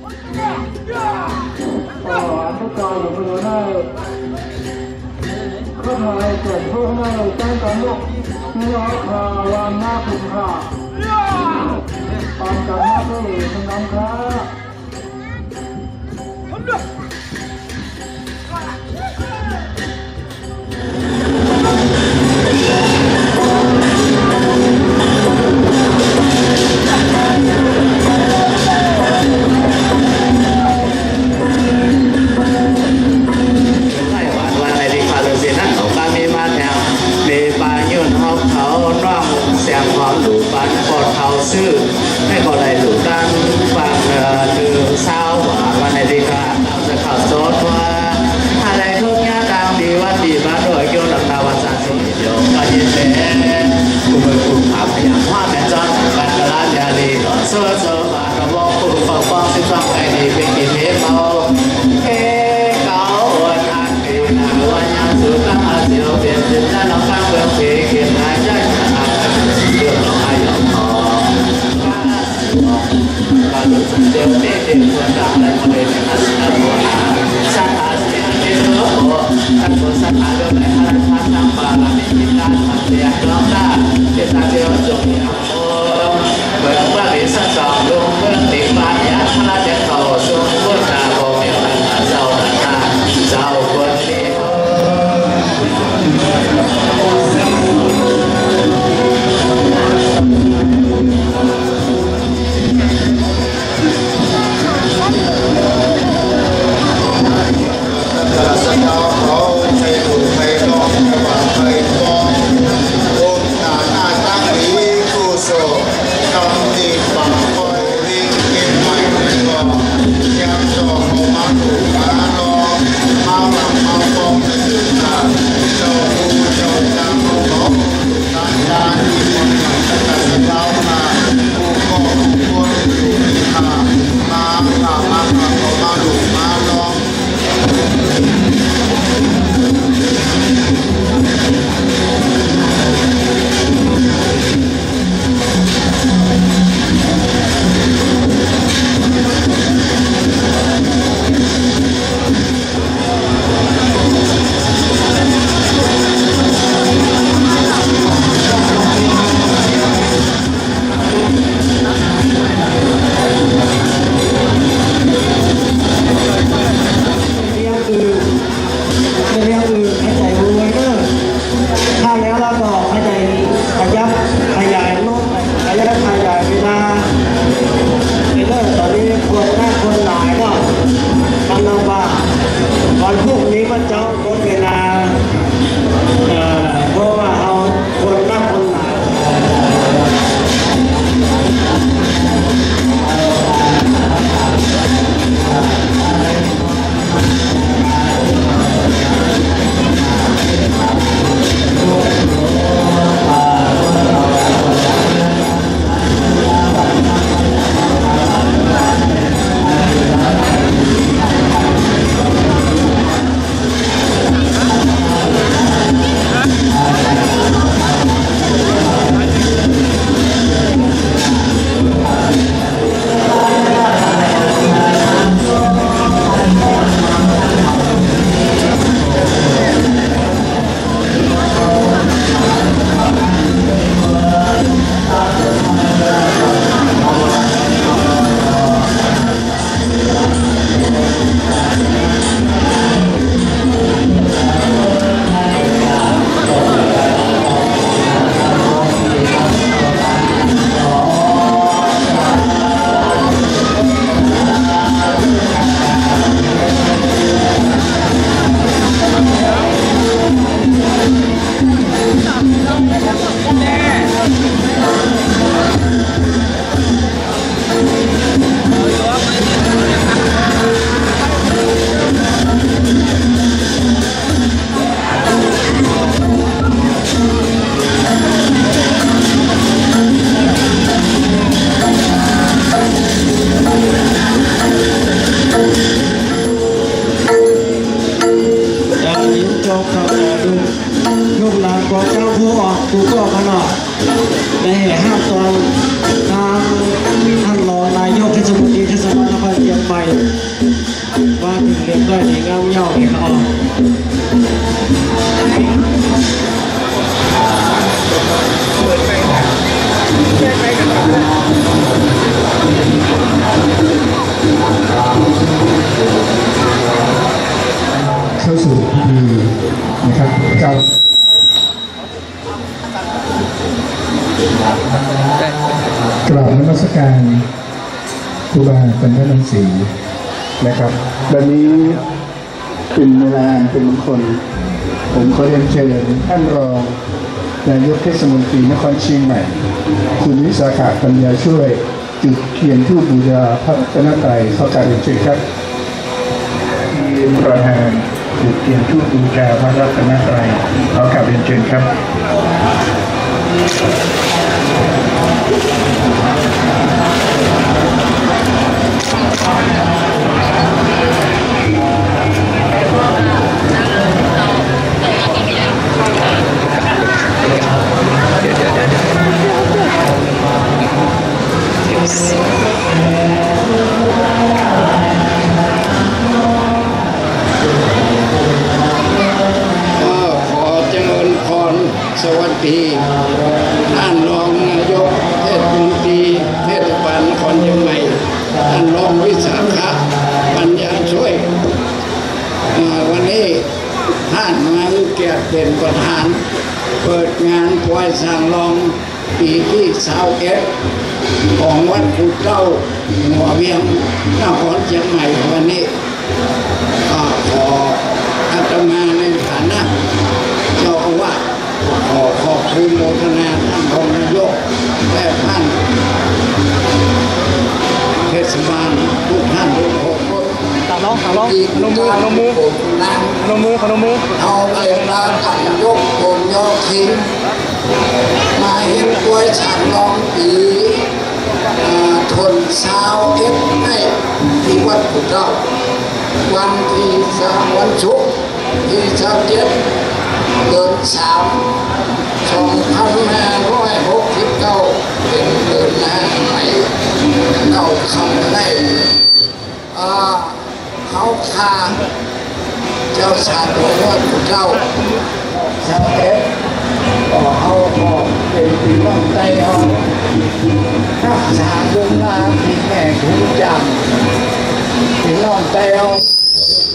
ເອີ ອັນຜູ້ກ່າວຢູ່ເມືອງໃນ ເຂົ້າມາແກ່ພວກໃນຕັ້ງການລົບ ເນາະ ຄາວານມາຄຸນຄ່າ ປານກັນມາເລີຍນຳຄ່າ. ໄດ້ຫວານວ່າໃນທີ່ຂ້າເລີເສຍນັ້ນ ເອົາກາມີມາແທງ ເມປາຍຍົນຮອບເຂົາ ນ້ອງແສງຫອມດູປັນ ປອດເຂົາຊື່ ໃຫ້ກໍໄດ້ດູກັນ ຟັງເດີ ເດີສາວ ຫວານວ່າໃນທີ່ຂ້າ ເຈົ້າຈະເຂົ້າໂສດວ່າ ຫາໄດ້ທຸກຍາກກາງ ດີວັນດີບ້ານດ້ວຍ ກ່ຽວນຳຕາວັນສາສີ ດຽວກໍເຮັດແລ້ວ ຜູ້ເບິ່ງຜູ້ພາບ ພະຍາມຄວາມແມ່ນຈອນ ກັນກະລານຍາລີ ໂຊໂຊ ບາດລະວົງຜູ້ປົກປ້ອງ ສິບສອງໄປດີ ເປັນກິເທເມົາ ເພເກົາ ອວນອັນປີໜ້າ ວ່າຍັງສູ່ກັບອາເຊວ ເປັນຈິນຕະນາການເບິ່ງເພ ເກັບຫາຍໃຈ ເລື່ອງລອງອາຍອງຂອງ ການຄູບາຈັນທະລັງສີນະຄັບ. ບັດນີ້ເປັນເວລາອັນເປັນມົງຄົນ ຜົມຂໍຮຽນເຊີນທ່ານຮອງນາຍົກເທດສະມົນຕີນະຄອນຊຽງໃໝ່ ຄຸນວິສາຂະ ປັນຍາຊ່ວຍ ຈຸດທຽນທູບບູຊາພະລັດຕະນະໄຕ. ຂໍກາບຮຽນເຊີນຄັບ. ປະທານຈຸດທຽນທູບບູຊາພະລັດຕະນະໄຕ. ຂໍກາບຮຽນເຊີນຄັບ. ຂໍຈະເລີນພອນ ສະຫວັດດີ ທ່ານຮອງນາຍົກເທດສະມົນຕີເທດສະບານນະຄອນຊຽງໃໝ່, ທ່ານຮອງວິສາຂະ ປັນຍາຊ່ວຍ. ເອີ ວັນນີ້ທ່ານມາໃຫ້ກຽດເປັນປະທານເປີດງານປ່ອຍຊ້າງລອງ ປີທີຊາວເອັດ ຂອງວັດປູເຕົ້າຫົວວຽງ ນະຄອນຊຽງໃໝ່. ວັນນີ້ ກໍຂໍ ອາດຕະມາໃນຖານະເຈົ້າອາວາດ ຂໍຂອບຄຸນໂມທະນາທ່ານຮອງນາຍົກ ແລະ ທ່ານເທດສະບານທຸກທ່ານທຸກຄົນ. ຕາລອງ ຕາລອງ ພະນົມມື ພະນົມມື ພະນົມມື ພະນົມມື. ເຮົາໄດ້ພາກັນຍົກຕົນຍໍຄີງ ມາເຮັດປ່ອຍຊ້າງລອງປີ ເອີ ທົນຊາວເອັດໃນທີ່ວັດປູເຕົ້າ ວັນທີສາມ ວັນສຸກ ທີຊາວເຈັດ ເດືອນສາມ ສອງພັນຫ້າຮ້ອຍຫົກສິບເກົ້າ ເປັນເດືອນໜ້າໃໝ່ ເກົ້າຄ່ຳໃນ ເອີ ເຮົາຂ້າເຈົ້າຊາດໂດຍຮອດຜູ້ເຈົ້າຊາວເອັດ ກໍເຮົາກໍເປັນພີ່ນ້ອງໄຕ້ເຮົາ ຮັກສາລຸງລາພີ່ແມ່ຄູຈາມ ພີ່ນ້ອງໄຕ້ເຮົາ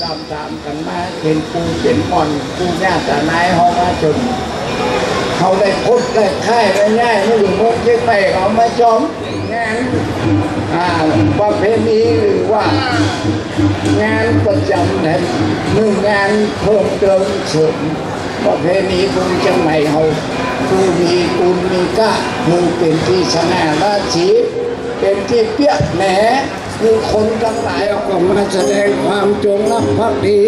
ຕາມໆກັນມາ ເປັນປູເປັນມ່ອນ ປູຍ່າຕານາຍເຮົາມາຈົນ ເຮົາໄດ້ພົບໄດ້ຄ້າຍໄດ້ຍ້າຍມາຢູ່ເມືອງຊຽງໃໝ່ ເຮົາມາຈອມ ງານ ອ່າ ປະເພນີ ຫຼືວ່າງານປະຈຳແຫ່ງໜຶ່ງງານເພີ່ມເຕີມເສີມປະເພນີຂອງຊຽງໃໝ່ເຮົາ ຄືມີບຸນມີກາ ຄືເປັນທີ່ສະຫງ່າລາສີ ເປັນທີ່ປຽກແໜ ຄືຄົນທັງຫຼາຍເຮົາກໍມາສະແດງຄວາມຈົງລັກພັກດີ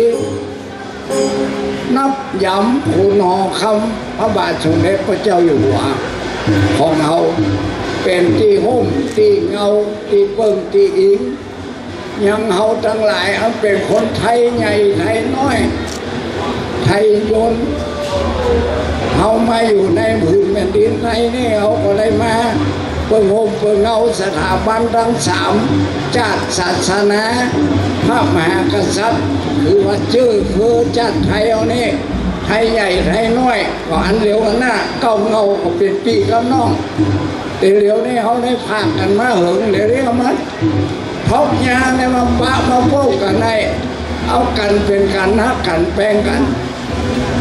ນັບຢຳຄຸນຫໍຄຳພະບາດສົມເດັດພະເຈົ້າຢູ່ຫົວຂອງເຮົາ ເປັນທີ່ຮົ່ມທີ່ເງົາ ທີ່ເບິ່ງທີ່ອີງ ຍັງເຮົາທັງຫຼາຍອັນເປັນຄົນໄທໃຫຍ່ໄທນ້ອຍ ໄທຍົນ ເຮົາມາຢູ່ໃນຜືນແຜ່ນດິນໄທນີ້ ເຮົາກໍໄດ້ມາ ເບິ່ງຮົ່ມເບິ່ງເງົາສະຖາບັນທັງສາມ ຊາດ ສາສະໜາ ພະມະຫາກະສັດ ຄືວ່າເຈີຄືຊາດໄທເຮົານີ້ ໄທໃຫຍ່ໄທນ້ອຍກໍອັນດຽວກັນນະ ເກົ້າເງົາກໍເປັນພີ່ກັບນ້ອງ. ແຕ່ດຽວນີ້ເຮົາໄດ້ພາກັນມາເຫິງ ດຽວນີ້ເຮົາມາທອກຍາ ໄດ້ມາປະມາເວົ້າກັນ ໃຫ້ເອົາກັນເປັນກັນ ຮັກກັນແປງກັນ.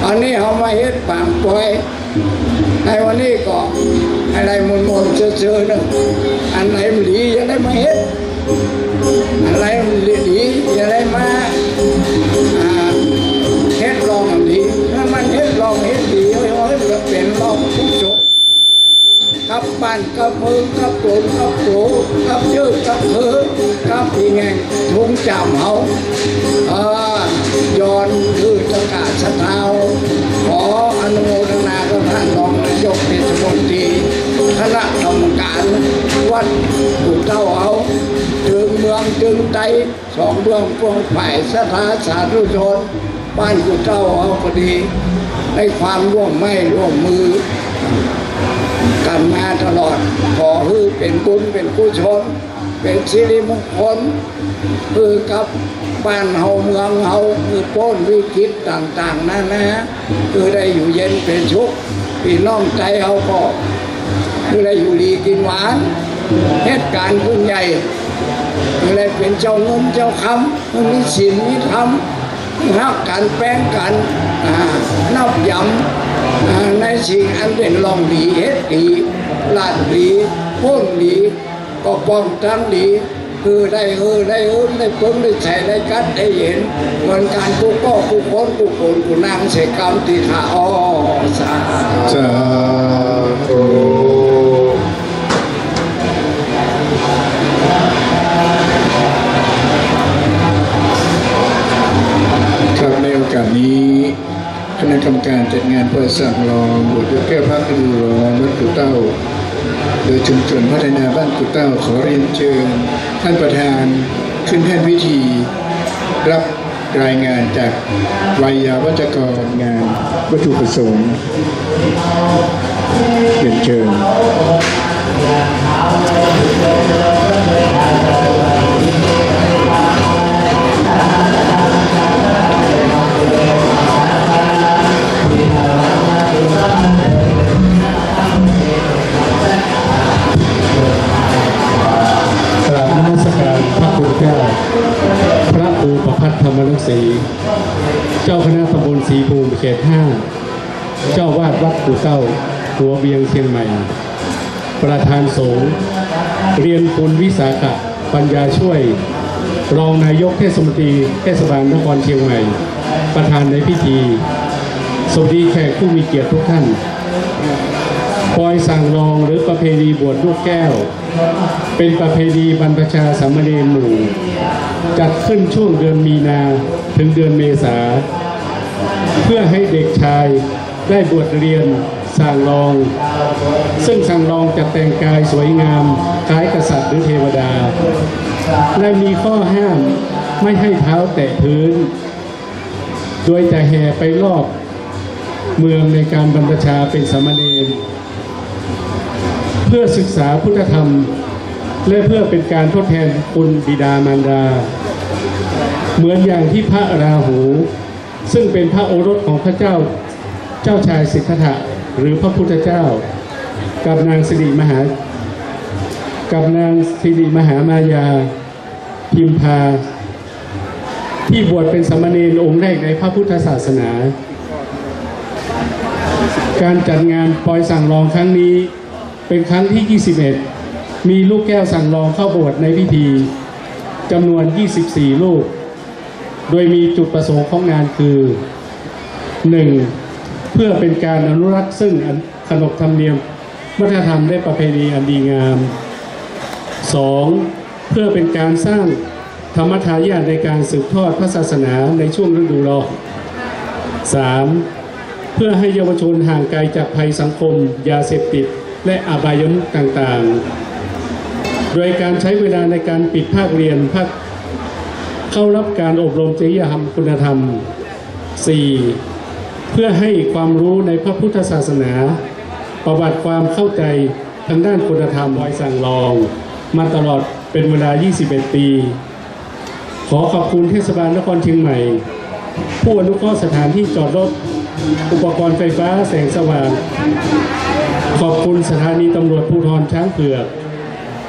ອັນນີ້ເຮົາມາເຮັດປາງປ່ອຍ ໃນວັນນີ້ກໍໃຫ້ໄດ້ມ່ວນໆເຊີໆໜຶ່ງ ອັນໃດມັນດີຢ່າໄດ້ມາເຮັດ ອັນໃດມັນດີຢ່າໄດ້ມາ ອ່າ ເຮັດລອງອັນດີ ໃຫ້ມັນເຮັດລອງເຮັດດີ ເຮັດໃຫ້ເປັນລອງກຸສົນ ກັບບ້ານກັບເມືອງ ກັບຕົນກັບໂຕ ກັບເຈີກັບເຄີ ກັບອີ່ແຫ່ງ ທຸງຈາມເຮົາ ເອີ ຍ້ອນຄືຕະກາສະທ້າວ ຂໍອະນຸໂມທະນາກັບທ່ານຮອງນາຍົກເທດສະມົນຕີ ຄະນະກຳມະການວັດປູເຕົ້າເຮົາ ເຖິງເມືອງເຖິງໄຕ ສອງເບື້ອງພວງຝ່າຍ ສະທາສາທຸຊົນ ບ້ານກູເຕົ້າເຮົາກໍດີ ໃນຄວາມຮ່ວມໄມ້ຮ່ວມມືກັນມາຕະຫຼອດ ຂໍໃຫ້ເປັນບຸນເປັນກຸສົນ ເປັນສິລິມຸງຄົນ ຄືກັບບ້ານເຮົາເມືອງເຮົາ ຄືພົ້ນວິກິດຕ່າງໆນານາ ຄືໄດ້ຢູ່ເຢັນເປັນສຸກ ພີ່ນ້ອງໄຕເຮົາກໍຄືໄດ້ຢູ່ດີກິນຫວານ ເຮັດການບຸນໃຫຍ່ ຄືໄດ້ເປັນເຈົ້າເງິນເຈົ້າຄຳ ຄືມີສິນມີທຳ ຮັກກັນແປງກັນ ອາ ນັບຢຳ ອາ ໃນສິ່ງອັນເປັນລອງດີ ເຮັດດີ ລາດດີ ໂພນດີ ປ້ອງຕັ້ງດີ ຄືໄດ້ເອີໄດ້ເອີໄດ້ເບິ່ງໄດ້ໃຊ້ໄດ້ກັດໄດ້ເຫັນ ເປັນການກູ້ກໍກູ້ຄົນກູ້ຄົນກູນາງເສກຳທີ່ທ່າອໍ ສາ ສາທຸ. ຄັບ ໃນໂອກາດນີ້ ຄະນະກຳມະການຈັດງານປ່ອຍສ້າງລອງ ບວດລູກແກ້ວພັກລະດູຮ້ອນບ້ານກູເຕົ້າ ໂດຍຊຸມຊົນພັດທະນາບ້ານກູເຕົ້າ ຂໍຮຽນເຊີນທ່ານປະທານຂຶ້ນແທນພິທີ ຮັບລາຍງານຈາກໄວຍາວັດຈະກອນງານວັດຖຸປະສົງ ຮຽນເຊີນ. ກາບນະມັດສະການພະຄຸນເຈົ້າ ພະຄູປະພັດ ທຳມະລັງສີ ເຈົ້າຄະນະຕຳບົນສີພູມເຂດຫ້າ ເຈົ້າວາດວັດປູເຕົ້າ ຫົວວຽງ ຊຽງໃໝ່ ປະທານສົງ, ລຽນຄຸນ ວິສາຂະ ປັນຍາຊ່ວຍ ຮອງນາຍົກເທດສະມົນຕີເທດສະບານນະຄອນຊຽງໃໝ່ ປະທານໃນພິທີ. ສະຫວັດດີແຂກຜູ້ມີກຽດທຸກທ່ານ. ປ່ອຍສ້າງລອງ ຫຼື ປະເພນີບວດລູກແກ້ວ ເປັນປະເພນີບັນພະຊາສາມະເນນໝູ່ ຈັດຂຶ້ນຊ່ວງເດືອນມີນາ ເຖິງເດືອນເມສາ ເພື່ອໃຫ້ເດັກຊາຍໄດ້ບວດລຽນສ້າງລອງ, ເຊິ່ງສ້າງລອງຈະແຕ່ງກາຍສວຍງາມຄ້າຍກະສັດ ຫຼື ເທວະດາ ແລະ ມີຂໍ້ຫ້າມໄມ່ໃຫ້ເທົ້າແຕະພື້ນ. ໂດຍຈະແຫ່ໄປລອບເມືອງໃນການບັນພະຊາເປັນສາມະເນນ ເພື່ອສຶກສາພຸດທະທຳ ແລະ ເພື່ອເປັນການທົດແທນຄຸນບິດາມານດາ ເໝືອນຢ່າງທີ່ພະລາຫູ ເຊິ່ງເປັນພະໂອລົດຂອງພະເຈົ້າ ເຈົ້າຊາຍສິດທັດຖະ ຫຼື ພະພຸດທະເຈົ້າ ກັບນາງສິລິມະຫາ ກັບນາງສິລິມະຫາມາຍາ ພິມພາ ທີ່ບວດເປັນສາມະເນນອົງແລກໃນພະພຸດທະສາສະໜາ. ການຈັດງານປ່ອຍສ້າງລອງຄັ້ງນີ້ເປັນຄັ້ງທີຊາວເອັດ ມີລູກແກ້ວສ້າງລອງເຂົ້າບວດໃນພິທີຈຳນວນຊາວສີ່ລູກ ໂດຍມີຈຸດປະສົງຂອງງານຄື ໜຶ່ງ ເພື່ອເປັນການອະນຸລັກເຊິ່ງອັນ ຂະໜົບທຳນຽມ ວັດທະນະທຳ ແລະ ປະເພນີອັນດີງາມ. ສອງ ເພື່ອເປັນການສ້າງທຳມະທາຍາດໃນການສືບທອດພະສາສະໜາໃນຊ່ວງລະດູຮ້ອນ. ສາມ ເພື່ອໃຫ້ເຍົາວະຊົນຫ່າງໄກຈາກໄພສັງຄົມ, ຢາເສບຕິດ ແລະ ອະບາຍະມຸກຕ່າງໆ ໂດຍການໃຊ້ເວລາໃນການປິດພາກຮຽນ, ພາກເຂົ້າຮັບການອົບຮົມຈະລິຍະທຳຄຸນນະທຳ. ສີ່ ເພື່ອໃຫ້ຄວາມຮູ້ໃນພະພຸດທະສາສະໜາ, ປະຫວັດຄວາມເຂົ້າໃຈທາງດ້ານຄຸນນະທຳ ປ່ອຍສ້າງລອງມາຕະຫຼອດເປັນເວລາຊາວເອັດປີ. ຂໍຂອບຄຸນເທດສະບານນະຄອນຊຽງໃໝ່ ຜູ້ອະນຸເຄາະສະຖານທີ່ຈອດລົດ, ອຸປະກອນໄຟຟ້າ, ແສງສະຫວ່າງ. ຂອບຄຸນສະຖານີຕຳຫຼວດພູທອນຊ້າງເຜືອກ,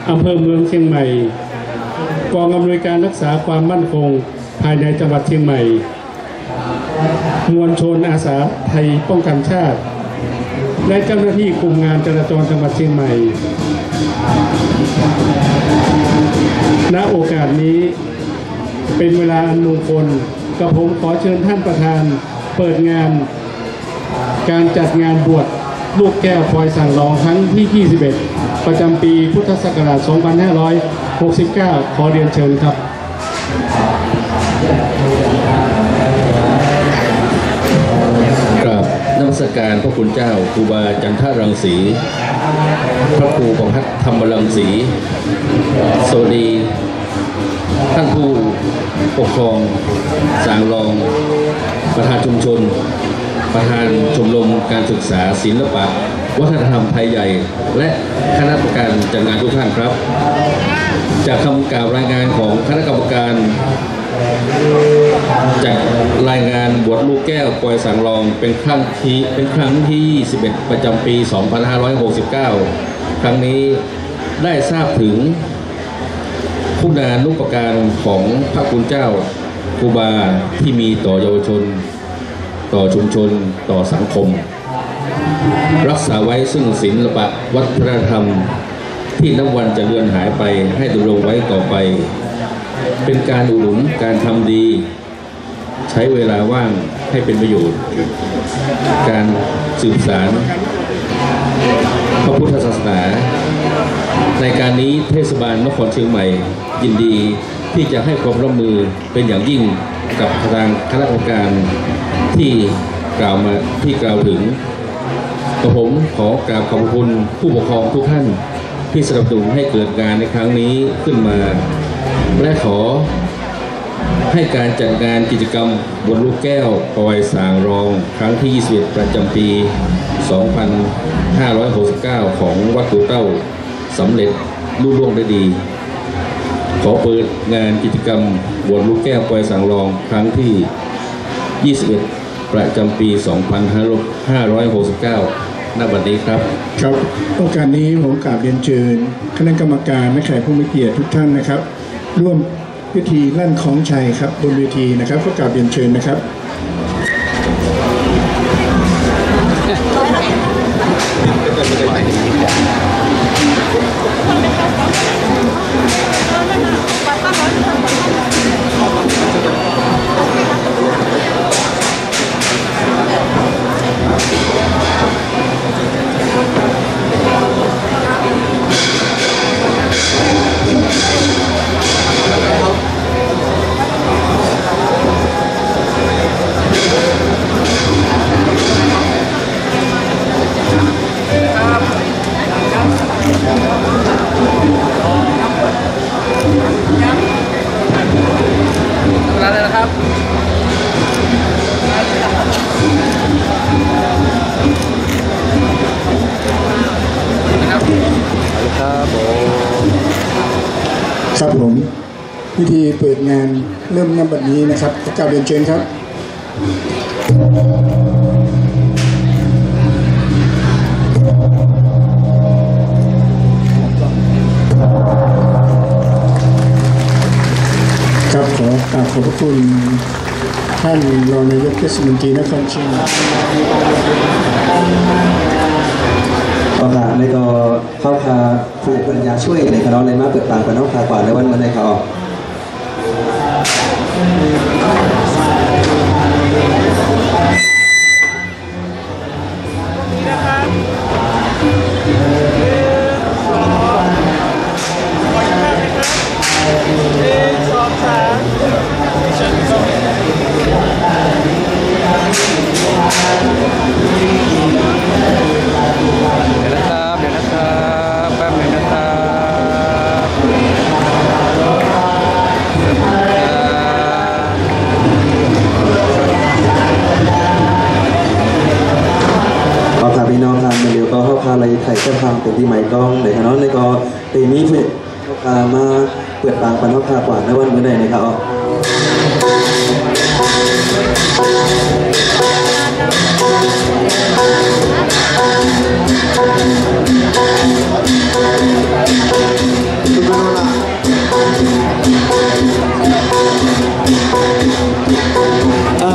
ອຳເພີເມືອງຊຽງໃໝ່, ກອງອຳນວຍການລັກສາຄວາມໝັ້ນຄົງ ພາຍໃນຈັງຫວັດຊຽງໃໝ່, ມວນຊົນອາສາໄທປ້ອງກັນຊາດ ແລະ ເຈົ້າໜ້າທີ່ກຸ່ມງານຈະລາຈອນຈັງຫວັດຊຽງໃໝ່. ນະໂອກາດນີ້ເປັນເວລາອັນມົງຄົນ, ກະຜົມຂໍເຊີນທ່ານປະທານເປີດງານ ການຈັດງານບວດລູກແກ້ວປ່ອຍສ້າງລອງຄັ້ງທີຊາວເອັດ ປະຈຳປີພຸດທະສັກກະລາດສອງພັນຫ້າຮ້ອຍຫົກສິບເກົ້າ ຂໍຮຽນເຊີນຄັບ. ກາບນະມັດສະການພະຄຸນເຈົ້າ ຄູບາຈັນທະລັງສີ, ພະຄູປະພັດທຳມະລັງສີ, ສະຫວັດດີ ທ່ານຜູ້ປົກຄອງສ້າງລອງ, ປະທານຊຸມຊົນ, ປະທານຊົມລົມການສຶກສາສິລະປະວັດທະນະທຳໄທໃຫຍ່ ແລະ ຄະນະກຳມະການຈັດງານທຸກທ່ານຄັບ. ຈາກຄຳກ່າວລາຍງານຂອງຄະນະກຳມະການຈັດລາຍງານບວດລູກແກ້ວປ່ອຍສ້າງລອງເປັນຄັ້ງທີ ເປັນຄັ້ງທີຊາວເອັດ ປະຈຳປີສອງພັນຫ້າຮ້ອຍຫົກສິບເກົ້າ ຄັ້ງນີ້ ໄດ້ຊາບເຖິງຄຸນານຸປະການຂອງພະຄຸນເຈົ້າຄູບາທີ່ມີຕໍ່ເຍົາວະຊົນ, ຕໍ່ຊຸມຊົນ, ຕໍ່ສັງຄົມ, ຮັກສາໄວ້ເຊິ່ງສິລະປະວັດທະນະທຳ ທີ່ນັບວັນຈະເລືອນຫາຍໄປ ໃຫ້ດຳລົງໄວ້ຕໍ່ໄປ, ເປັນການອຸດໜູນການທຳດີ, ໃຊ້ເວລາວ່າງໃຫ້ເປັນປະໂຫຍດ, ການສືບສານພະພຸດທະສາສະໜາ. ໃນການນີ້ ເທດສະບານນະຄອນຊຽງໃໝ່ຍິນດີທີ່ຈະໃຫ້ຄວາມຮ່ວມມືເປັນຢ່າງຍິ່ງກັບທາງຄະນະກຳມະການທີ່ກ່າວມາ, ທີ່ກ່າວເຖິງ. ກະຜົມຂໍກາບຂອບພະຄຸນຜູ້ປົກຄອງທຸກທ່ານທີ່ສະໜັບສະໜູນໃຫ້ເກີດງານໃນຄັ້ງນີ້ຂຶ້ນມາ ແລະ ຂໍໃຫ້ການຈັດງານກິດຈະກຳບວນລູກແກ້ວປອຍສາງລອງ ຄັ້ງທີຊາວເອັດ ປະຈຳປີສອງພັນຫ້າຮ້ອຍຫົກສິບເກົ້າ ຂອງວັດປູເຕົ້າ ສຳເລັດລຸລ່ວງດ້ວຍດີ. ຂໍເປີດງານກິດຈະກຳບວນລູກແກ້ວປອຍສາງລອງ ຄັ້ງທີຊາວເອັດ ປະຈຳປີສອງພັນຫ້າຮ້ອຍຫົກສິບເກົ້າ ນະບັດນີ້ຄັບ. ຄັບ ໂອກາດນີ້ ຜົມກາບຮຽນເຊີນຄະນະກຳມະການ ແລະ ແຂກຜູ້ມີກຽດທຸກທ່ານນະຄັບ ຮ່ວມພິທີລັ້ນຄອງໄຊຄັບ ບົນເວທີນະຄັບ. ຂໍກາບຮຽນເຊີນນະຄັບ. ຄັບຜົມ ພິທີເປີດງານເລີ່ມນຳບັດນີ້ນະຄັບ. ຂໍກາບຮຽນເຊີນຄັບ. ຄັບ ຂໍກາບຂອບພະຄຸນທ່ານຮອງນາຍົກເທດສະມົນຕີນະຄອນຊຽງ. ໂອກາດນີ້ກໍ ເຮົາພາຜູ້ປັນຍາຊ່ວຍໃນຄະນະໄດ້ມາເປີດປາງປະນອກພາກວານໃນວັນມື້ນີ້ເຂົາ. ດຽວນະຄັບ ດຽວນະຄັບ ແປັບໜຶ່ງນະຄັບ. ເອົາ ຖ້າພີ່ນ້ອງທ່ານໃດກໍເຮົາພາໄລ່ໄຂເຈົ້າພາບເປັນທີ່ໝາຍຕ້ອງໄດ້ ເນາະ ແລ້ວກໍໄດ້ມີຜູ້ ເຮົາກະມາເປີດປາງປັນເຮົາພາກວານໃນວັນມື້ນີ້ນະຄັບ. ເອີ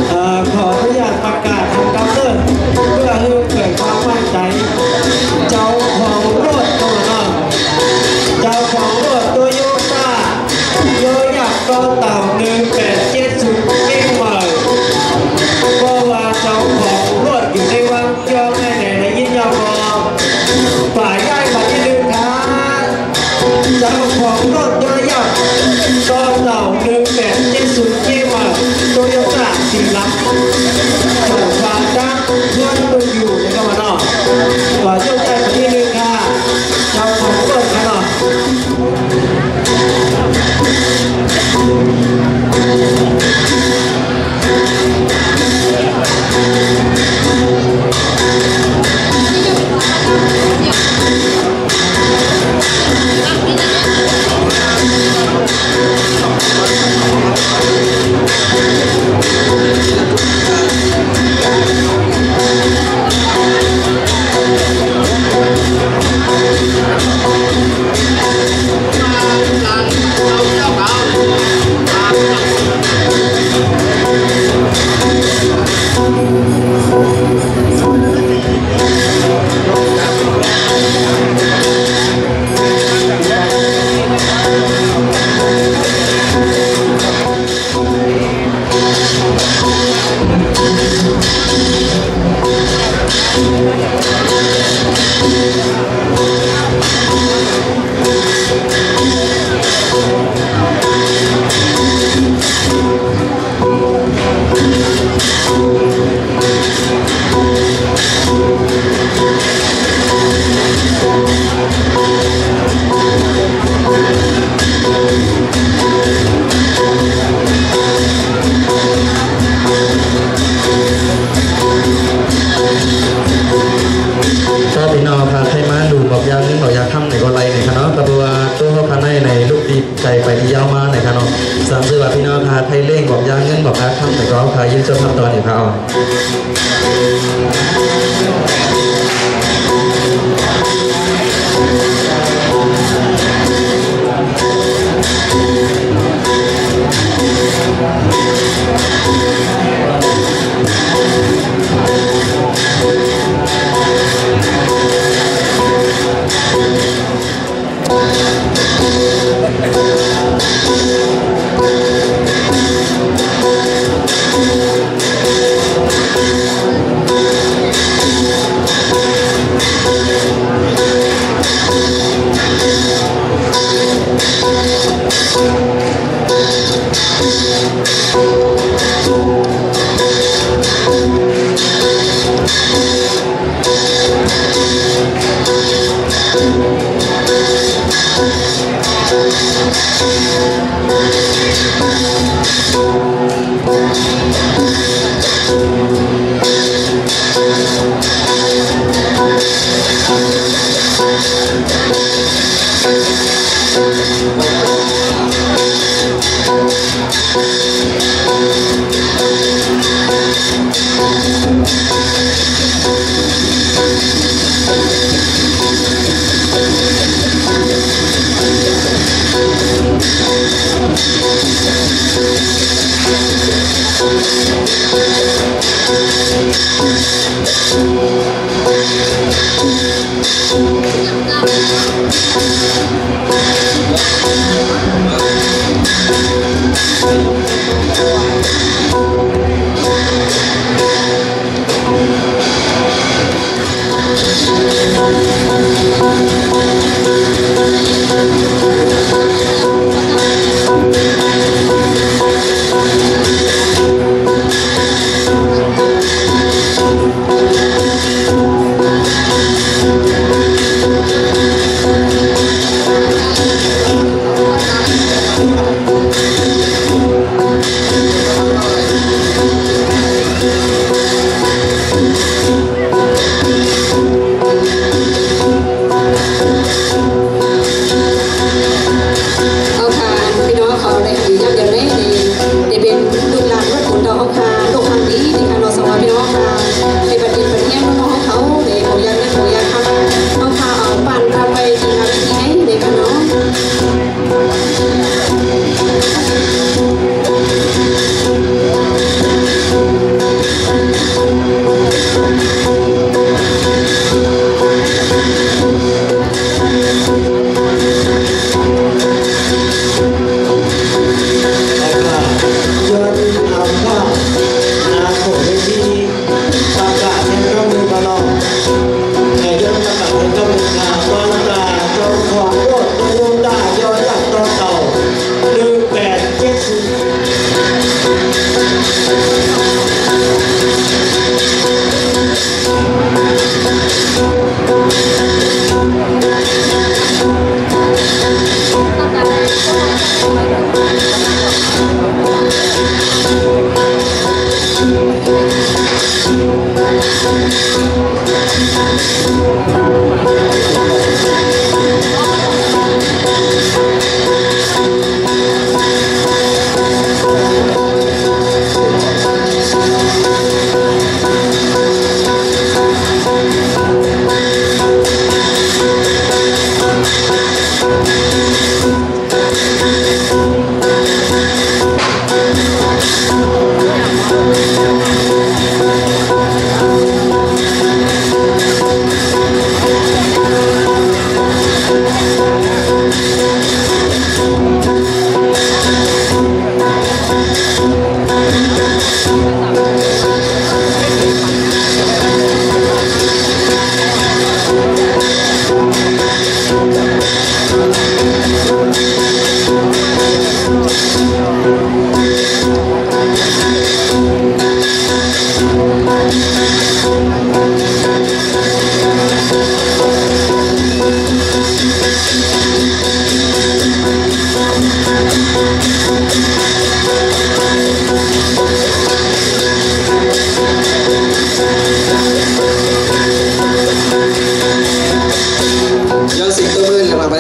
ເອີ ຂໍອະນຸຍາດປະກາດນຳກັບເດີ ເພື່ອໃຫ້ເກີດຄວາມໝັ້ນໃຈ ເຈົ້າຂອງລົດໂຕນັ້ນ ເຈົ້າຂອງລົດໂຕໂຍຕ້າ ໂຍຍັກຕໍ່ເຕົາ ໜຶ່ງແປດເຈັດສູນ ເຈັດໃໝ່ ບໍ່ວ່າເຈົ້າຂອງລົດຢູ່ໃນວັງ ເຈົ້າແມ່ນໃດ ໄດ້ຍິນແລ້ວບໍ່? ຝາກຍ້າຍບັດນີ້ເດີທ່ານ ເຈົ້າ ນີ້ຄະເນາະ ກໍເພາະວ່າໂຕເຮົາຄະໃນໃນລູກຕີໄກໄປທີ່ຍາວມານີ້ຄະເນາະ. ສຳເພາະວ່າພີ່ນ້ອງຄະ ໃຜເລັ່ງບອກຢ່າງເງິນບອກຫາຄຳ ແຕ່ກໍເອົາຄະ ຍິນຊົມຮັບຕອນນີ້ຄະ.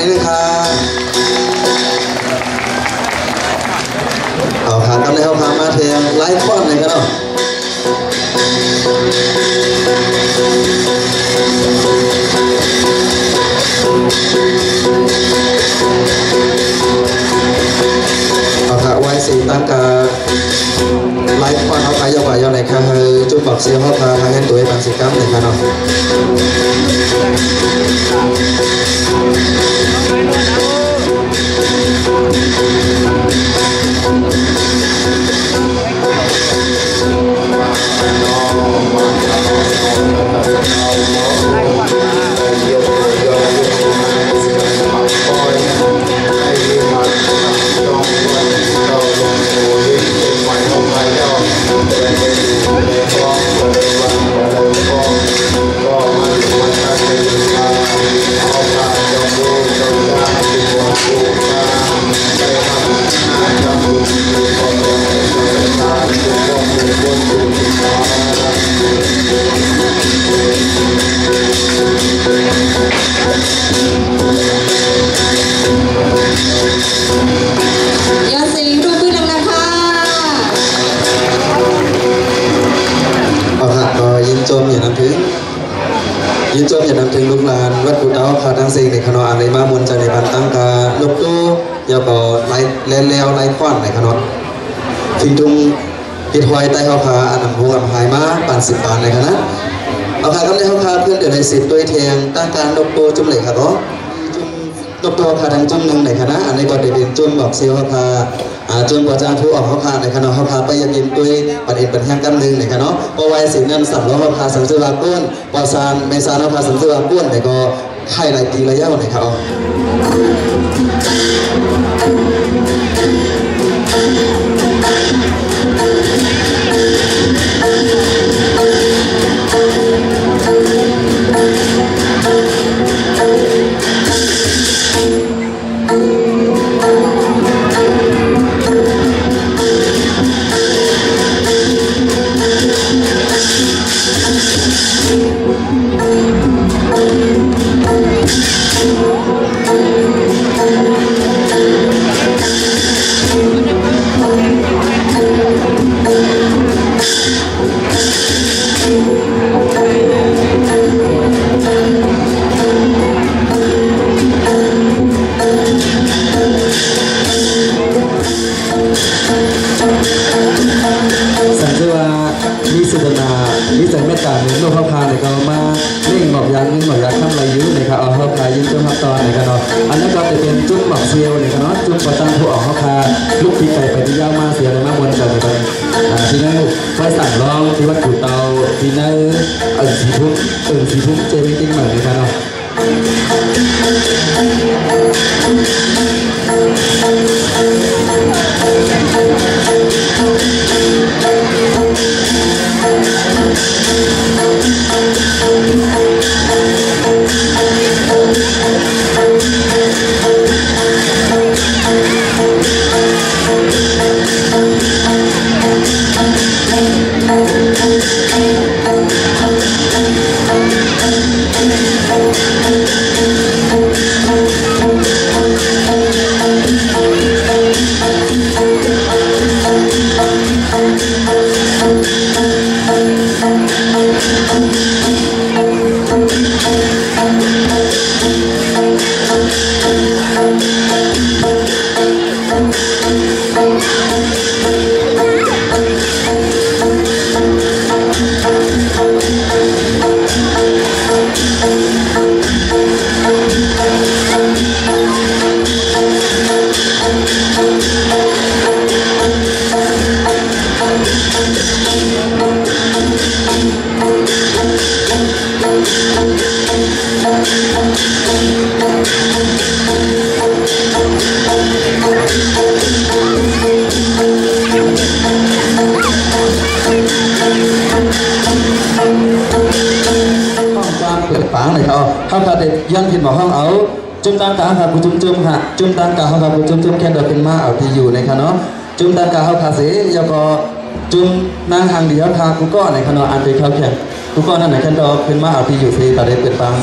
ນີ້ເລີຍຄ່ະ. ເອົາຄ່ະ ຕອນນີ້ເຮົາພາມາແທງລາຍຟ້ອນເລີຍຄ່ະເນາະ. ເອົາຄ່ະ ໄວ້ຊິຕັ້ງກາ ລາຍຂວັນເຮົາໄປຢາວໄປຢາວໃນ ຂ້າໃຫ້ຈຸບບັກເຊວເຮົາພາທາງເຮັດໂດຍປັນສີກຳເລີຍຄ່ະເນາະ. ຂໍສຽງປົບມືດັງໆຄ່ະ. ເອົາລະ ກໍຍິນຊົມຢ່ານຳເຖິງ ຍິນຊົມຢ່ານຳເຖິງລູກຫຼານວັດປູ່ເຕົ່າເຮົາທັງເສັງເນາະ ອັນໄດ້ມາມ່ວນໃຈໃນບັນຕັ້ງການົກໂຕ ແລ້ວກໍໄລ່ ແລ່ນແລ້ວໄລ່ຂວັນເນາະ ເນາະ ຟິງທຸງ ເຮັດຮອຍໃຕ້ເຮົາພາ ອັນນຳໂຮງອຳໄຮມາປານສິບປານເນາະ ເນາະ. ເອົາລະ ຕອນນີ້ເຮົາພາເພື່ອນເດີນໃຫ້ສິບໂດຍແທງຕັ້ງການົກໂຕຈຸ້ມເລີຍຄ່ະເນາະ. ຈຸ້ມນົກໂຕເຮົາພາທັງຈຸ້ມໜຶ່ງເນາະ ເນາະ ອັນນີ້ກໍຈະເປັນຈຸ້ມບອກເຊວເຮົາພາ ອາ ຈຸ້ມປະຈາງຜູ້ອອກເຮົາພາເນາະ ເນາະ ເຮົາພາໄປຢາກເຢັນໂດຍປັນເອັນປັນແຮງກຳໜຶ່ງເນາະ ເນາະ. ເພາະວ່າສິ່ງນັ້ນສຳລັບເຮົາພາສັງຊື່ວ່າກ້ນ ເພາະສານ ແມ່ສານເຮົາພາສັງຊື່ວ່າກ້ນ ແລ້ວກໍ ໄຂ້ຫຼາຍປີແລ້ວເນາະ ເນາະ. ສັງເກດວ່າມີເຈດຕະນາ ມີໃຈເມດຕາເໝືອນໂລກເຮົາພາເນາະ ກໍມາເລັ່ງໝອກຢາເງິນໝອກຢາຄຳໄຫຼຢູ່ເນາະ ເອົາເຮົາພາຍິນດີຮັບຕ້ອນເນາະ ເນາະ. ອັນນັ້ນກໍຈະເປັນຈຸ້ມໝອກເຊວເນາະ ເນາະ ຈຸ້ມປະຈຳຜູ້ອອກເຮົາພາ ລຸກປີກໄກ່ໄປທີ່ຍາວມາເສຍ ໄດ້ມາມ່ວນໃຈກັນ ອ່າ ທີ່ໃນໄຟສາມລອງ ທີ່ວັດປູ່ເຕົ່າ ທີ່ໃນເອີ່ງສີທຸມ ເອີ່ງສີທຸມ ເຈເວງ ຕຽງໃໝ່ເນາະ ເນາະ. ເປີດປາງເລີຍເນາະ ເຮົາກະໄດ້ຍ້ອນເຫັນໝໍ້ຮ້ອງເອົາ ຈຸ້ມຕັ້ງກາເຮົາກະຜູ້ຈຸ້ມໆ ຫາ ຈຸ້ມຕັ້ງກາເຮົາກະຜູ້ຈຸ້ມໆ ແຄ່ນດອກຂຶ້ນມາເອົາທີ່ຢູ່ເນາະ ເນາະ. ຈຸ້ມຕັ້ງກາເຮົາພາເສ ແລ້ວກໍຈຸ້ມນາງຫາງດີເຮົາພາກູ່ເກາະເນາະ ເນາະ ອັນເປັນເຂົ້າແຂງ ກູ່ເກາະນັ້ນນະ ແຄ່ນດອກຂຶ້ນມາເອົາທີ່ຢູ່ເສ ຕາໄດ້ເປີດປາງ.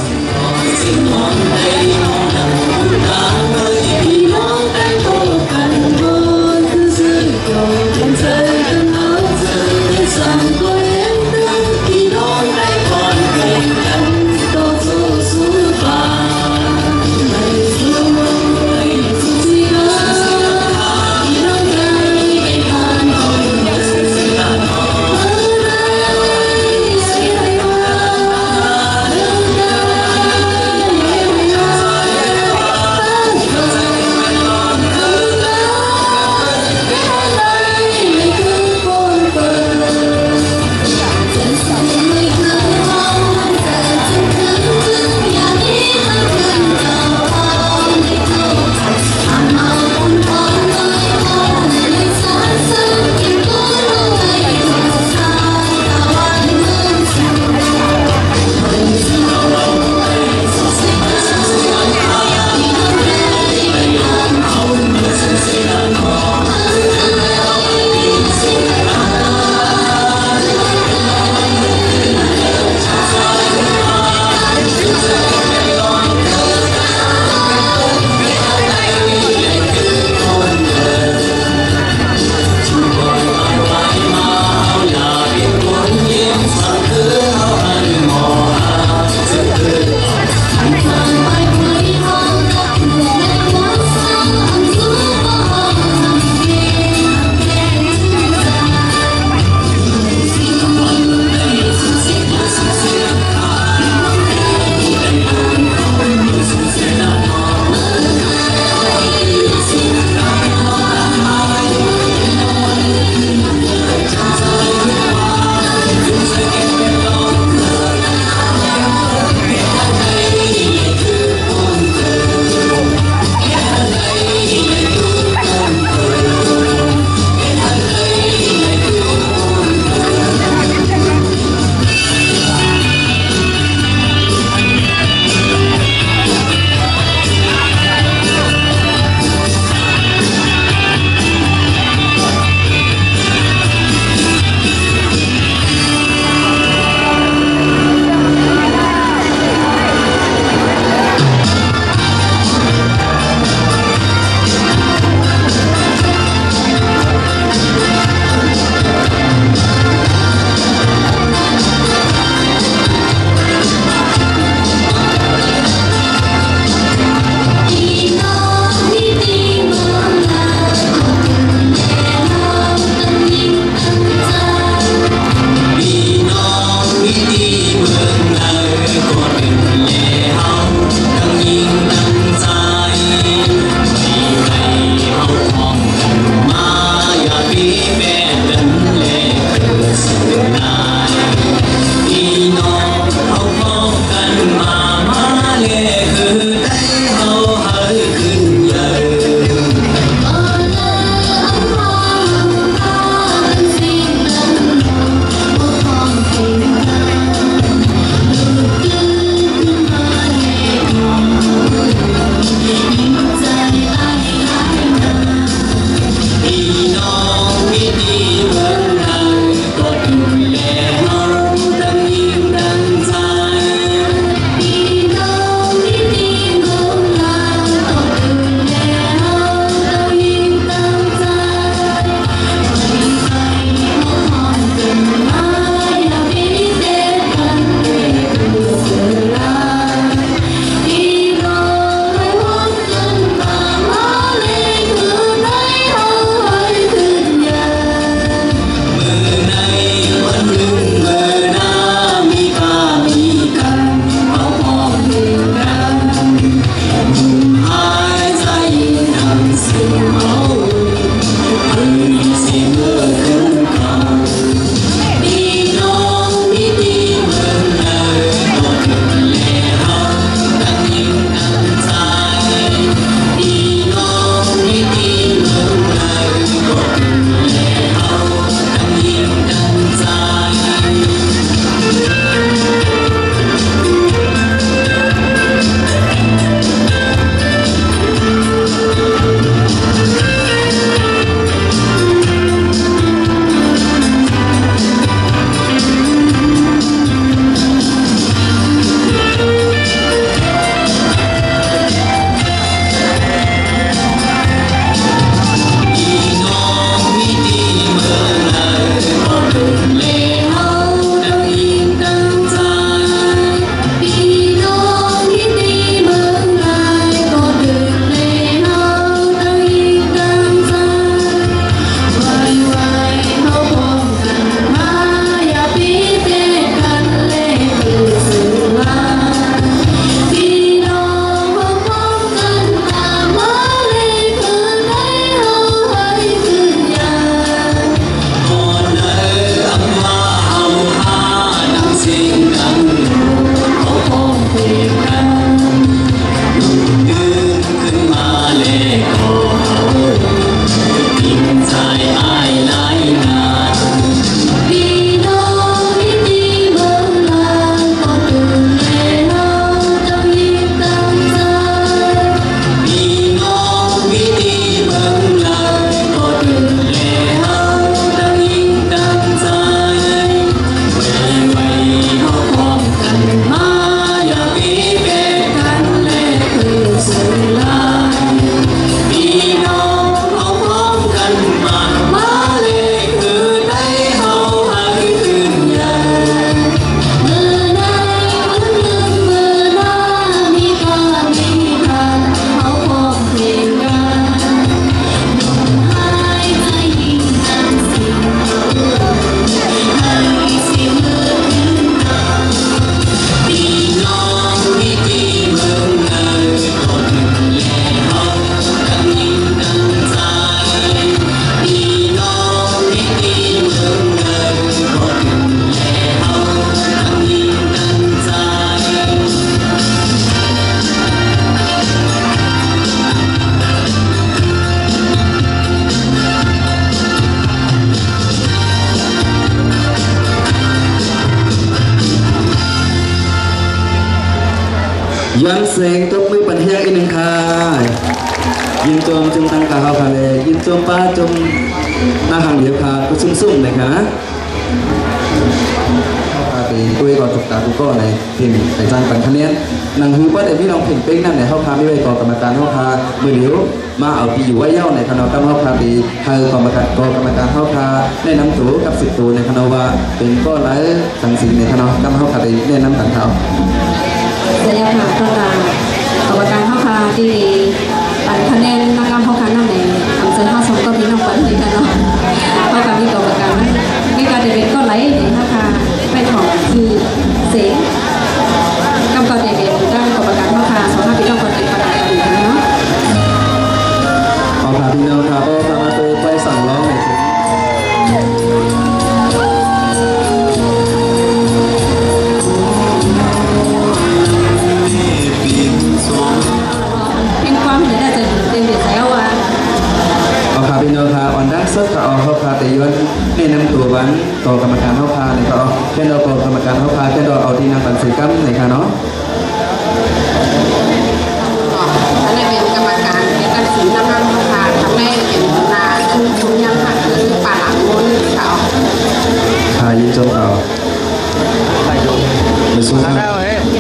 ສຽງຕົບມືປັນແຮງອີກໜຶ່ງຄ່ະ. ຍິນຊົມຈຸມທາງການເຮົາຄ່ະ ແລະ ຍິນຊົມປ້າຈຸມນາງຫາງດຽວຄ່ະ ກໍຊຸ່ມໆ ເລີຍຄ່ະ. ເຮົາພາໄປດ້ວຍກໍຕົກຕາຜູ້ກໍໃນເພງໄປຈ້າງປັນຄະແນນ ໜັງຮືບໍ່ໄດ້ມີລອງເພງເປັກນັ້ນແຫຼະ ເຮົາພາມີໄວ້ກໍກຳມະການເຮົາພາມື້ດຽວ ມາເອົາທີ່ຢູ່ໄວ້ເຍົາໃນຄະເນາະ ກຳເຮົາຄາໄດ້ໃຫ້ກຳມະການ ກໍກຳມະການເຮົາຄາແນະນຳໂຕກັບສິບໂຕໃນຄະເນາະວ່າເປັນກໍລາຍສັງສິງໃນຄະເນາະ ກຳເຮົາຄາໄດ້ແນະນຳກັນເຮົາ. ສະຍາມາກໍຕາມກຳມະການເຮົາຄາທີ່ປັນຄະແນນນາງງາມເຮົາຄານຳໃນຄຳເຊີນເຮົາສອງກໍພີ່ນ້ອງປັນໃນຄະເນາະ ເຮົາຄາມີກຳມະການໃນການໄດ້ເປັນກໍລາຍເຮົາຄາ ໄປຂອງຊື່ເສງ ກຳກໍໄດ້ເປັນດ້ານກຳມະການເຮົາຄາ ສອງຫ້າປີນ້ອງກໍໄດ້ປະກາດກັນເນາະ. ເອົາພາພີ່ນ້ອງຄາ ເອົາພາມາໂຕໄປສັ່ງຮ້ອງໃນເພງ ເພງຄວາມເຫັນໄດ້ຈະເປັນເດຊາຍາວາ. ເອົາພາພີ່ນ້ອງຄາ ອອນດັງເສີບຄາ ເອົາເຮົາຄາໄປຍ້ອນແນະນຳຕົວວັນ ຕໍ່ກຳມະການເຮົາພານີ້ກໍເອົາ ແຄ່ດອກກໍກຳມະການເຮົາພາ ແຄ່ດອກເອົາທີ່ນາງປັນເສກຳນີ້ຄ່ະເນາະ. ທາງໃນເປັນກຳມະການເປັນຕັດສິນນາງງາມເຮົາພາ ທາງໃນເປັນນາຊຸມຊົມຍາມຄ່ຳຄືປາຫຼາງໂມນເຂົາ. ຂ້າຍິນຊົມເຂົາ. ໄປສູ່ຂ້າ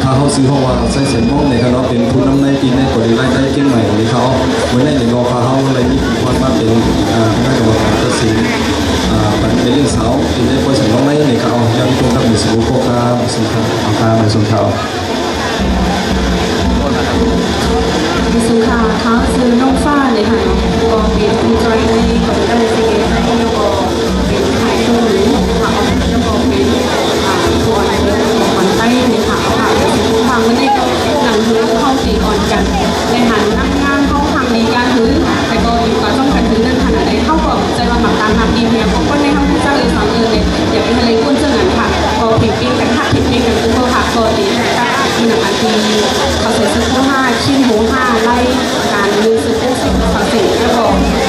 ຂ້າເຮົາຊື່ເຮົາວ່າ ໄຊແສນມ່ອງນີ້ຄ່ະເນາະ ເປັນຜູ້ນຳໃນທີ່ໃນກໍໄດ້ລາຍໄດ້ກຽງໃໝ່ນີ້ເຂົາ. ມື້ນີ້ນີ້ເນາະ ຂ້າເຮົາໄດ້ມີຜູ້ຜ່ານມາເປັນ ອາ ຄະນະກຳມະການຕັດສິນ ອາ ປັນແມ່ລ້ຽງສາວທີ່ໄດ້ປ່ອຍສັງລອງໃນນີ້ເຂົາ. ຢ່າງຕົງກັບມີສຸໂກຂ້າ ມີສຸນຂ້າ ເອົາຂ້າມາສຸນເຂົາ. ມີສຸນຂ້າ ເຂົາຊື່ນ້ອງຟ້ານີ້ຄ່ະເນາະ ກໍເປັນຜູ້ຊ່ອຍໃນກໍໄດ້ຊິເກໃນ ແລ້ວກໍເປັນໄທໂຕນີ້ເຂົາ ແລ້ວກໍເປັນ ອາ ຜູ້ອອນເດີຂອງຂວັນໃຕ້ນີ້ຄ່ະ. ເອົາ ເອົາ ເອົາ ມື້ນີ້ກໍໜັງຄືເຮົາຊິອອນກັນ ແລະ ຫານາງງາມເຮົາທາງໃນການຄື ແຕ່ກໍຢູ່ປະຈຳກັນຄືນັ້ນຂະໜາດໃດ ເຮົາກໍໃຈວ່າມັກຕາມຮັບດີແຮງ ເພາະຄົນໃນເຮົາຮູ້ຈັກເອີສາວເອີແລະ ຢາກໃຫ້ໄດ້ຄົນເຊິ່ງອັນຂະ ກໍເພງເກັ່ງກັນຂະ ເພງເກັ່ງກັນຄືເຂົາຂະ ກໍດີແທ້ ມີໜັງອັນທີ່ເຂົາໃສ່ເສື້ອໂຄຫ້າ ຄີນໂຮຫ້າ ໄລ່ການມີເສື້ອໂຄເສື້ອສາວເສງ ແລ້ວກໍ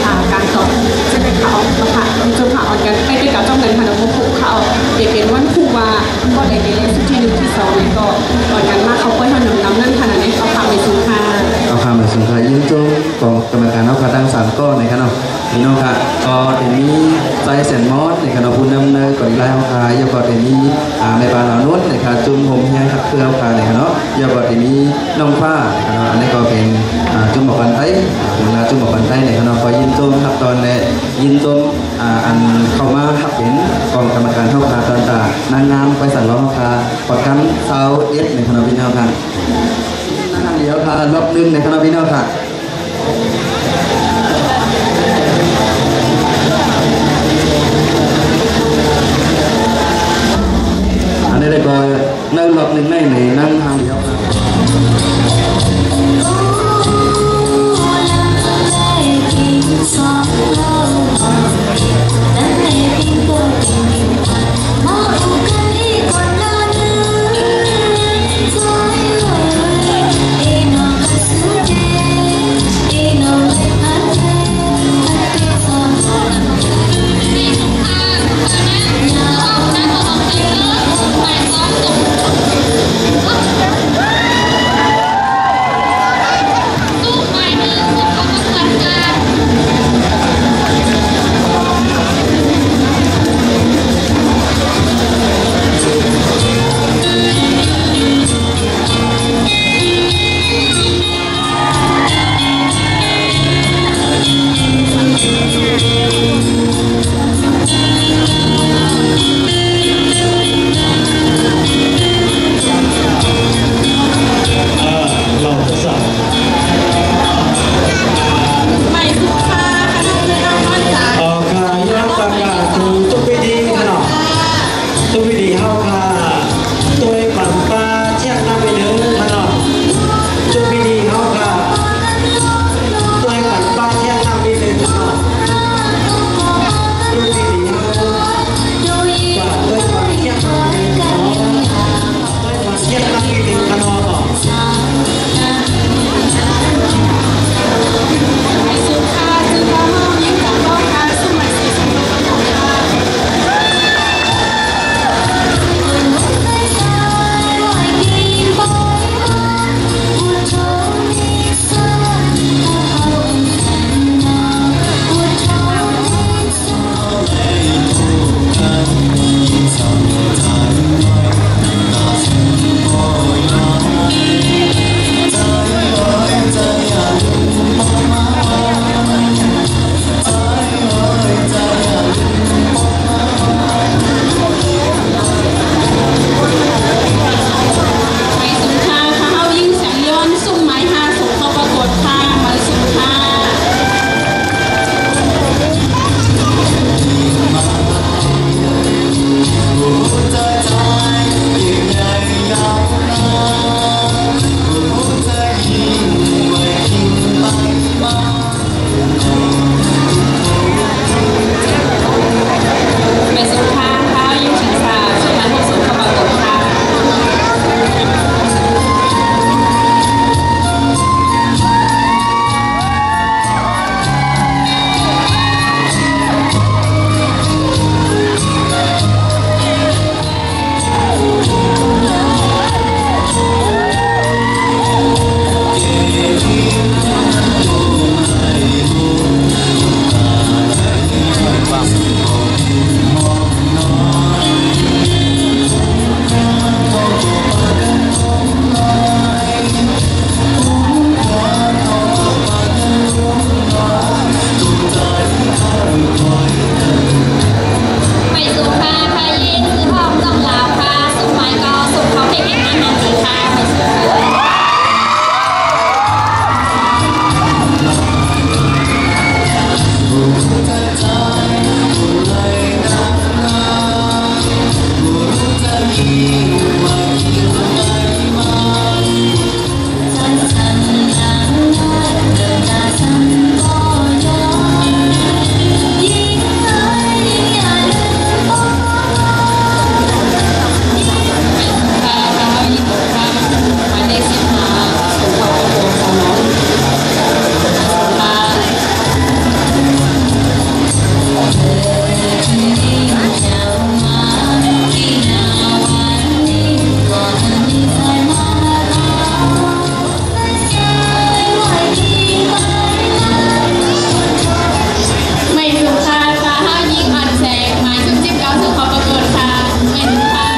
ອາ ການຕອບເຊິ່ງເຂົາເນາະຂະ ຈົນເຂົາອອກກັນໄປ ໄປກະຈ້ອງກັນຂະເນາະ ພວກເຂົາໄດ້ເປັນວັນຄູວ່າ ກໍໄດ້ໄປເລນຊຸດທີໜຶ່ງ ທີສອງ ແລ້ວກໍອອກກັນມາເຂົ້າປ່ອຍເຮົານຳນຳນັ້ນຂະໜາດໃດ ເອົາຄະ ແມ່ສຸນຂ້າ ເອົາຄະ ແມ່ສຸນຂ້າ ຍິນຊົມກອງກຳມະການເຮົາຄະ ທັງສາມກໍໃນຄະເນາະ ພີ່ນ້ອງຄະ ກໍໄດ້ມີໄຊແສນມອນໃນຄະເນາະ ຜູ້ນຳໃນກໍໄດ້ລາຍເຮົາຄະ ແລ້ວກໍໄດ້ມີ ອາ ແມ່ບ້ານລາວໂນນໃນຄະ ຈຸ້ມໂຮມເຮຍຮັກເພື່ອເຮົາຄະໃນຄະເນາະ ແລ້ວກໍໄດ້ມີນ້ອງຟ້າໃນຄະເນາະ ອັນນີ້ກໍເປັນ ອາ ຈຸ້ມໝໍປັນໄຕ ອາ ຫົວໜ້າຈຸ້ມໝໍປັນໄຕໃນຄະເນາະ ຂໍຍິນຊົມຮັບຕ້ອນ ແລະ ຍິນຊົມ ອາ ອັນເຂົ້າມາຮັບເປັນກອງກຳມະການເຮົາຄະ ຕອນຕານາງງາມໄປສັງລອງເຮົາຄະ ປະກັນຊາວເອັດໃນຄະເນາະ ພີ່ນ້ອງຄະ ນາງງາມດຽວຄະ ລອບໜຶ່ງໃນຄະເນາະ ພີ່ນ້ອງຄະ ອັນນີ້ແຫຼະກໍ ໃນລອບໜຶ່ງໃນ ໃນນາງງາມດຽວ ໄປສົ່ງທ່ານທ້າວຍິງຊິງສາ ສຸມມາເຮັດສົມຂອບພະຄຸນທ່ານ. ໄປສູ່ຂ້າ ຂ້າຍິງຊື່ທອງ ຈອມລາວ ຂ້າສຸມໝາຍກໍສົ່ງເຂົ້າເພງແອງງານນຳດີຄ່າ ໄປສູ່ຂ້າ. ໝາຍເຖິງຂ້າ ຂ້າທ້າວຍິງ ອອນແສງ ໝາຍເຖິງສິບເກົ້າ ເຊິ່ງຂໍປະກວດຄ່າ ໝາຍເຖິງຂ້າ.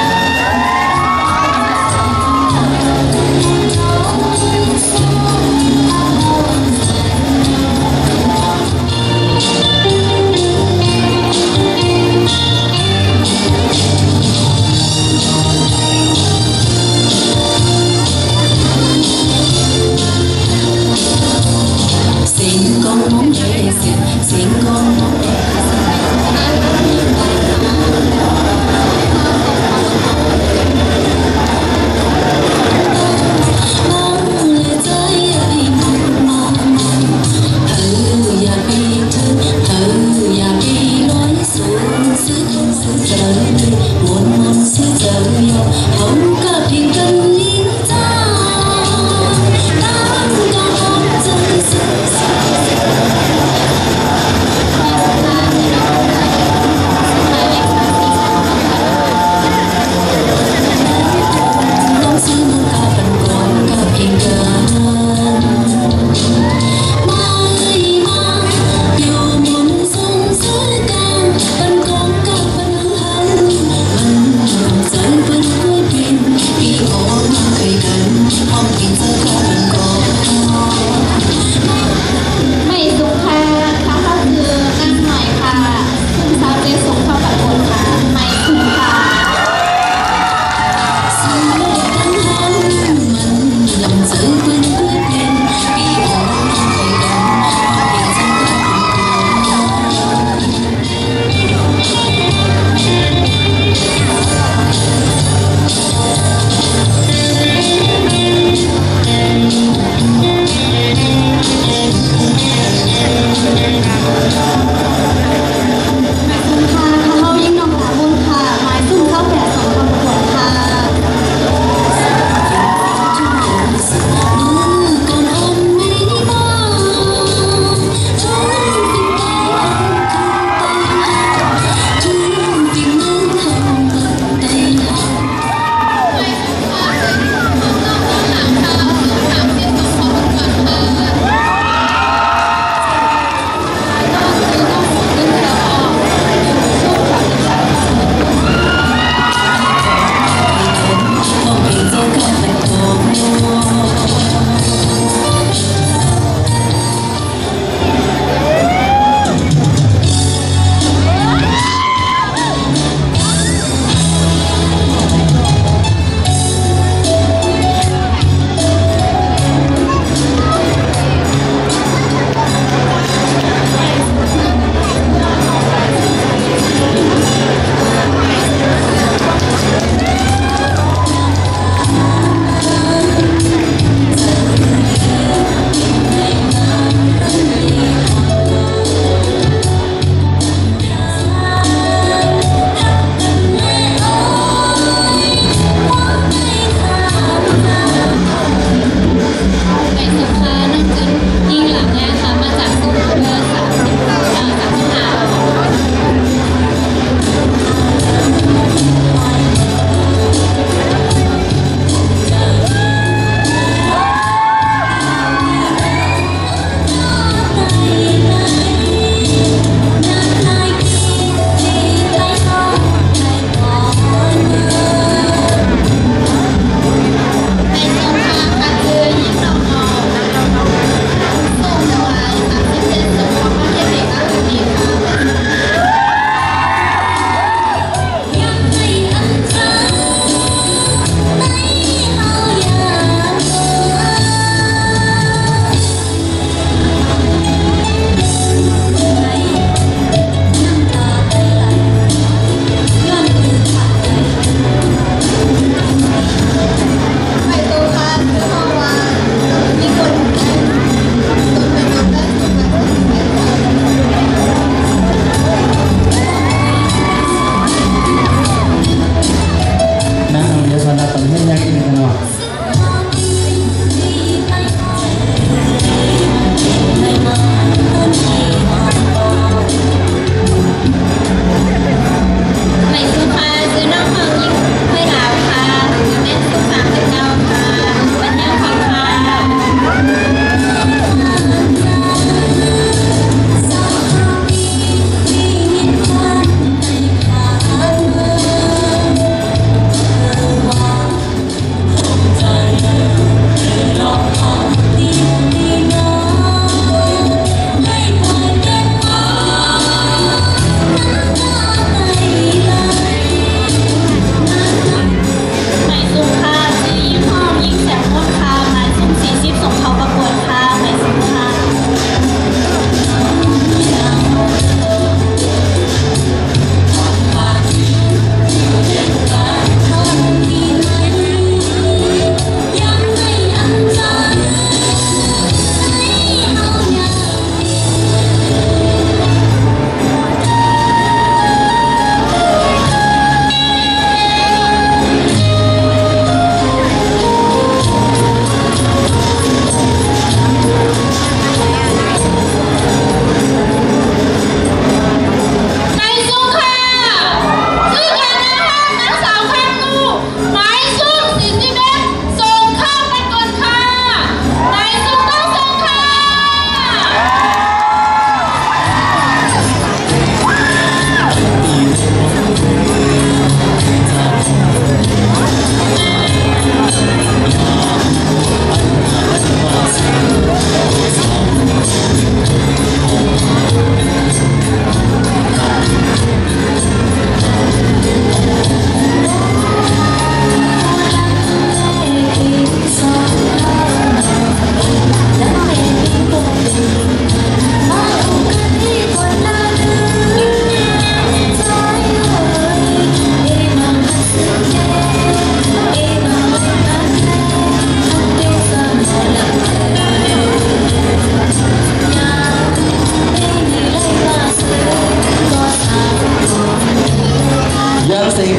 ເ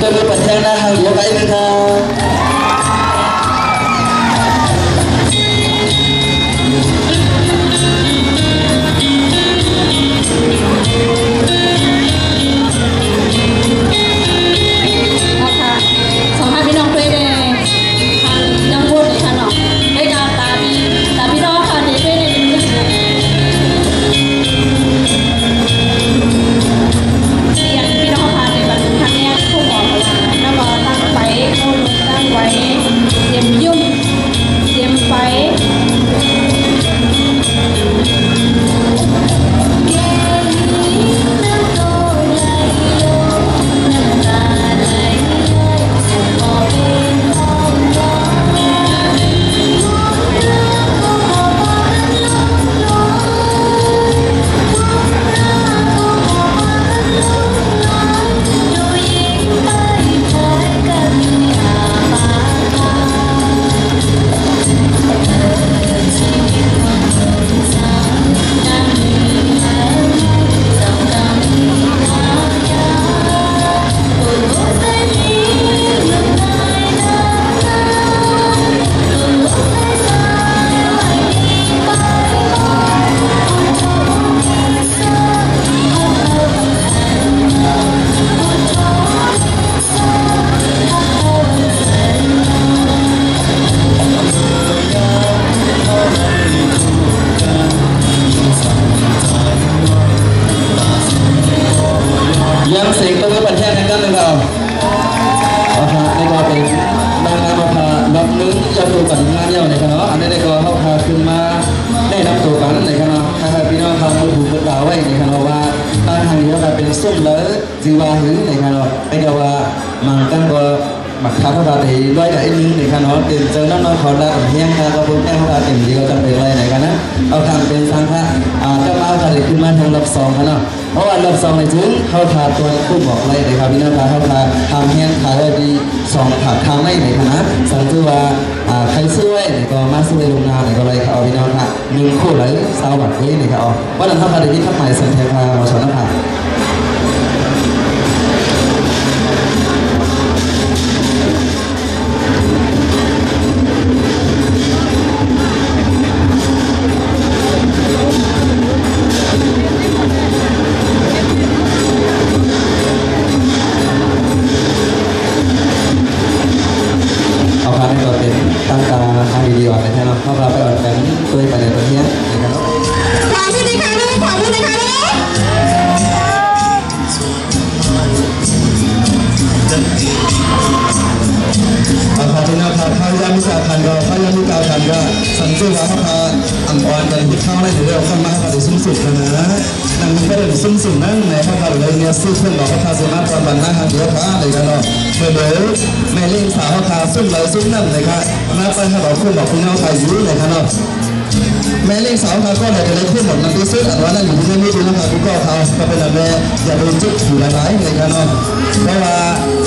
ເດີນໄປແທງໜ້າຫ້າງຫຼວງໄດ້ເລີຍຄັບ. ເອົາຄ່ະ ສອງທ່ານພີ່ນ້ອງເຄີຍແດ່ ທ່ານຍັງວົນເລີຍຄ່ະເນາະ ໄດ້ການຕາມ ຕາມພີ່ນ້ອງຄ່ະ ເດເວດ ເດວິດ ເອີ ເປັນພີ່ນ້ອງຄ່ະ ໃນບັນທຶກຄະແນນຜູ້ໝໍກະລາ ແລ້ວກໍຕັ້ງໄປ ໂອ້ ຕັ້ງໄວ້ ຕຽມຢຸ້ມ ຕຽມໄປ. ຢ້ຽມ ສຽງຕົບມືປັນແທນໃຫ້ກັນໜຶ່ງເອົາ. ເອົາຄ່ະ ນີ້ກໍເປັນນາງງາມເອົາຄ່ະ ລອບໜຶ່ງ ຈະຖືກັນງານແລ້ວນີ້ຄ່ະເນາະ. ອັນນີ້ນີ້ກໍເຮົາພາຂຶ້ນມາແນະນຳໂຕກັນນີ້ຄ່ະເນາະ ໃຫ້ພີ່ນ້ອງເຮົາຮູ້ຫູຮູ້ຕາໄວ້ນີ້ຄ່ະເນາະ ວ່າທາງນີ້ເຮົາກໍເປັນຊຸມໃດ ຊື່ວ່າຫື່ນນີ້ຄ່ະເນາະ. ເປັນແຕ່ວ່າບາງຄັ້ງກໍ ບາງຄັ້ງເຮົາກໍໄດ້ລອຍກັນອີກໜຶ່ງນີ້ຄ່ະເນາະ ເຕັມໃຈນຳນ້ອງເຂົາລະແຮງຄ່ະ ກໍເບິ່ງແຕ່ເຮົາກໍເຕັມທີ່ກໍຈຳເປັນໄວ້ນີ້ຄ່ະນະ. ເອົາຄັນເປັນສັງຄະ ອາ ກັບມາເຮົາກໍໄດ້ຂຶ້ນມາທາງລອບສອງຄ່ະເນາະ. ເພາະວ່າລອບສອງນີ້ເຖິງເຮົາຖ້າຕອນຄຸ້ມອອກໄລ່ເດ້ຄັບ ພີ່ນ້ອງຄ່ະ ເຮົາຖ້າຫ້າມແຮງຂາຍໄວ້ທີ່ສອງຜາກທາງໃນນີ້ຄ່ະນະ. ສັງເກດວ່າ ອາ ໃຜຊື້ໄວ້ນີ້ກໍມາຊື້ໄວ້ລ່ວງໜ້ານີ້ກໍໄດ້ຄັບ ພີ່ນ້ອງຄ່ະ. ໜຶ່ງຄູ່ໄດ້ຊາວບາດເດ້ນີ້ຄ່ະ. ເອົາ ວັນນັ້ນເຮົາກໍໄດ້ມີຄຳໝາຍສັນແທນພາມາສອນນຳພາ. ເອົາຄ່ະ ນີ້ກໍເປັນຕັ້ງຕາທາງດີໆ ອອກໄປແທ້ເນາະ ເຮົາກໍໄປອອກກັນ ໂດຍໄປໃນປະເທດນີ້ຄັບ. ຂອບຄຸນອີກຄັ້ງໜຶ່ງ ຂອບຄຸນອີກຄັ້ງໜຶ່ງ. ເອົາຄ່ະ ພີ່ນ້ອງຄ່ະ ພະຍາມີກາຄັນກໍ ພະຍາມີກາຄັນກໍ ສັງເກດວ່າເຮົາພາອັນອ່ອນກັນເຮັດເຂົ້າໄດ້ເດີ ເອົາຄັນມາເຮົາກໍໄດ້ຊຸມສຸມກັນນະ. ນຳເພິ່ນຊຸມສຸມນັ້ນໃນເຮົາພາເລີຍເນຍ ຊື້ເພິ່ນບອກເຮົາພາຊິມາກ່ອນບັນນາຫັນເດີຄ່ະ ເລີຍກະເນາະ. ເດີ ແມ່ເລ້ງສາວເຮົາພາຊຸມເລີຍຊຸມນັ້ນເລີຍຄ່ະ ມາໄປເຮົາບອກຄຸນບອກພີ່ນ້ອງໄທຢູ່ເລີຍກະເນາະ. ແມ່ເລ້ງສາວເຮົາກໍໄດ້ ໄດ້ຄຸນບອກນຳທີ່ສຸດ ອັນວ່ານັ້ນຢູ່ໃນມືຖືເຮົາພາຜູ້ກໍເຮົາ ກໍເປັນອັນແມ່ ຢ່າໄປຈຸດຢູ່ຫຼາຍໆເລີຍກະເນາະ. ເພາະວ່າ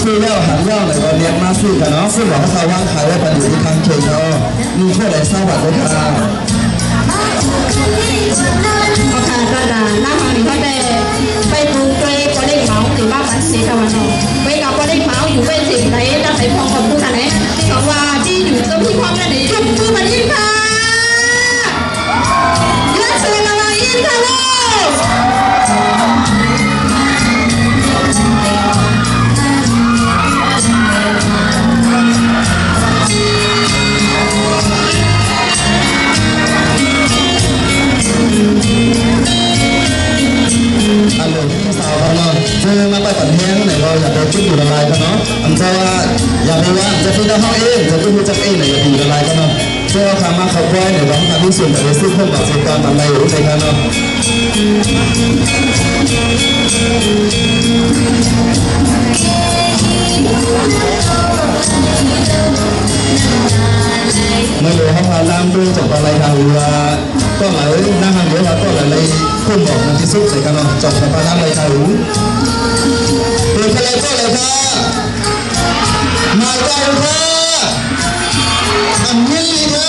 ຄືແລ້ວຫັນແລ້ວແລ້ວກໍແນມມາຊື້ກະເນາະ. ເພິ່ນບອກເຮົາວາງຂາຍໄວ້ປານຢູ່ທີ່ທາງເຂດເຮົາ ໜຶ່ງຂວດໄດ້ຊາວບາດເລີຍຄ່ະ. ເອົາຄ່ະ ຕອນນັ້ນນະ ເຮົານີ້ເຮົາໄດ້ໄປປຸງດ້ວຍພໍ່ເລັກເມົາ ຫຼືວ່າບັນເສຕາວັນອອກ ໄວ້ກັບພໍ່ເລັກເມົາຢູ່ເວັນສິງໄດ້ ຕາໄປພ້ອມກັບຜູ້ນັ້ນແຫຼະ ທີ່ເຂົາວ່າທີ່ຢູ່ຕົງທີ່ພ້ອມນັ້ນ ຍົກມືມາອີກຄ່ະ. ເຊີນມາອີກຄ່ະລູກ. ອັນເລີຍ ສາວເຮົາເນາະ ເຊິ່ງມາປະກັນແຮງໃນເຮົາຢາກໄດ້ຈຸດຢູ່ລະລາຍເນາະ. ອັນເຈົ້າວ່າຢາກຮູ້ວ່າຈະເປັນເຮົາເອງ ຈະໄດ້ຮູ້ຈັກເອງໃນຢ່າໄປຢູ່ລະລາຍເນາະ. ເຈົ້າເຮົາມາເຂົ້າກ້ອຍໃນບາງທ່ານທີ່ສຸດ ແຕ່ໄດ້ສືບເພີ່ມປະສົບການນຳໄດ້ຢູ່ໃນທ່ານເນາະ. ເມື່ອເຮົາພານາງເດີນຈາກປາໄລທາງເຮືອ ກໍໄຫຼນາງເຮືອ ກໍໄຫຼໄດ້ຄຸ້ມອອກໃນທີ່ສຸດໃສ່ກັນເນາະ ຈອກສະພານນ້ຳໄຫຼທາງເຮືອ ເປັນຄະແນນກໍໄຫຼທາງ ມາເຈົ້າເດີ ອັນນີ້ລີເດີ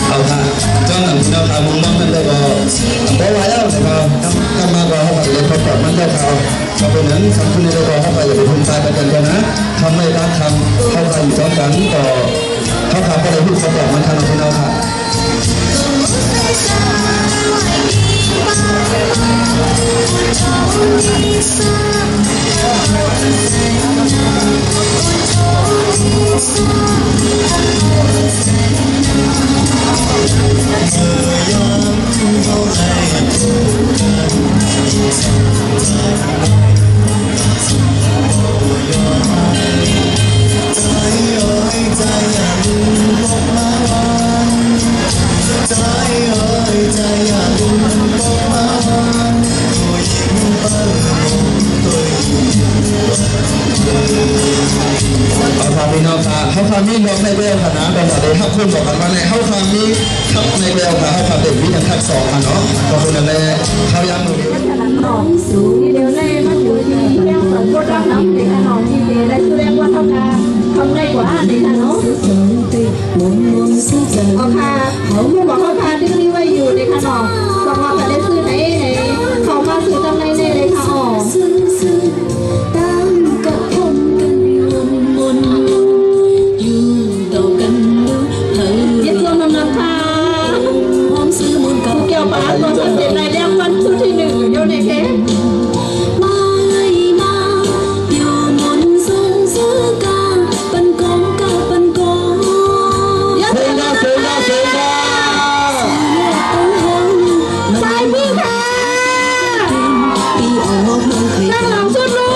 ເອົາທາງ ເຈົ້ານຳທີ່ເນາະ ທາງມຸມມອງນັ້ນໄດ້ກໍ ບໍ່ວ່າແລ້ວນະຄັບ ກັບມາກໍເຮົາກໍໄດ້ພົບກັບມັນແລ້ວເຂົາ ເພາະເປັນຫຍັງ ຄັນຄືໃນລະກອນເຮົາກໍຢ່າໄປທຸ່ມທາຍປະຈັນກັນນະ ຄຳໃດບາງຄຳເຮົາກໍຢູ່ພ້ອມກັນ ກໍເຮົາກໍບໍ່ໄດ້ຮູ້ຄຳຕອບມັນ ຄັນເນາະ ພີ່ນ້ອງຄະ. ເອົາລະພີ່ນ້ອງຄະ ເຮົາຄະມີລວມໃນແວວຄະນະ ແຕ່ວ່າໄດ້ຮັບຄົນບອກກັນວ່າໃນ ເຮົາຄະມີທັກໃນແວວຄະ ເຮົາຄະເປັນວິທະທັກສອງຄະເນາະ ກໍຄືນັ້ນແຫຼະ ເຮົາຢາກມື້ນີ້ ເອົາຄະ ເຮົາຄະດຶງນີ້ໄວ້ຢູ່ເດ້ຄະເນາະ ຫວັງວ່າຈະໄດ້ຊື້ໃນ ໃນ ເຂົ້າມາຊື້ຈັ່ງໃດແດ່ເດ້ຄະ ອໍ ເຮັດຊ່ວງນຳນຳພາ ຜູ້ກ່ຽວປາກຕົວສຳເລັດລາຍແລ້ວ ວັນຊຸດທີໜຶ່ງຢູ່ໃນເຂດ ຊ້າຍມືຄ່ະ ດ້ານຫຼັງສຸດລູກ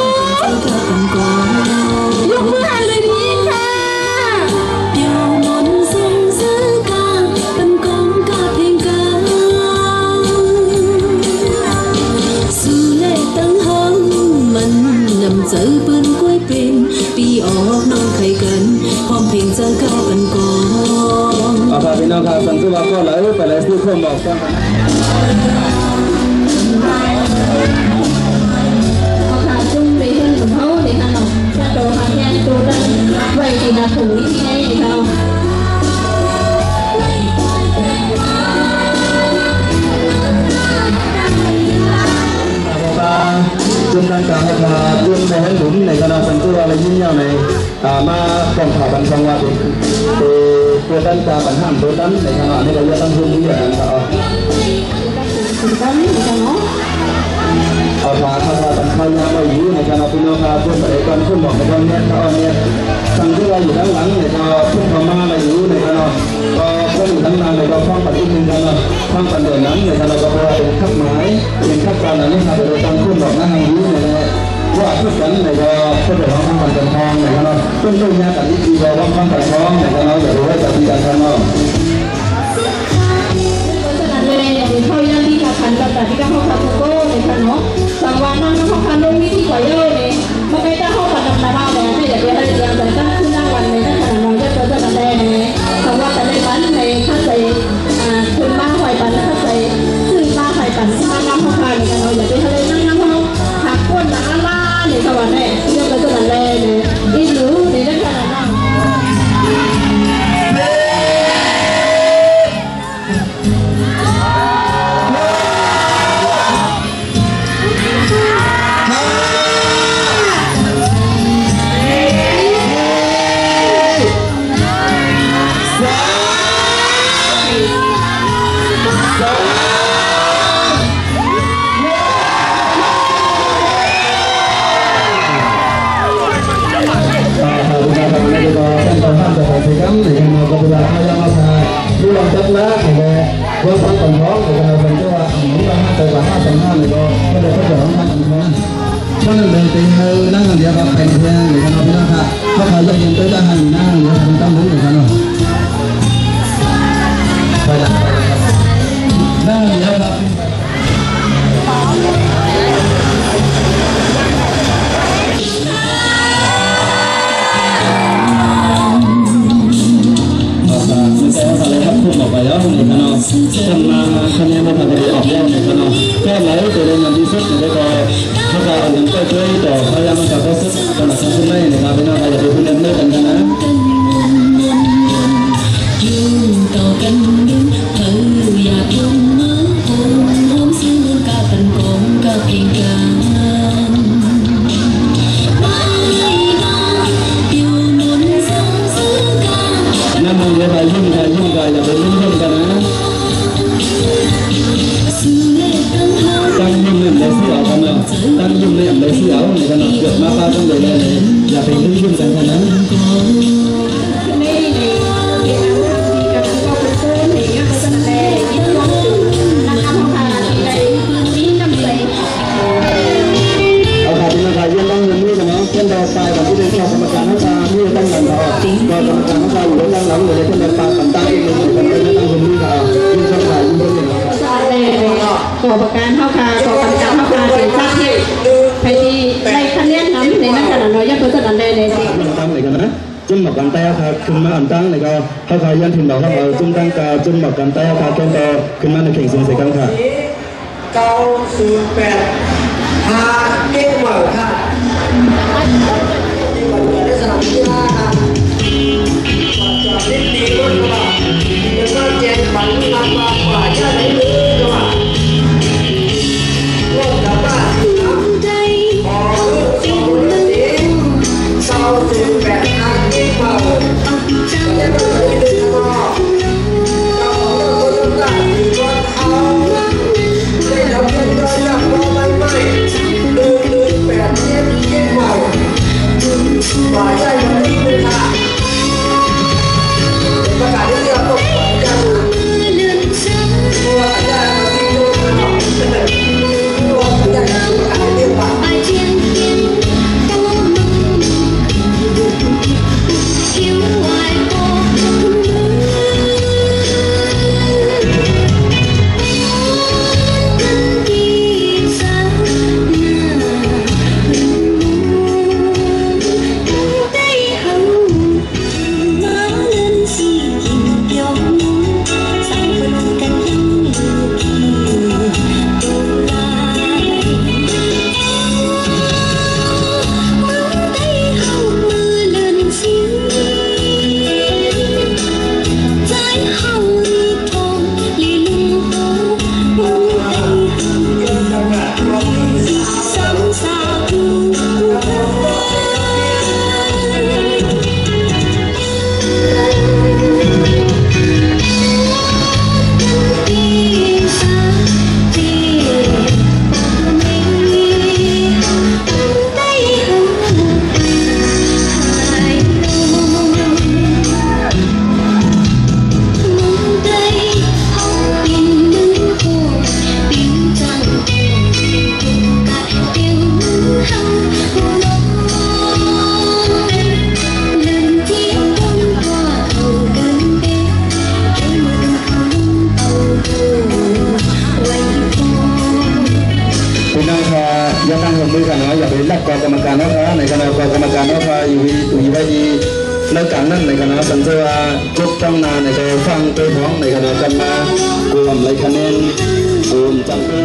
ຍົກມືໃຫ້ເລີຍດີໆ ຄ່ະ ເອົາລະ ພີ່ນ້ອງຄະ ສັນຄືວ່າກໍໄຫຼໄປໄຫຼສູ່ຄວາມໝອກ ເອົາຄະ ຈຸ້ມໄປເຮັດຂອງເຮົາເດ້ຄະເນາະ ກະໂຕຄະ ແທນໂຕນັ້ນໄວ້ທີ່ໜ້າຖົງນີ້ໄດ້ເດ້ຄະເນາະ. ຈຸດຕັ້ງການໃຫ້ພະຈຸດໃນແຫ່ງບຸນໃນຄະນະ ເພິ່ນຄືວ່າໄດ້ຍິນຍາວໃນ ອ່າ ມາຕ້ອງຖ້າບັນຊອງວ່າເປັນ ເປັນຕົວຕັ້ງກາບັນຫ້າມໂດນນັ້ນໃນຄະນະ ອັນນີ້ກໍເລື່ອງຕັ້ງເພິ່ນເລື່ອງນັ້ນກໍເອົາ ເອົາພາຄະນະບັນຊອງຍາມໄວ້ຢູ່ໃນຄະນະ ພີ່ນ້ອງຄະ ເພິ່ນໄປກ່ອນ ເພິ່ນບອກໃນຕອນແມ່ນກໍເອົາແມ່ນ ທັງທີ່ວ່າຢູ່ດ້ານຫຼັງໃນຄະນະ ເພິ່ນເຂົ້າມາໄດ້ຢູ່ໃນຄະນະ ກໍເພິ່ນຢູ່ດ້ານໜ້າໃນກໍຟັງກັນອີກໜຶ່ງຄະນະ ຟັງກັນໂດຍນັ້ນໃນຄະນະ ກໍເພາະວ່າເປັນຄັບໝາຍ ເປັນຄັບການອັນນີ້ຄະ ໂດຍຕັ້ງເພິ່ນບອກນະ ເຮົາຢູ່ໃນ ວ່າຄືກັນໃນກໍເພິ່ນໄດ້ຮ້ອງຄຳກັນທອງໃນກໍເນາະ ເພິ່ນໄດ້ຍາກັນອີກທີກໍຮ້ອງຄຳກັນທອງໃນກໍເນາະ ຢ່າໄປໄວ້ກັບທີ່ກັນທາງນອກ. ເພາະສະນັ້ນແລ້ວ ເຮົາຢ່າລີລາຄັນກັບຕາທີ່ເຮົາຄຳໂກໃນຂະເນາະ ສັງວານນຳເຮົາຄະລົງວິທີກວ່າເຢີເນ ມາໄກຕາເຮົາປານນຳນາເຮົາແລ້ວ ແຕ່ຢ່າໄປໃຫ້ເລື່ອງໃດຕັ້ງຄືນາງວັນໃນນັ້ນຂະເນາະ ຢ່າເປີດສະໜາແດ່ ສຳລັບແຕ່ໃນວັນໃນຄັດໃສ່ ອ່າ ຄົນມາຫອຍປັນ ຄັດໃສ່ ຊື້ມາຫອຍປັນ ມານຳເຮົາຄະໃນຂະເນາະ ຢ່າໄປໃຫ້ນາງນຳເຮົາ ຫາຄົນນາງລານໃນສະຫວັນແດ່ ເລື່ອງໃດສະຫວັນແດ່ ອີກຢູ່ໃນເລື່ອງຂະເນາະ. ອ່າ ຂອບຄຸນມາກ ທ່ານປະທານ ເຈົ້າຂອງກິດຈະກຳ ໃນການມາ ກໍເວລາ ຂ້າວຢາມມາ ພາ ຜູ້ລອງຈັບລາ ຂອງແມ່ ເລື່ອງຟັງການຮ້ອງ ໃນການເພິ່ນເຈົ້າວ່າ ອາ ມີລາຄາເກີນກວ່າຫ້າພັນຫ້າ ນີ້ກໍ ກໍໄດ້ເພິ່ນຈະຮ້ອງທາງອີກເທົ່ານັ້ນ ເພາະນັ້ນເລີຍ ໄປເຮີນາງເດືອກັບແປນເພງ ໃນຄະນະ ພີ່ນ້ອງຄະ ເຮົາກໍຢາກເຫັນໂຕຈະໃຫ້ນາງເດືອ ເປັນຕຳແໜ່ງ ໃນຄະນະ ໄປລະ ນາງເດືອກັບ ເອົາ ມັນແຕ່ວ່າໄດ້ຮັບຜົນອອກໄປແລ້ວ ນີ້ນະເນາະ ເພິ່ນມາຄະແນນເພິ່ນກໍໄດ້ອອກແລ້ວ ນີ້ນະເນາະ ແຕ່ໃດຕົວໃດງາມທີ່ສຸດ ແລ້ວກໍເຮົາກໍເອົານຳໄປຊ່ວຍຕໍ່ພະຍານຳກັບເພິ່ນ ສຳລັບຄົນໃໝ່ ນີ້ນະ ພີ່ນ້ອງ ກໍຢ່າໄປເພິ່ນເດີກັນນະ ຢູ່ຕໍ່ກັນ ເພິ່ນຢາກລົງມື ໂຮມ ໂຮມ ຊື້ເງິນກະປັນກອງກະເພງການ ເອົາ ເອົາ ພີ່ນ້ອງຂ້າ ຢ້ຽມທາງໂຮມມີກັນເນາະ. ເຊີນຕໍ່ໄປ ບັດນີ້ເປັນຄະນະກຳມະການເຮົາ ກະມີຕັ້ງນານແລ້ວ ກະກຳມະການເຮົາ ກະຢູ່ທາງຫຼັງເລີຍ. ເຊີນຕໍ່ໄປ ກັນຕາອີກໜຶ່ງຄົນ ເປັນທາງໂຮມມີ ກະຍິນດີ ຍິນດີເນາະ. ກອງກຳມະການເຮົາກະ ກອງກຳມະການເຮົາກະເປັນສັກທີ່ ໃຜທີ່ໄດ້ຄະແນນນຳໃນນັ້ນກະນະເນາະ ຢ່າເພິ່ງສະນັ້ນແດ່ເດ້. ຕາມເລີຍກັນນະ ຈຸ່ມໝອກກັນໄຕເຮົາກະຂຶ້ນມາອັນຕັ້ງນີ້ກະ ເຮົາກະຢ້ານເຖິງດອກເຮົາເອົາຈຸ່ມຕັ້ງກະ ຈຸ່ມໝອກກັນໄຕເຮົາກະ ແກ່ນຕໍ່ຂຶ້ນມາໃນເຄັ່ງສູງໃສ່ກັນຄ່ະ. ເກົ້າສູນແປດ ຫາເກັບເໝີ່ຄ່ະ ທີ່ເປີດໃນສະໜາມກິລາຄ່ະ. ກ່ອນຈະປິດຕີໝົດກໍວ່າ ເປັນວ່າແຈກປັນຮັບວ່າ ວ່າຢ່າໄດ້ເລີຍກໍວ່າ ລົດກັບບ້ານນຳ ຂໍເອີ້ນສອງຄົນເດີ ເກົ້າສູນແປດ ຫາເກັບເໝີ່ ເຈົ້າຂອງລົດໂຕໂຍຕ້າສີບອນ ເຮົາໄດ້ຮັບເງິນເດືອນຈາກບໍ່ໃໝ່ໃໝ່ ໜຶ່ງໜຶ່ງແປດເຈັດ ເຈັດໃໝ່ ໝາຍໃຊ້ວັນທີໜຶ່ງ ປະກາດເລື່ອງຕົກ ພີ່ນ້ອງຂ້າ ຢ່າຕັ້ງຮ່ວມມືກັນເນາະ ຢ່າໄປລັກກອງກຳມະການເຮົາຄ່ະ ໃນຂະນະກອງກຳມະການເຮົາຄ່ະ ຢູ່ທີ່ ຢູ່ທີ່ໄວ້ທີ່ ໃນການນັ້ນໃນຂະນະສັນເສວ່າ ຈົບຕັ້ງໜ້າໃນການຟັງໄປພ້ອມໃນຂະນະກຳມະການລວມລາຍຄະແນນ ໂອມຈັນເປີ.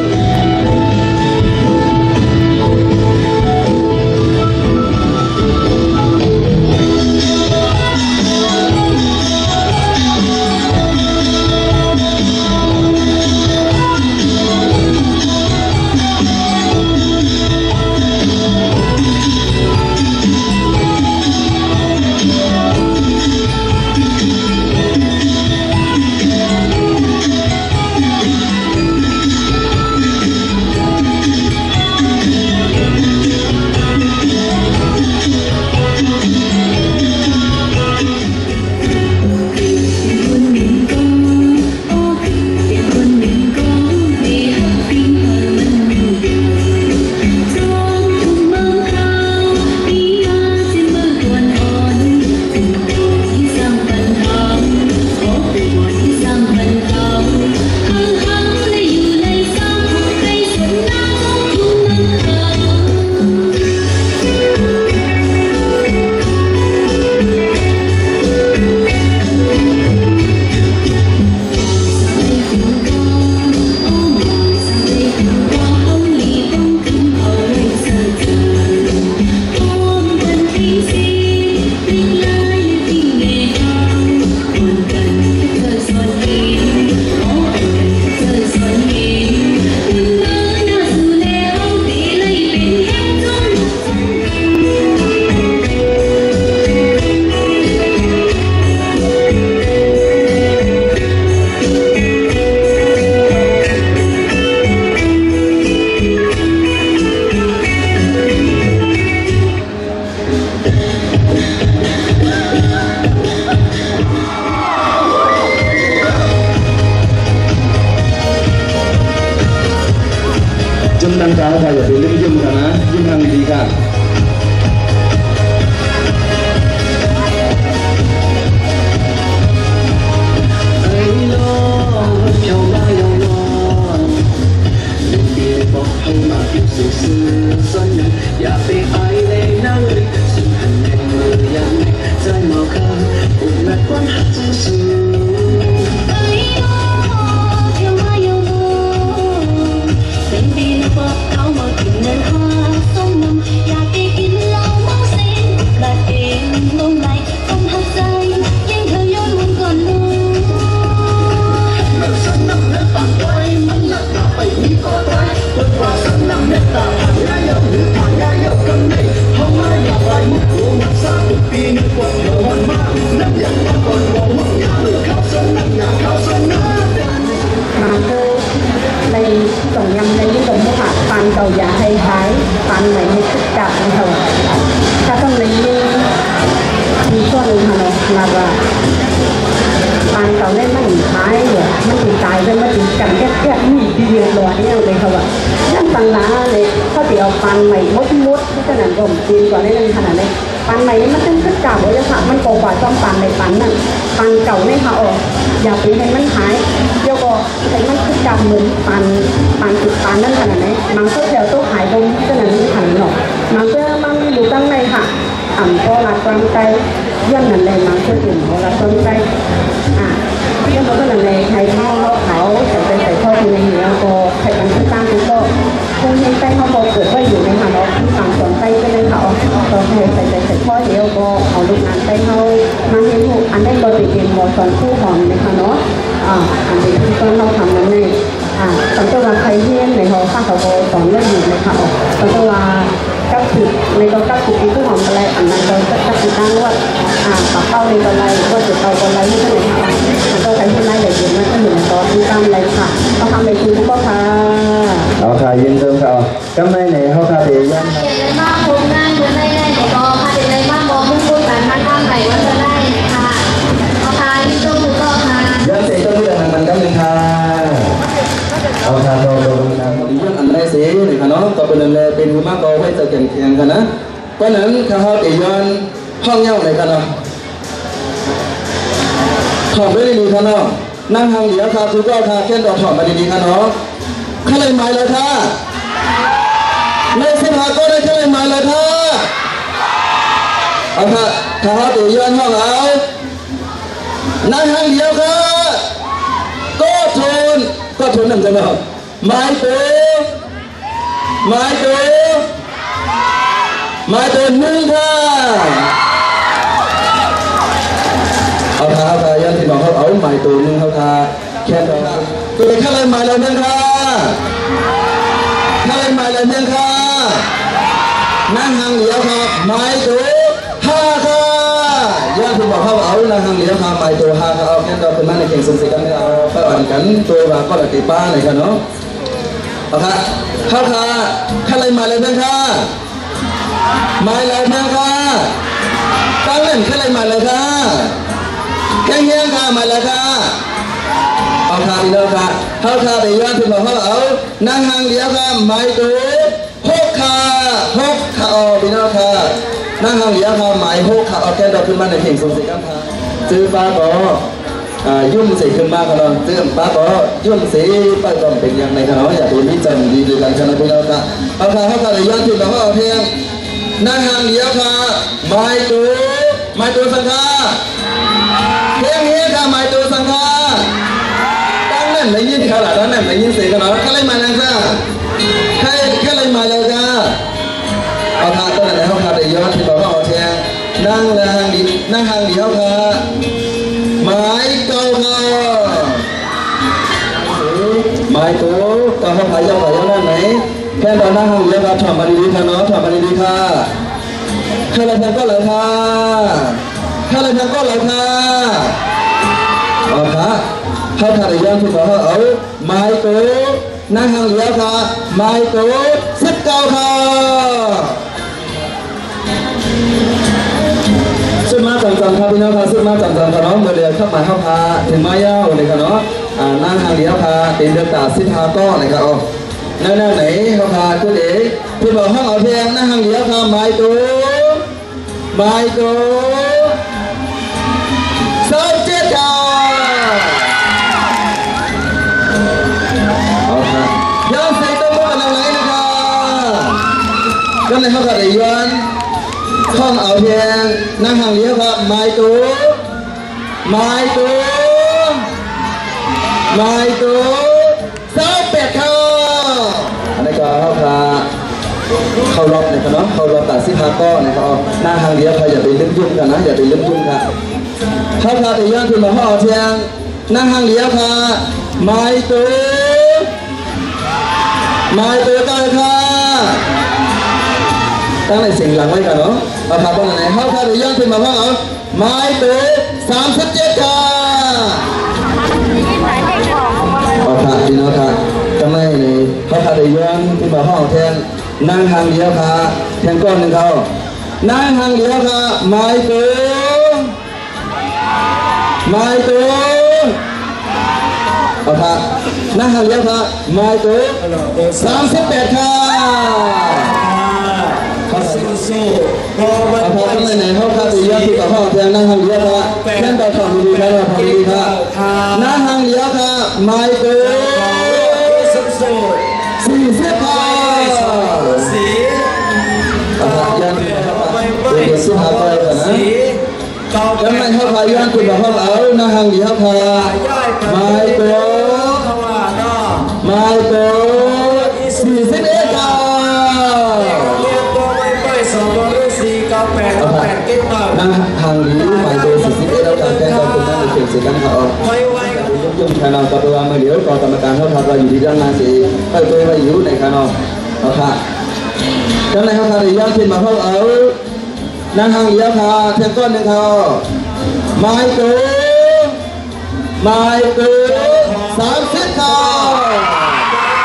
ຄົນດັ່ງກ່າວກໍຢ່າໄປລືມຍິ້ມກັນນະ, ຍິ້ມໃຫ້ດີໆ ຄ່ະ. ບາງເທື່ອໃນສອງຍາມໃນນີ້ກໍມີວ່າ ປານເກົ່າຢ່າໃຫ້ຫາຍ, ປານໃໝ່ໃຫ້ຄຶກຄັກ ເຮົາ ຖ້າຕ້ອງໄດ້ຍິນ ມີຊ່ວງໜຶ່ງຫັ້ນເນາະ ລາວວ່າ ປານເກົ່ານີ້ມັນຫາຍເລີຍ ມັນຊິຕາຍເລີຍ ມັນຊິຈຳແທບໆ ມີດີຫຼອດແນວເລີຍ ເຂົາວ່າ. ຍ້ອນປານລາວນີ້ ເຂົາຊິເອົາປານໃໝ່ໝົດໆ ເພາະສະນັ້ນກໍເປັນກວ່າໃນນັ້ນຂະໜາດໃດ. ປານໃໝ່ນີ້ມັນຈັ່ງຄຶກຄັກບໍ່ຢາກຫາກ ມັນກໍກວ່າຕ້ອງປານໃດປານນັ້ນ, ປານເກົ່າໃນຫາອອກ ຢ່າໄປໃຫ້ມັນຫາຍ ແລ້ວກໍໃຫ້ມັນຄຶກຄັກເໝືອນປານ ປານ ປານນັ້ນຂະໜາດໃດ. ບາງເທື່ອແຖວໂຕຫາຍບໍ່ມີຂະໜາດນັ້ນເນາະ, ບາງເທື່ອມັນມີຢູ່ທາງໃນຫາ ອຳ ບໍ່ລັດຄວາມໃຕ້ ຍ້ອນນັ້ນແຫຼະ ບາງເທື່ອເປັນບໍ່ລັດຄວາມໃຕ້ ອາ ຍ້ອນເພາະສະນັ້ນແຫຼະ ໃຫ້ເຮົາ ເຮົາ ເຮົາໃສ່ໃຈໃສ່ຄໍຢູ່ໃນນີ້ ແລ້ວກໍໃຫ້ມັນຄືຕ່າງຄືກໍ ໂຮງຮຽນໄຕ້ເຮົາກໍເກີດໄວ້ຢູ່ໃນຫັ້ນເນາະ ຄືຟັງສອນໄຕ້ເປັນເລື່ອງຂາວ ກໍໃຫ້ໃສ່ໃຈໃສ່ຄໍ ແລ້ວກໍເອົາລູກຫຼານໄຕ້ເຮົາມາຮຽນຮູ້. ອັນນັ້ນກໍຈະເປັນໝໍສອນຄູຫອມເນາະ ອາ ອັນເປັນທີ່ສອນເຮົາທຳນັ້ນເອງ. ອາ ຄັນແຕ່ວ່າໃຜຮຽນໃນຫໍຄາ ເຂົາກໍສອນໄວ້ຢູ່ໃນຄາ. ຄັນແຕ່ວ່າກັບສິບ ໃນກໍກັບສິບປີຄູຫອມກໍໄດ້ ອັນນັ້ນກໍກັບສິບນາງວັດ ອາ ປາເປົ້ານີ້ກໍໄດ້ ວັດເຈົ້າເກົ່າກໍໄດ້ ຢູ່ເທົ່ານັ້ນ. ຄັນແຕ່ວ່າໃຜຮຽນລາຍລະອຽດມາກກວ່ານີ້ກໍຕິດຕາມໄດ້ຄ່ະ. ຂໍຄຳໄດ້ຄືທຸກຂໍ້ຄ່ະ. ເອົາຄ່ະ ຍິນດີຄ່ະ. ກຳໃນໃນເຮົາພາໄປຢ້າມ ມາພົບງານເມື່ອໃດໃນກໍພາໄປໄດ້ມາມອບມຸງຄຸດກັນມາທາງໃດວັນເມື່ອໃດນະຄະ. ເອົາຄ່ະ ຍິນດີທຸກຂໍ້ຄ່ະ. ຢ້າມເສຍຕົບມືດັງໆ ນຳກັນໜຶ່ງຄ່ະ. ເອົາຄ່ະ ຕໍ່ຕົວນຳກັນ ດີຢ້າມອັນໃດເສນະຄະເນາະ. ຕໍ່ໄປນັ້ນແລະ ເປັນຫູມາກໍໄວ້ໃຈແຂງໆ ຄ່ະນະ. ເພາະນັ້ນ ຖ້າເຮົາໄປຍ້ອນຫ້ອງເຍົາໃດຄະເນາະ ຖອມໄວ້ດີໆ ຄະເນາະ. ນັ່ງຫ່າງດຽວຄ່ະ ຄືເກົ່າຄ່ະ ແຂນກໍຖອມມາດີໆ ຄະເນາະ. ໃຜໄດ້ໝາຍແລ້ວຄ່ະ? ໃນສິບຫ້າກໍໄດ້ ໃຜໄດ້ໝາຍແລ້ວຄ່ະ? ເອົາຄ່ະ ຖ້າເຮົາໄປຍ້ອນຫ້ອງເອົາ ນັ່ງຫ່າງດຽວຄ່ະ ກໍໂທນ ກໍໂທນນຳກັນເນາະ. ໝາຍໂຕ ໝາຍໂຕ ໝາຍໂຕໜຶ່ງຄ່ະ. ເອົາຄ່ະ ເອົາຄ່ະ ຢ້ານພີ່ນ້ອງເຮົາເອົາໝາຍໂຕໜຶ່ງເຮົາຄ່ະ ແຂນດອກ. ໂຕໃດ ໃຜໄດ້ໝາຍແລ້ວໜຶ່ງຄ່ະ? ໃຜໄດ້ໝາຍແລ້ວໜຶ່ງຄ່ະ? ນັ່ງຫ່າງດຽວຄ່ະ ໝາຍໂຕຫ້າຄ່ະ. ຢ້ານພີ່ນ້ອງເຮົາເອົານັ່ງຫ່າງດຽວຄ່ະ ໝາຍໂຕຫ້າຄ່ະ. ເອົາແຂນດອກຂຶ້ນມາໃນເຄັ່ງສູງໃສ່ກັນ ເອົາປະອອນກັນ ໂຕວ່າກໍລະຕິປ້າໃນຄ່ະເນາະ. ເອົາຄ່ະ ເຮົາຄ່ະ ໃຜໄດ້ໝາຍແລ້ວເພິ່ນຄ່ະ? ໝາຍແລ້ວເພິ່ນຄ່ະ? ຕັ້ງແໜ້ນ ໃຜໄດ້ໝາຍແລ້ວຄ່ະ? ແຮງໆຄ່ະ ໝາຍແລ້ວຄ່ະ? ເອົາຄ່ະ ພີ່ນ້ອງຄ່ະ ເຮົາຄ່ະໄປຍ້ອນເພິ່ນວ່າເຮົາເອົານັ່ງຫ່າງດຽວຄ່ະ ໝາຍໂຕຫົກຄ່ະ ຫົກຄ່ະ ເອົາ ພີ່ນ້ອງຄ່ະ ນັ່ງຫ່າງດຽວຄ່ະ ໝາຍຫົກຄ່ະ ເອົາແຂນດອກຂຶ້ນມາໃນເພງສົງເສກັນຄ່ະ ຈື່ຟ້າກໍ ອາ ຫຍຸ້ມເສຂຶ້ນມາຂະນ້ອຍ ເຈື່ອມປາກໍຫຍຸ້ມເສ ໄປກໍເປັນຫຍັງໃນຂະນ້ອຍ ຢາກເຫັນມີຈັນດີຄືກັນຂະນ້ອຍ ພີ່ນ້ອງຄ່ະ. ເອົາຄ່ະ ເຮົາກໍໄດ້ຍ້ອນທີ່ມາເຮົາເອົາແພງ ນັ່ງຫ່າງດຽວຄ່ະ ໝາຍໂຕ ໝາຍໂຕສັງຄະ ເພງເຮກະ ໝາຍໂຕສັງຄະ ຕັ້ງແໜ້ນໄດ້ຍິນຄ່ະລະ ຕັ້ງແໜ້ນໄດ້ຍິນເສຂະນ້ອຍ ໃຜໄດ້ໝາຍແລ້ວຄ່ະ ໃຜ ໃຜໄດ້ໝາຍແລ້ວຄ່ະ. ເອົາຄ່ະ ຕອນນັ້ນເຮົາຄ່ະໄດ້ຍ້ອນທີ່ມາເຮົາເອົາແພງ ນັ່ງຫ່າງດີ ນັ່ງຫ່າງດຽວເຮົາຄ່ະ ໝາຍເກົ້າຄ່ະ ໝາຍໂຕ ເກົ້າເຮົາຄ່ະ ຢ່າໄປຢ່ານັ້ນໄດ ແຄ່ຕອນນັ່ງຫ່າງດຽວເຮົາຄ່ະ ຖອຍມາດີໆຄ່ະເນາະ ຖອຍມາດີໆຄ່ະ ເຂົ້າໄດ້ແພງກໍໄດ້ຄ່ະ ເຂົ້າໄດ້ແພງກໍໄດ້ຄ່ະ ເອົາຄ່ະ ເຮົາຄ່ະໄດ້ຍ້ອນທີ່ມາເຮົາເອົາ ໝາຍໂຕ ນັ່ງຫ່າງດຽວຄ່ະ ໝາຍໂຕສິບເກົ້າຄ່ະ. ສຸດມາຈຳໆຄ່ະ ພີ່ນ້ອງຄ່ະ ສຸດມາຈຳໆຄ່ະເນາະ ເມື່ອເຫຼືອຄັບໝາຍເຮົາຄ່ະ ເຖິງມາຍາວເລີຍຄ່ະເນາະ ອາ ນັ່ງຫ່າງດຽວຄ່ະ ເປັນເດືອນຕາສິບຫ້າກໍເລີຍຄ່ະ ເອົາ ແນວໆ ໃນເຮົາພາເພິ່ນເອງ ເພິ່ນບອກຮ້ອງເອົາແພງນາງຮັງເລີເຮົາພາ ໝາຍໂຕ ໝາຍໂຕ ຊາວເຈັດຄ່ະ. ເອົາຄ່ະ ຍ້ອນສຽງຕົບມືກັນຫຼັ່ງໄຫຼນະຄ່ະ. ຕອນນີ້ເຮົາກໍໄດ້ຍ້ອນຮ້ອງເອົາແພງນາງຮັງເລີເຮົາພາ ໝາຍໂຕ ໝາຍໂຕ ໝາຍໂຕ ຊາວແປດຄ່ະ. ອັນນີ້ກໍເຮົາກະເຂົ້າຮອບນະຄັບເນາະ ເຂົ້າຮອບຕາສິບຫ້າກໍນະຄັບ. ນາງຮັງເລີເຮົາພາ ຢ່າໄປລືມຫຍຸ້ງກັນນະ ຢ່າໄປລືມຫຍຸ້ງຄ່ະ. ເຮົາພາໄດ້ຍ້ອນຂຶ້ນມາຮອດທຽງ ນາງຮັງເລີເຮົາພາ ໝາຍໂຕ ໝາຍໂຕເກົ້າຄ່ະ. ຕັ້ງໃນສຽງຫຼັງໄວ້ກ່ອນເນາະ. ເອົາຄ່ະ ຕອນນີ້ເຮົາພາໄດ້ຍ້ອນຂຶ້ນມາຮອດເອົາ ໝາຍໂຕສາມສິບເຈັດຄ່ະ. ເອົາຄ່ະ ພີ່ນ້ອງຄ່ະ ຕອນນີ້ເຮົາພາໄດ້ຍ້ອນຂຶ້ນມາຮອດແທນນາງຮັງເລີເຮົາພາ ແທນກ້ອນໜຶ່ງເຂົ້າ. ນາງຮັງເລີເຮົາພາ ໝາຍໂຕ ໝາຍໂຕ ເອົາຄ່ະ ນາງຮັງເລີເຮົາພາ ໝາຍໂຕສາມສິບແປດຄ່ະ. ເອົາຄ່ະ ຕອນນີ້ເຮົາພາໄດ້ຍ້ອນຂຶ້ນມາຮອດແທນນາງຮັງເລີເຮົາພາ ແທນດາວຄຳດີຄ່ະ ຄຳດີຄ່ະ. ນາງຮັງເລີເຮົາພາ ໝາຍໂຕສີ່ສິບຄ່ະ. ເອົາຄ່ະ ຢ້ານເປັນສິບຫ້າເກົ້າແລ້ວນະ. ກຳໄລເຮົາພາຍ້ອນຂຶ້ນມາຮອດເອົາ ນາງຮັງເລີເຮົາພາ ໝາຍໂຕ ໝາຍໂຕສີ່ສິບເອັດຄ່ະ. ນາງຮັງເລີໝາຍໂຕສີ່ສິບເອັດ ແລ້ວກະແຟນເກົ່າຄົນນັ້ນເປັນເສຍກັນເຂົາອອກ. ຍົກຍົກຄະນະ ກໍເພາະວ່າມື້ດຽວກໍກຳມະການເຮົາພາວ່າຢູ່ທີ່ດ້ານໜ້າຊິເຂົ້າໄປໄວ້ຢູ່ໃນຄະນະ. ເອົາຄ່ະ ກຳໄລເຮົາພາໄດ້ຍ້ອນຂຶ້ນມາຮອດເອົາ ນາງຮັງເລີເຮົາພາ ທຽງກ້ອນໜຶ່ງເຂົ້າ ໝາຍໂຕ ໝາຍໂຕສາມສິບເຂົ້າ.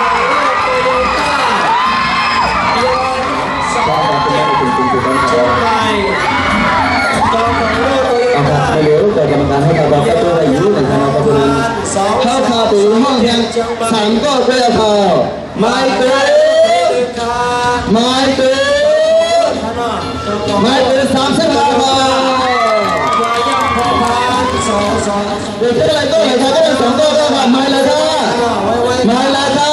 ເອົາຄ່ະ ດຽວກໍກຳມະການເຮົາພາກໍໄດ້ຢູ່ໃນຄະນະ ເຮົາພາໄປຮ້ອງແຂ່ງສາມກໍໄດ້ເຂົ້າ. ໝາຍເຕີ ໝາຍເຕີ ໝາຍເຕີສາມສິບຫ້າ ເດີນເທົ່າໃດກໍໄດ້ ຖ້າໄດ້ສອງກໍໄດ້ ໝາຍເລີຍຄ່ະ ໝາຍເລີຍຄ່ະ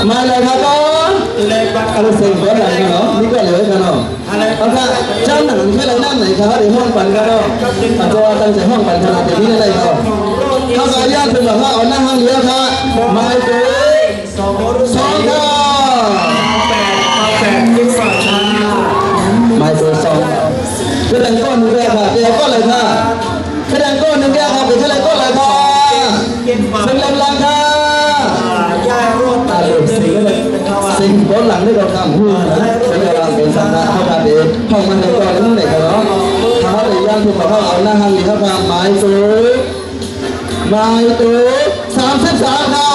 ໝາຍເລີຍຄ່ະ ກໍເລກບັດ ເອົາເສີມກ່ອນໄດ້ເນາະ ມີກ່ອນເລີຍຄ່ະເນາະ. ເອົາຄ່ະ ຈາກນັ້ນຄືໄດ້ນຳໃນຄ່ະ ເຮົາໄດ້ຮ້ອງປັນກັນເນາະ ອາດຈະວ່າຕັ້ງໃຈຮ້ອງປັນຂະໜາດເດມີໄດ້ເນາະ ເຮົາກໍຢາກເປັນວ່າເຮົາເອົານາງຮັງເລີເຮົາຄ່ະ ໝາຍເຕີສອງຄ່ະ ໝາຍເຕີສອງ ຄືແຕ່ງກ່ອນໜຶ່ງເທື່ອຄ່ະ ແຕ່ງກ່ອນເລີຍຄ່ະ ສະແດງກ່ອນໜຶ່ງແກ້ວເຂົ້າໄປເທື່ອໃດກ່ອນລະຄ່ະ ເຊີນລຳຫຼັງຄ່ະ ອ່າ ເຊິ່ງບ່ອນຫຼັງນີ້ກໍຂ້າມຮູ້ນະ ເປັນການເປັນສາທາເຮົາການເອງ ເຂົ້າມາໃນກ່ອນໜຶ່ງໃນຂະເນາະ ຖ້າເຮົາໄດ້ຢ່າງທີ່ພວກເຮົາເອົານາງຮັງເລີເຮົາມາໝາຍໂຕ ໝາຍໂຕສາມສິບສາມຄ່ະ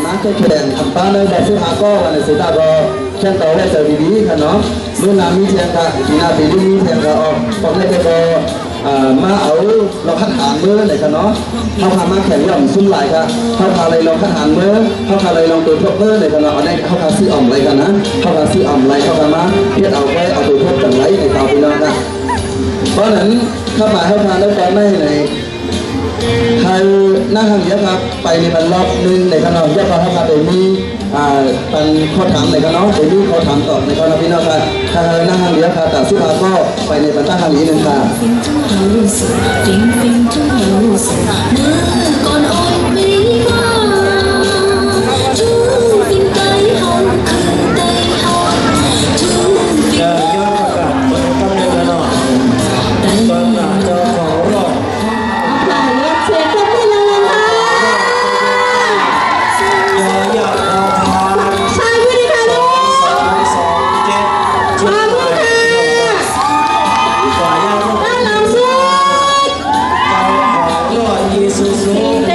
ມາແຂ່ງຂັນປ້າເນີ ແບບສິບຫ້າກໍ ວັນນີ້ຊິຕາກໍ ແຂ່ງຕໍ່ໄວ້ເຈົ້າດີໆ ຄັນເນາະ ມື້ໜ້າມີແຂ່ງກະ ປີໜ້າປີນີ້ມີແຂ່ງກະອອກ ອອກໄດ້ແຕ່ກໍ ອ່າ ມາເອົາລອງຄັດຫານເມີໄດ້ຄັນເນາະ ເຮົາພາມາແຂ່ງຢ່ອມຊຸມຫຼາຍກະ ເຮົາພາໄລ່ລອງຄັດຫານເມີ ເຮົາພາໄລ່ລອງຕົວທົບເມີໄດ້ຄັນເນາະ ອັນນີ້ເຮົາພາຊື້ອອມໄດ້ຄັນນະ ເຮົາພາຊື້ອອມໄດ້ ເຮົາພາມາເຮັດເອົາໄວ້ເອົາຕົວທົບກັນໄດ້ໃນຄາວພີ່ນ້ອງນະ ເພາະນັ້ນ ຄຳໝາຍເຮົາພາໄດ້ຕອນໃໝ່ໃນ ໃຫ້ນາງຮັງເລີເຮົາພາໄປໃນບັນລອບໜຶ່ງໃນຄະນະ ຢ່າພາເຮົາພາໄປມີ ອ່າ ປັນຂໍ້ຖາມໃນຄະນະ ໄປມີຂໍ້ຖາມຕອບໃນຄະນະ ພີ່ນ້ອງຄ່ະ ໃຫ້ນາງຮັງເລີເຮົາພາຕາມສິບຫ້າຂໍ້ໄປໃນບັນຕາຮັງອີກໜຶ່ງຄ່ະ. ເຈົ້າຂອງຮອບ ຂໍສຽງຕົບມືດັງໆ ຍ.ຢ.ພ ພານ ໃຊ່ ຢູ່ດີຄ່ະລູກ ສອງສອງເຈັດ ຂອບຄຸນຄ່ະ ດ້ານຫຼັງສຸດ ເຈົ້າຂອງລົດອີຊູຊູ ເຈ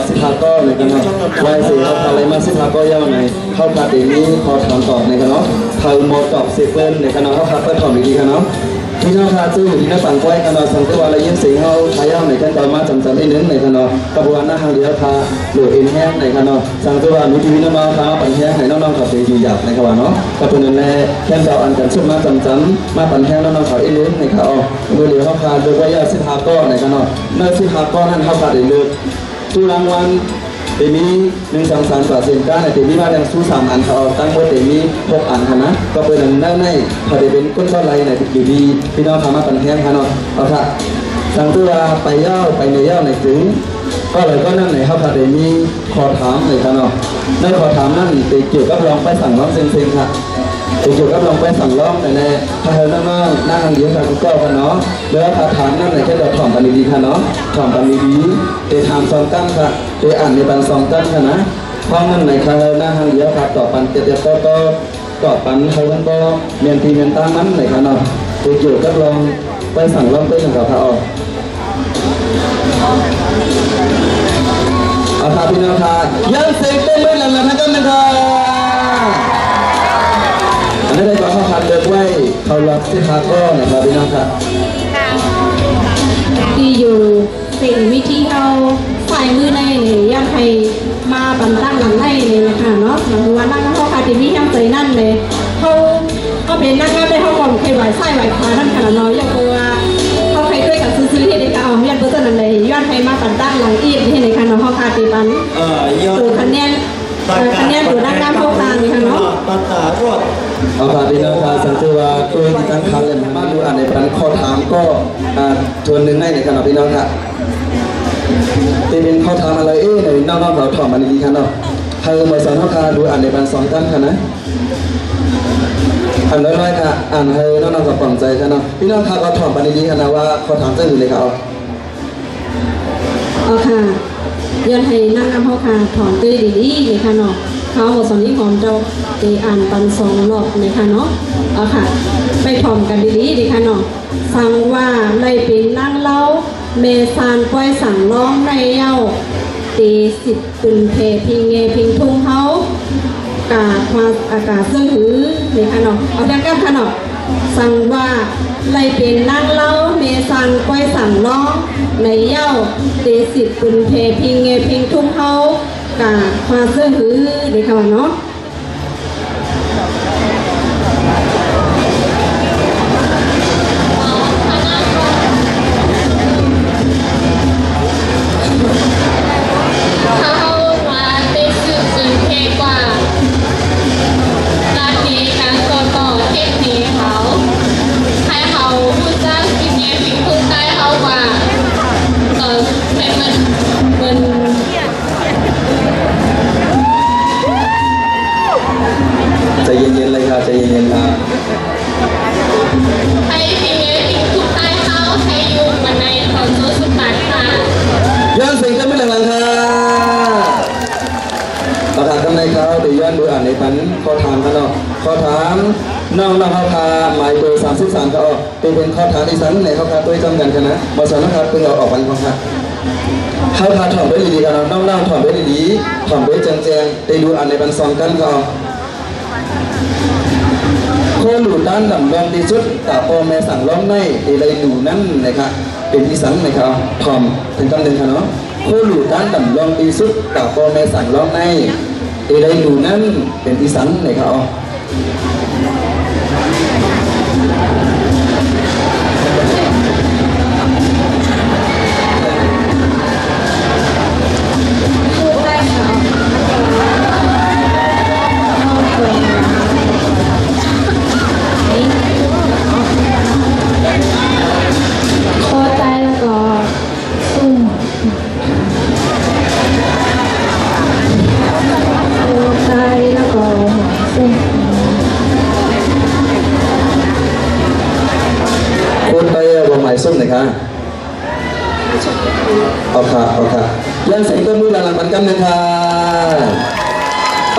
ສິບຫ້າຂໍ້ໃນຂະເນາະ ວ່າເສຍເຮົາຄາໄລມາສິບຫ້າຂໍ້ຍາວໃນ ເຮົາຄາໄດ້ມີຂໍ້ຖາມຕອບໃນຂະເນາະ ເຮົາໝົດຕອບເສເພິ່ນໃນຂະເນາະ ເຮົາຄາໄປພ້ອມດີໆຂະເນາະ ພີ່ນ້ອງຄາຊື່ຢູ່ທີ່ນະປັງໄວ້ຂະເນາະ ສັງເກດວ່າໄດ້ຍິນສຽງເຮົາຄາຍາວໃນຂັ້ນຕອນມາຈຳໆນິດໜຶ່ງໃນຂະເນາະ ກະບໍ່ວ່ານະຮັງເດີຍຄາໂຫຼເອັນແຮງໃນຂະເນາະ ສັງເກດວ່າມີທີ່ວິນະມາຄາມາປັນແຮງໃຫ້ນ້ອງໆເຂົາໄປຢູ່ຢາກໃນຂະວ່າເນາະ ກະເປັນນັ້ນແຫຼະ ແຄ່ນເຈົ້າອັນກັນຊຸດມາຈຳໆ ມາປັນແຮງນ້ອງໆເຂົາອີກໜຶ່ງໃນຂະເນາະ ມື້ເດຍເຮົາຄາເລືອກໄວ້ຍາວສິບຫ້າຂໍ້ໃນຂະເນາະ ໃນສິບຫ້າຂໍ້ນັ້ນເຮົາຄາໄດ້ເລືອກ ຕູ້ລາງວັນ ເຕມີ ໜຶ່ງ ສອງ ສາມ ກວ່າເຊັ່ນກັນ ເຕມີມາແຕ່ງຊູສາມອັນ ເຂົາເອົາຕັ້ງໝົດເຕມີຫົກອັນຫັ້ນນະ ກໍເປັນອັນນັ້ນໃນ ເຂົາໄດ້ເປັນຄົນກໍໄລ່ໃນຢູ່ດີ ພີ່ນ້ອງເຂົ້າມາປັນແຮງຫັ້ນເນາະ ເອົາທະ ສັງເກດວ່າໄປຍາວ ໄປໃນຍາວໃນເຖິງ ກໍເລີຍກໍນັ້ນໃນ ເຮົາກໍໄດ້ມີຂໍ້ຖາມໃນຂະເນາະ ໃນຂໍ້ຖາມນັ້ນເປັນກ່ຽວກັບລອງໄປສັ່ງລອງເຊັງໆ ເປັນກ່ຽວກັບລອງໄປສັ່ງລອງໃນ ໃນ ຖ້າເຮົານັ້ນ ນາງເດຍຄະຄືເກົ່າຫັ້ນເນາະ ແລ້ວຖ້າຖາມນັ້ນໃນ ແຄ່ດອກຖອມກັນດີໆ ຄະເນາະ ຖອມກັນດີໆ ເປັນຖາມສອງຄັ້ງຄະ ເປັນອ່ານໃນບັນສອງຄັ້ງຄະນະ ເພາະນັ້ນໃນ ຄະ ນາງເດຍຄະຕອບປັນເຈັດໆ ຕໍ່ໆ ຕອບປັນເຮົາມັນບໍ່ແມ່ນທີ່ແມ່ນຕາມມັນໃນຄະເນາະ ເປັນກ່ຽວກັບລອງໄປສັ່ງລອງໄປສັ່ງກັບພະອອກ ເອົາທະ ພີ່ນ້ອງທະ ຢ້ານເສງຕົບມືດັງໆ ທັງກັນນະຄະ ອັນໃດກໍເຮົາຄັດເລືອກໄວ້ ເຂົ້າລອບສິບຫ້າ ກໍນະຄະ ພີ່ນ້ອງທະ ທີ່ຢູ່ເສັງວິທີເຮົາ ສາຍມືໃນນີ້ ຢາກໃຫ້ມາປັນຕັ້ງຫຼັງໃນນີ້ນະຄະເນາະ ເພາະວ່ານາງເຮົາຄະທີ່ມີນ້ຳໃຈນັ້ນເດ ເຮົາ ເຮົາເປັນນາງງາມໄດ້ ເຮົາກໍເຄີຍໄຫວ້ຊ້າຍໄຫວ້ຂວານຳຄະເນາະ ຍ້ອນເພາະວ່າເຮົາໄປເຄີຍກັນຊື່ໆ ເຮັດໃຫ້ເຂົາເອົາ ຍ້ອນເພາະສະນັ້ນເດ ຍ້ອນໃຫ້ມາປັນຕັ້ງຫຼັງອີກເຮັດໃຫ້ຄະເນາະ ເຮົາຄະຊິປັນ ເອີ ໂຕຄະແນນ ເອີ ຄະແນນໂຕນາງງາມເຮົາຄະນີ້ຄະເນາະ ປັນຕາຮອດ ເອົາຄະ ພີ່ນ້ອງຄະ ສັງເກດວ່າໂຕທີ່ຕັ້ງຄັນແລ້ວ ມາດູອັນໃດປັນຂໍ້ຖາມກໍ ອ່າ ທວນໜຶ່ງໃນນີ້ຄະເນາະ ພີ່ນ້ອງຄະ ທີ່ເປັນຂໍ້ຖາມອະໄລເອີ ໃນນ້ອງໆເຂົາຖອມມາດີໆຄະເນາະ ໃຫ້ໝວດສອນເຮົາຄະດູອັນໃດປັນສອງກັນຄະນະ ອັນນ້ອຍໆຄະ ອ່ານໃຫ້ນ້ອງໆເຂົາປອງໃຈຄະເນາະ ພີ່ນ້ອງຄະກໍຖອມມາດີໆຄະນະວ່າຂໍ້ຖາມຈັ່ງໃດເລີຍຄະ ເອົາ ເອົາຄະ ຍ້ອນໃຫ້ນາງງາມເຮົາຄະຖອມໂຕດີໆເລີຍຄະເນາະ ເຮົາໝວດສອນອີກຫອມເຈົ້າໄດ້ອ່ານປັນສອງລອບເລີຍຄະເນາະ ເອົາຄະ ໄປຖອມກັນດີໆເລີຍຄະເນາະ ສັງວ່າໄດ້ເປັນນາງລາວ ແມ່ຊ່າງກ້ອຍສັງລອງໄດ້ເຍົາ ເຕສິດປືນແຜ່ພິງແງ່ພິງທຸງເຮົາ ກາຄວາມອາກາເຊິ່ງຫື ນີ້ຄະເນາະ ເອົາດັ່ງກັນຄະເນາະ ສັງວ່າໄດ້ເປັນນາງລາວ ແມ່ຊ່າງກ້ອຍສັງລອງໄດ້ເຍົາ ເຕສິດປືນແຜ່ພິງແງ່ພິງທຸງເຮົາ ກາຄວາມເຊິ່ງຫື ນີ້ຄະວ່າເນາະ. ໃຈເຢັນໆເລີຍຄ່ະ ໃຈເຢັນໆຄ່ະ ໃຫ້ພຣີເມຍລີກທຸກທ້າຍເຮົາໃຫ້ຢູ່ບັນໄດຂອງໂຊສະຕານຄ່ະ ຍ້ອນສຽງຕົບມືດັງໆຄ່ະ ເອົາ ຖ້າກຳໃນເຂົາໄດ້ຍ້ອນດູອ່ານໃນປັນຂໍ້ຖາມຄ່ະເນາະ ຂໍ້ຖາມ ນ້ອງໆເຮົາຄ່ະ ໝາຍເບີສາມສິບສາມຄ່ະ ເປັນ ເປັນຂໍ້ຖາມອີ່ສັງໃນເຮົາຄ່ະ ຕົວຈຳກັນຄ່ະນະ ບໍ່ສາມາດເບິ່ງເອົາອອກບັນຂອງຄ່ະ ເຮົາຄ່ະຖອມໄປດີໆຄ່ະເນາະ ນ້ອງໆຖອມໄປດີໆ ຖອມໄປແຈ້ງໆ ໄດ້ດູອ່ານໃນບັນສອງກັນຄ່ະ ໂຄລູຕານດຳລອງທີ່ສຸດ ຕາພໍ່ແມ່ສັງລອງໄດ້ ເອໄລດູນັ້ນນະຄະ ເປັນອີ່ສັງນະຄະ ຖອມເຖິງຄຳໜຶ່ງຄ່ະເນາະ ໂຄລູຕານດຳລອງທີ່ສຸດ ຕາພໍ່ແມ່ສັງລອງໄດ້ ເອໄລດູນັ້ນ ເປັນອີ່ສັງນະຄະ. ຂໍຕາຍແລ້ວກໍ ຊຸ່ມ ຕາຍແລ້ວກໍ ຊຸ່ມ ຄົນໄທເວົ້າໝາຍຊຸ່ມນີ້ຄ່ະ ເອົາຄ່ະ ເອົາຄ່ະ ຢ່າງສຽງຕົບມືດັງໆ ມັນກຳໜຶ່ງຄ່ະ.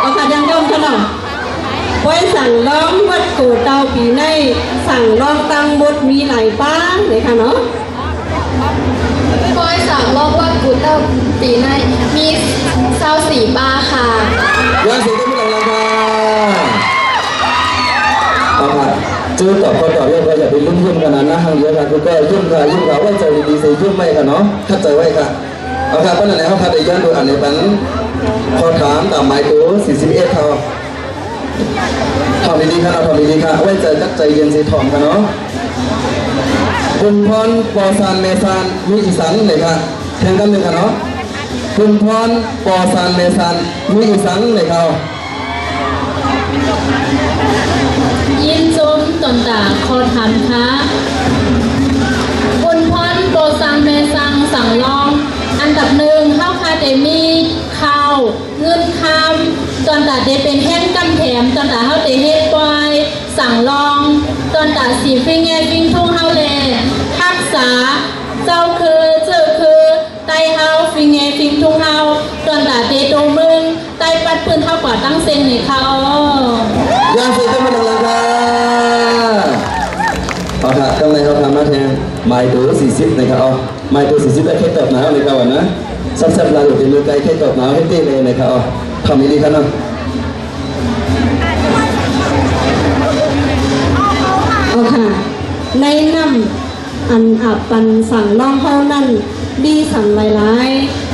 ເອົາຄ່ະ ຍັງຢໍ້າຄ່ະເນາະ. ປ້ອຍສັງລອງວັດໂກເຕົ່າປີໃນ ສັງລອງທັງໝົດມີຫຼາຍປ້າເລີຍຄ່ະເນາະ. ປ້ອຍສັງລອງວັດໂກເຕົ່າປີໃນ ມີຊາວສີ່ປ້າຄ່ະ. ຢ່າງສຽງຕົບມືດັງໆຄ່ະ. ເອົາຄ່ະ ຈື່ຕອບຂໍ້ຕອບແລ້ວກໍຢ່າໄປລຸ້ນຍິ້ມກັນນະ ນະຫາງດຽວຄ່ະ ຄືກໍຍິ້ມຄ່ະ ຍິ້ມຄ່ະ ໄວ້ໃຈດີໆ ຊິຍິ້ມໄວ້ຄ່ະເນາະ ຄັດໃຈໄວ້ຄ່ະ. ເອົາຄ່ະ ປານນັ້ນແຫຼະ ເຮົາຄ່ະໄດ້ຢ້ານໂດຍອັນໃດປັນ ຂໍຖາມຕາມໝາຍໂຕສີ່ສິບເອັດເຮົາ ຖອມດີໆຄ່ະເນາະ ຖອມດີໆຄ່ະ ໄວ້ໃຈກັບໃຈເຢັນຊິຖອມຄ່ະເນາະ. ບຸນພອນ ພໍ່ຊານແມ່ຊານ ມີອີ່ສັງເລີຍຄ່ະ ແຂ່ງກັນໜຶ່ງຄ່ະເນາະ. ບຸນພອນ ພໍ່ຊານແມ່ຊານ ມີອີ່ສັງເລີຍຄ່ະ. ຍິນຊົມຕົນຕາ ຂໍຖາມຄ່ະ ບຸນພອນ ພໍ່ຊານແມ່ຊານ ສັງລອງ ອັນດັບໜຶ່ງ ເຮົາຄ່ະໄດ້ມີເຂົ້າ ເງິນຄຳ ຕອນຕາເດເປັນແຮງກຳແຖມ ຕອນຕາເຮົາເດເຮັດປ່ອຍ ສັງລອງ ຕອນຕາສີຟິງແງຟິງທຸງເຮົາແລ ຮັກສາ ເຈົ້າຄື ເຈີຄື ໃຕ້ເຮົາ ຟິງແງຟິງທຸງເຮົາ ຕອນຕາເດໂຕເມືອງ ໃຕ້ປັດປືນເຮົາກວ່າຕັ້ງເສັງນີ້ຄ່ະ. ຢ່າງສຽງຕົບມືດັງໆຄ່ະ. ເອົາຄ່ະ ຕອນນີ້ເຮົາຖາມມາແທງໝາຍໂຕສີ່ສິບນີ້ຄ່ະ. ເອົາ ໝາຍໂຕສີ່ສິບ ໄດ້ເຄບຕອບໜາວເລີຍເຂົານະ ແຊບໆ ລາວເປັນເມືອງໄກ ເຄບຕອບໜາວ ເຮັດເຕ້ເລີຍເນາະເຂົາ ເອົາ ທຳອີ່ຫຼີຄັນເນາະ. ເອົາຄ່ະ ໃນນ້ຳອັນອາບປັນສັງລອງເຮົານັ້ນ ມີສັງຫຼາຍ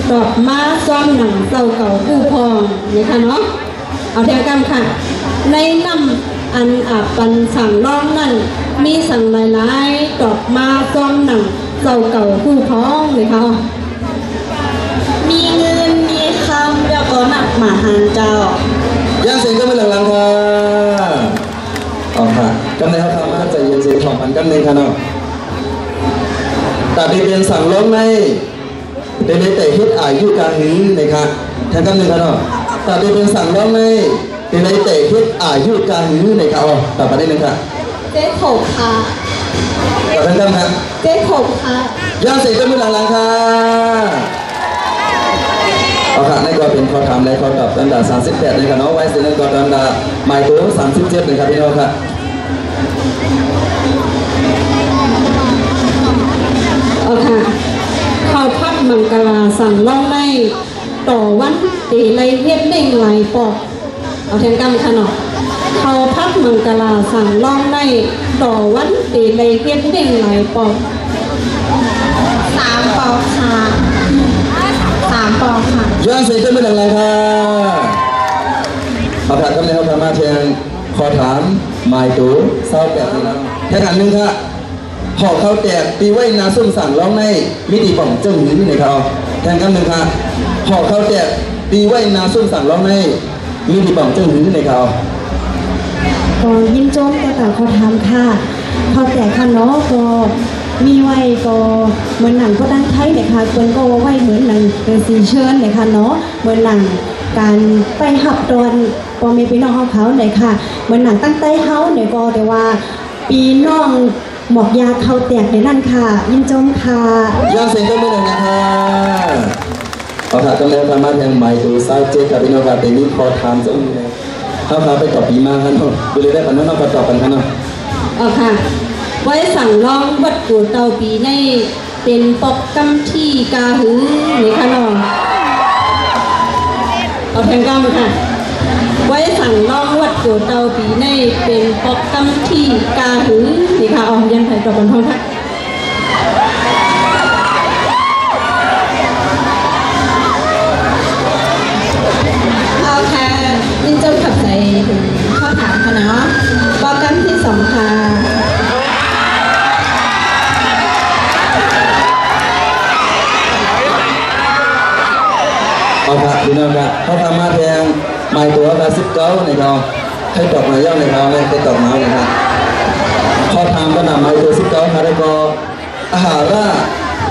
ໆ ຕອບມາຊອມໜັງເຈົ້າເກົ່າຜູ້ພ້ອງເນຍຄ່ະເນາະ. ເອົາແຖວກັນຄ່ະ ໃນນ້ຳອັນອາບປັນສັງລອງນັ້ນ ມີສັງຫຼາຍໆ ຕອບມາຊອມໜັງເຈົ້າເກົ່າຜູ້ພ້ອງເລີຍເຂົາ. ມີເງິນ ມີຄຳ ແລ້ວກໍນັກມະຫານເຈົ້າ. ຢ່າງສຽງຕົບມືດັງໆຄ່ະ. ເອົາຄ່ະ ກຳໃນເຮົາທຳມາໃຈເຢັນເສຍຂອງປັນກັນໜຶ່ງຄ່ະເນາະ. ຕາເປັນສັງລອງໃນ ເປັນໄດ້ແຕ່ເຮັດອາຍຸກາງືນເນຍຄ່ະ ແທນຄຳໜຶ່ງຄ່ະເນາະ. ຕາເປັນສັງລອງໃນ ເປັນໄດ້ແຕ່ເຮັດອາຍຸກາງຮືເນຍຄ່ະ. ເອົາ ຕາປານນີ້ໜຶ່ງຄ່ະ. ເຈັດຫົກຄ່ະ. ຕາແທນຄຳຄ່ະ. ເຈັດຫົກຄ່ະ. ຢ່າງສຽງຕົບມືຫຼັງໆຄ່ະ. ເອົາຄ່ະ ນັ້ນກໍເປັນຂໍ້ຖາມ ແລະ ຂໍ້ຕອບອັນດັບສາມສິບແປດເນຍຄ່ະເນາະ. ໄວເສັດນັ້ນກໍອັນດັບໝາຍໂຕສາມສິບເຈັດເນຍຄ່ະ ພີ່ນ້ອງຄ່ະ. ເອົາຄ່ະ ເຂົ້າພັດມັງກະລາສັງລອງໃນ ຕໍ່ວັນເຕໄລເຮັດເໜັງຫຼາຍປອກ ເອົາແທນກັນຄ່ະເນາະ. ເຂົ້າພັດມັງກະລາສັງລອງໄດ້ ຕໍ່ວັນເຕໄດ້ເຮັດເດ້ງຫຼາຍປອກ? ສາມປອກຄ່ະ ສາມປອກຄ່ະ. ຍ້ອນສຽງຕົບມືດັງໆ ຄ່ະ. ເອົາ ຖ້າກຳແໜ່ງເຮົາກະມາແທງຂໍ້ຖາມໝາຍໂຕຊາວແປດນີ້ນະ ແທງອັນໜຶ່ງຄ່ະ. ຫໍເຂົ້າແຕກຕີໄວ້ໜ້າຊຸມສັງລອງໃນ ມີຕີປ່ອງເຊິ່ງຫືໃນເຂົາ? ແທງຄຳໜຶ່ງຄ່ະ. ຫໍເຂົ້າແຕກຕີໄວ້ໜ້າຊຸມສັງລອງໃນ ມີຕີປ່ອງເຊິ່ງຫືໃນເຂົາ? ກໍຍິນຊົມຕໍ່ຕາມຂໍ້ຖາມຄ່ະ. ເຂົ້າແຕກຄ່ະເນາະ ກໍມີໄວ້ກໍເໝືອນໜັງກໍດັງໄທເດະຄ່ະ ເພິ່ນກໍເວົ້າໄວ້ເໝືອນໜັງເປັນສີເຊີນເດະຄ່ະເນາະ ເໝືອນໜັງການໄປຮັບຕ້ອນພໍ່ແມ່ພີ່ນ້ອງເຮົາເຂົາເດະຄ່ະ ເໝືອນໜັງຕັ້ງແຕ່ເຮົາເດະ ກໍແຕ່ວ່າ ພີ່ນ້ອງໝອກຢາເຂົ້າແຕກແນວນັ້ນຄ່ະ. ຍິນຊົມຄ່ະ. ຍ້ອນສຽງຕົບມືໜ້ອຍນະຄ່ະ. ເອົາຄ່ະ ກຳແໜ່ງເຮົາມາແທງໝາຍໂຕຊາວເຈັດຄ່ະ ພີ່ນ້ອງຄ່ະ. ເປັນມີຂໍຖາມຈັ່ງໜຶ່ງ ເຮົາຄ່ະໄປຕໍ່ປີມາຄ່ະເນາະ ກໍເລີຍໄດ້ປະນ້ອງໆ ມາຕອບກັນຄ່ະເນາະ. ເອົາຄ່ະ ໄວ້ສັງລອງວັດໂກເຕົາປີໃນ ເປັນປອກກຳທີ່ກາຫືນີ້ຄ່ະນ້ອງ? ເອົາແທງກຳຄ່ະ. ໄວ້ສັງລອງວັດໂກເຕົາປີໃນ ເປັນປອກກຳທີ່ກາຫືນີ້ຄ່ະ? ເອົາ ຢ້ານໃຜຕອບກັນພ້ອມຄ່ະ. ເອົາຄ່ະ ຍິນດີຂອບໃຈເຖິງ ຂໍຖາມຄ່ະເນາະ ປອກກຳທີສອງຄ່ະ. ເອົາຄ່ະ ພີ່ນ້ອງຄ່ະ ເຮົາຂ້າມມາແທງໝາຍໂຕຄ່ະ ສິບເກົ້ານີ້ເນາະ. ໃຜຕອບມາແລ້ວນີ້ເນາະ ໃຜຕອບມາແລ້ວນີ້ເນາະ. ຂໍຖາມກັນນຳໝາຍໂຕສິບເກົ້າຄ່ະ ໄດ້ກໍ ອາຫາລະ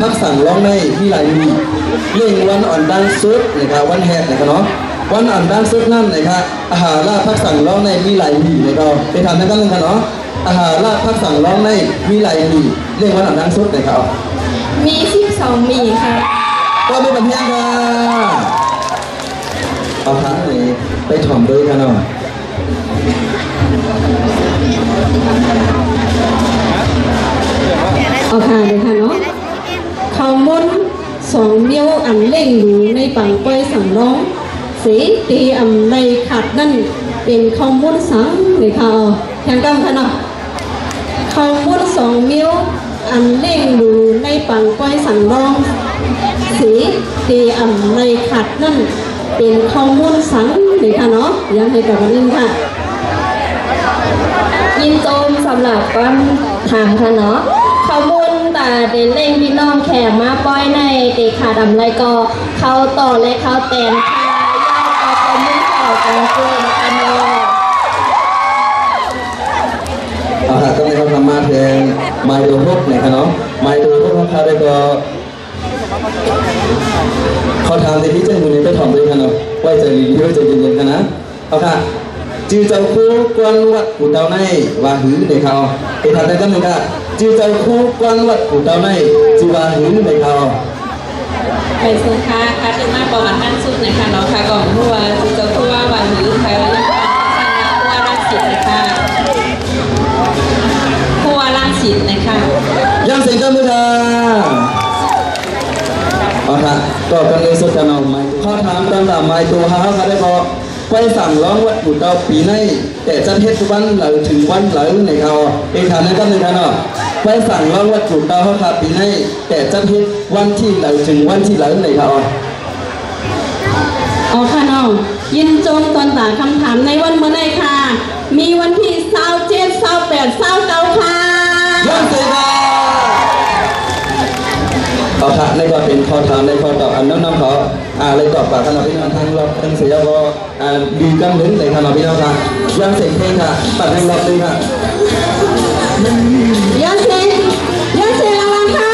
ພັກສັງລອງໃນມີຫຼາຍມື້ ເລັ່ງວັນອັນດັງສຸດນະຄະ ວັນແຮກນະຄະເນາະ ວັນອັນດັງສຸດນັ້ນນະຄະ ອາຫາລະພັກສັງລອງໃນມີຫຼາຍມື້ນະຄະ ໄປຖາມນຳກັນນະຄະເນາະ ອາຫາລະພັກສັງລອງໃນມີຫຼາຍມື້ ເລັ່ງວັນອັນດັງສຸດນະຄະ ມີສິບສອງມື້ຄ່ະ ກໍມີບັນແຮງຄ່ະ ເອົາທາງນີ້ໄປຖ່ອມເລີຍຄ່ະເນາະ. ເອົາຄ່ະເດີຄ່ະເນາະ ເຂົ້າມົນສອງມ້ຽວອັນເລັ່ງຢູ່ໃນປາງກ້ອຍສັງລອງເສ ເຕອຳໄລຂາດນັ້ນ ເປັນເຂົ້າມົນສັງເດີຄ່ະ ແທງກຳຄ່ະເນາະ. ເຂົ້າມົນສອງມ້ຽວອັນເລັ່ງຢູ່ໃນປາງກ້ອຍສັງລອງເສ ເຕອຳໄລຂາດນັ້ນ ເປັນເຂົ້າມົນສັງເດີຄ່ະເນາະ ຢາກໃຫ້ຕອບກັນອີກຄ່ະ. ຍິນຊົມສຳລັບຄຳຖາມຄ່ະເນາະ ເຂົ້າມົນຕາເດເລັ່ງພີ່ນ້ອງແຂກມາປ່ອຍໃນ ເຕຂາດອຳໄລກໍເຂົ້າຕໍ ແລະ ເຂົ້າແຕນຄ່ະ ຢ່າກໍເປັນມື້ເຂົ້າກາງເກີນຄ່ະເນາະ. ເອົາຄ່ະ ຕອນນີ້ເຮົາກະມາແທງໝາຍໂຕຫົກນະຄະເນາະ ໝາຍໂຕຫົກຂອງເຮົາໄດ້ກໍ ຂໍຖາມແຕ່ທີ່ເຈົ້າຢູ່ໃນກະຖອມເລີຍຄ່ະເນາະ ໄວ້ໃຈດີໆ ໄວ້ໃຈເຢັນໆ ຄ່ະນະ. ເອົາຄ່ະ ຈື່ເຈົ້າຄູກວນວັດປູເຕົາໃນວ່າຫືເດເຂົາ ໄປຖາມແຕ່ກຳໜຶ່ງຄ່ະ ຈື່ເຈົ້າຄູກວນວັດປູເຕົາໃນ ຊື່ວ່າຫືເດເຂົາ? ໄປເຊີນຄ່ະ ຂ້າຊື່ມາປອງອັນນານສຸດນະຄະເນາະ ຂ້າກໍບໍ່ຮູ້ວ່າຊິເຈົ້າຄູວ່າຫື ຂ້າກໍຍັງວ່າລັງສິດນະຄະ ຄູວ່າລັງສິດນະຄະ. ຢ້ານສຽງຕົບມືຄ່ະ ເອົາຄ່ະ ຕໍ່ກັນເລີຍສຸດຄ່ະເນາະ ໝາຍ ຂໍຖາມຕາມໝາຍໂຕເຮົາຄ່ະ ໄດ້ກໍ ໄຟສັງລອງວັດປູເຕົາປີໃນ ແຕ່ຈັດເຮັດວັນໃດເຖິງວັນໃດໃນເຂົາ ເອກຖານນະກັບໜຶ່ງຄ່ະເນາະ ໄຟສັງລອງວັດປູເຕົາເຮົາຄ່ະ ປີໃນ ແຕ່ຈັດເຮັດວັນທີໃດເຖິງວັນທີໃດໃນເຂົາ. ເອົາຄ່ະນ້ອງ ຍິນຊົມຕອນຕາຄຳຖາມໃນວັນມື້ໃນຄ່ະ ມີວັນທີຊາວເຈັດ ຊາວແປດ ຊາວເກົ້າຄ່ະ. ຍ້ອນເສຍຄ່ະ. ເອົາຄ່ະ ໃນກໍເປັນຂໍ້ຖາມ ໃນຂໍ້ຕອບອັນນ້ອງໆເຂົາ ອ່າ ໄດ້ຕອບປາກກັນເອົາເປັນອັນທາງລອບເຊິ່ງເສຍກໍ ອ່າ ດີກຳເນີນເລີຍຄ່ະເນາະ ພີ່ນ້ອງຄ່ະ ຢ່າງເສັງເພງຄ່ະ ປັດແຮງລັອກເລີຍຄ່ະ ຢ່າເສັງ ຢ່າເສັງລາວາຄ່ະ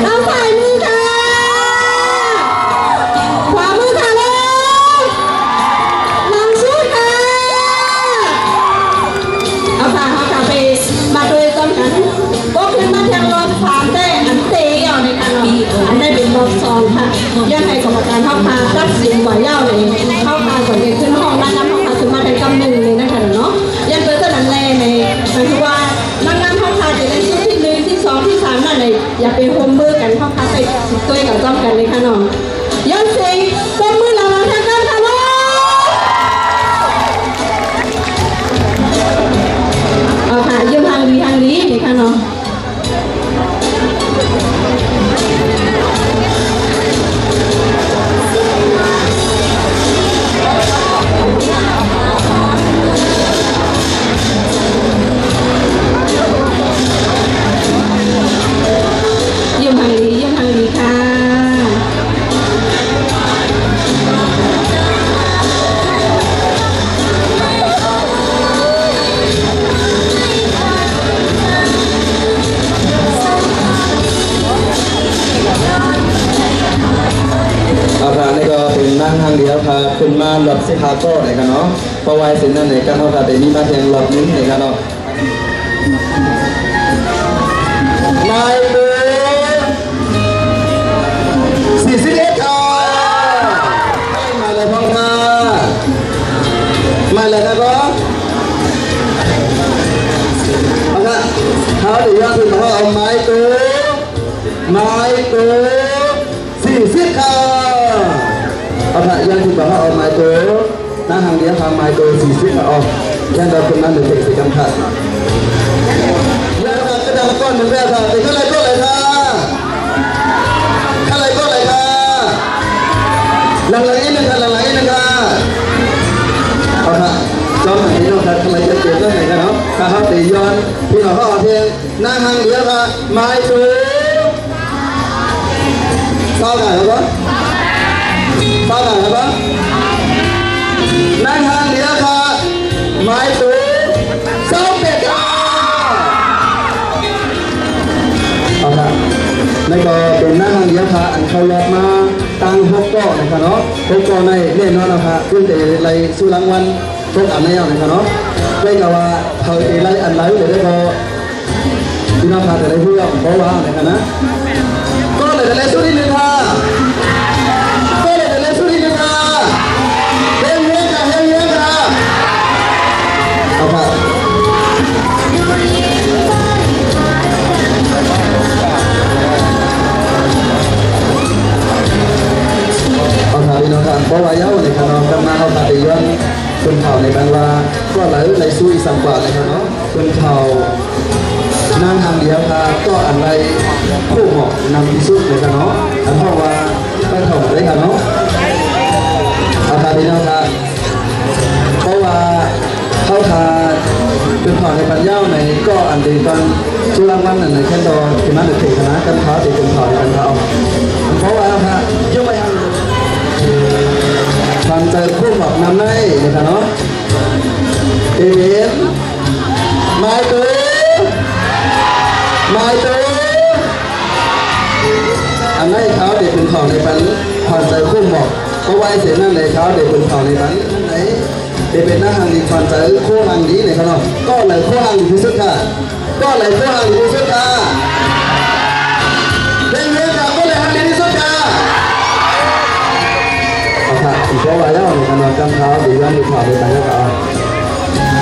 ທາງຊ້າຍມືຄ່ະ ຂວາມືຄ່ະ ເລີຍ ຫຼັງສຸດຄ່ະ. ເອົາຄ່ະ ເຮົາຄ່ະໄປມາດ້ວຍພ້ອມກັນ ກໍຄືມາທຽງລອບສາມແຕ່ອັນເຕະເອົາໃນຄັນເນາະ ອັນໄດ້ເປັນລອບສອງຄ່ະ ຢ່າໃຫ້ກຳມະການເຮົາຄ່ະຕັດສິນວ່າເຍົານີ້ ເຮົາຄ່ະກໍໄດ້ຂຶ້ນຫ້ອງນາງງາມເຮົາຄ່ະ ຄືມາໄດ້ກຳໜຶ່ງນີ້ນະຄັນເນາະ ຢ່າງເກີດຈາກນັ້ນແລໃນ ໝາຍເຖິງວ່ານາງງາມເຮົາຄ່ະຈະໄດ້ຊຸດທີໜຶ່ງ ທີສອງ ທີສາມນັ້ນແຫຼະ ຢ່າໄປຮ່ວມມືກັນ ເຮົາຄ່ະໄປຊ່ວຍກັນພ້ອມກັນເລີຍຄ່ະເນາະ ຢ່າເສັງ ຕົບມືລາວາ ເນາະ ຢ້ຽມຮັກດີ ຢ້ຽມຮັກດີຄ່ະ. ເອົາລະ ນີ້ກໍເປັນນາງຫ້າງດຽວພາຂຶ້ນມາລອດສິບຫ້າເກາະເລີຍຄ່ະເນາະ. ເພາະວ່າເຊັ່ນນັ້ນເລີຍ ການເຮົາກໍໄດ້ມີມາພຽງລອບໜຶ່ງເລີຍຄ່ະເນາະ. ໝາຍເບີສີ່ສິບເອັດຄ່ະ. ໝາຍເລີຍພ້ອມຄ່ະ. ໝາຍເລີຍນະກໍ ເອົາລະ ເຮົາໄດ້ຍ້ອນຂຶ້ນມາເອົາໝາຍໂຕ ໝາຍໂຕ ສີ່ສິບຄ່ະ. ເອົາລະ ຢ່າງທີ່ບອກວ່າເອົາໄມໂຕ ນາງຫ້າງດຽວຄ່ະ ໄມໂຕສີ່ສິບຄ່ະ. ເອົາ ຢ່າງດອກເພິ່ນມາເດີນເຕະໃສ່ກັນຄ່ະ. ແລ້ວກໍກະດານກ້ອນໜຶ່ງແລ້ວຄ່ະ. ເປັນເທົ່າໃດກໍໄດ້ຄ່ະ. ເທົ່າໃດກໍໄດ້ຄ່ະ. ຫຼັງໆອີກໜຶ່ງຄ່ະ ຫຼັງໆອີກໜຶ່ງຄ່ະ. ເອົາຄ່ະ ຈອມໃຫ້ພີ່ນ້ອງຄ່ະ ເທົ່າໃດຈະເປັນເທົ່າໃດຄ່ະເນາະ. ຖ້າເຮົາໄປຍ້ອນ ພີ່ນ້ອງເຮົາເອົາເພງ ນາງຫ້າງດຽວຄ່ະ ໄມໂຕ ຊາວຫ້າແລ້ວບໍ່? ຊາວຫ້າແລ້ວບໍ່? ນາງຫ້າງດຽວຄ່ະ ໄມໂຕ ຊາວແປດຄ່ະ. ເອົາລະ ນີ້ກໍເປັນນາງຫ້າງດຽວຄ່ະ ອັນເຂົ້າລອບມາຕັ້ງຫົກເກາະນະຄ່ະເນາະ. ຫົກເກາະໃນແນ່ນອນນະຄ່ະ ເພິ່ນໄດ້ໄລ່ຊູລາງວັນ ຕົກອັນແລ້ວນະຄ່ະເນາະ. ເພິ່ນກໍວ່າເຂົາຊິໄລ່ອັນໃດເລີຍກໍ ພີ່ນ້ອງຂ້າ ຈະໄດ້ຮູ້ເລື່ອງບໍ່ວ່າແນວນັ້ນນະ. ກໍເລີຍຈະໄດ້ສູ້ອີກໜຶ່ງຄ່ະ ກໍເລີຍຈະໄດ້ສູ້ອີກໜຶ່ງຄ່ະ. ເຮັດວຽກຄ່ະ ເຮັດວຽກຄ່ະ. ເອົາຄ່ະ ເອົາຄ່ະ ພີ່ນ້ອງຂ້າ ບໍ່ວ່າເຍົາວໃນຂະນອງກັບມາ ເຮົາກໍໄດ້ຍ້ອນ ເພິ່ນເວົ້າໃນການວ່າ ກໍລະເອີ ໄລ່ສູ້ອີກສາມກວ່າເລີຍເນາະ. ເພິ່ນເວົ້າ ນາງຫ້າງດຽວຄ່ະ ກໍອັນໄລ່ໂຄໝອກນຳທີ່ສຸດເລີຍຄ່ະເນາະ. ອັນເຮົາວ່າໄປເຂົ້າໄດ້ຄ່ະເນາະ. ເອົາຄ່ະ ພີ່ນ້ອງຄ່ະ ເພາະວ່າເຮົາຖ້າເພິ່ນເວົ້າໃນປັນຍາວໃນ ກໍອັນເດຕອນ ຊື່ລາງວັນນັ້ນນະ ແຄ່ນດອກທີ່ມາເດີເຂດຄະນະ ກັນພາໄປເປັນເຜົ່າກັນເອົາ. ເພາະວ່າເຮົາ ຢູ່ໄປທາງ ຄວາມໃຈໂຄໝອກນຳໄດ້ເລີຍຄ່ະເນາະ. ເອເມນ. ໝາຍໂຕ ໝາຍໂຕ ອັນໃດເຂົາໄດ້ເປັນເຜົ່າໃນປັນຂວັນໃຈໂຄໝອກ ເພາະວ່າເຊັ່ນນັ້ນໃດເຂົາໄດ້ເປັນເຜົ່າໃນປັນໃດ ໄດ້ເປັນນາງຫ້າງດີຂວັນໃຈໂຄຫ້າງດີໃນຂະນອງ ກໍລະໂຄຫ້າງດີທີ່ສຸດຄ່ະ. ກໍລະໂຄຫ້າງດີທີ່ສຸດຄ່ະ. ເປັນເຮືອນກັບກໍລະຫ້າງດີທີ່ສຸດຄ່ະ. ເອົາຄ່ະ ເພາະວ່າແລ້ວໃນການນອນກຳເຂົາ ດີວ່າມີຄວາມເປັນໄປແລ້ວກໍເອົາ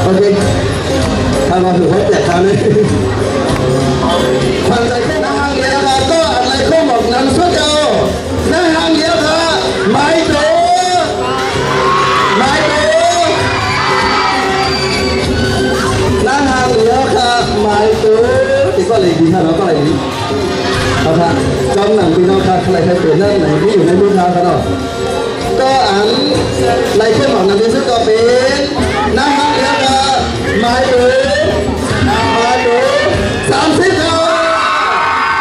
ໂອເຄ ຖ້າວ່າຖືວ່າແຈກຄາວນີ້ ຂວັນໃຈນາງຫ້າງດຽວຄ່ະ ກໍອັນໄລໂຄໝອກນຳສຸດເຈົ້າ ນາງຫ້າງດຽວຄ່ະ ໝາຍໂຕ ໝາຍໂຕ ນາງຫ້າງດຽວຄ່ະ ໝາຍໂຕ ຕິກໍເລີຍດີຄ່ະເນາະ ກໍເລີຍດີ. ເອົາຄ່ະ ຈອມໜັງພີ່ນ້ອງຄ່ະ ໃຜໃຜເປັນນັ້ນໃນ ມີຢູ່ໃນມືຂ້າຄ່ະເນາະ. ກໍອັນໄລຂຶ້ນອອກນຳທີ່ສຸດກໍເປັນ ນາງຮັກເຫຼືອກະໝາຍເບີ ໝາຍເບີສາມສິບເນາະ.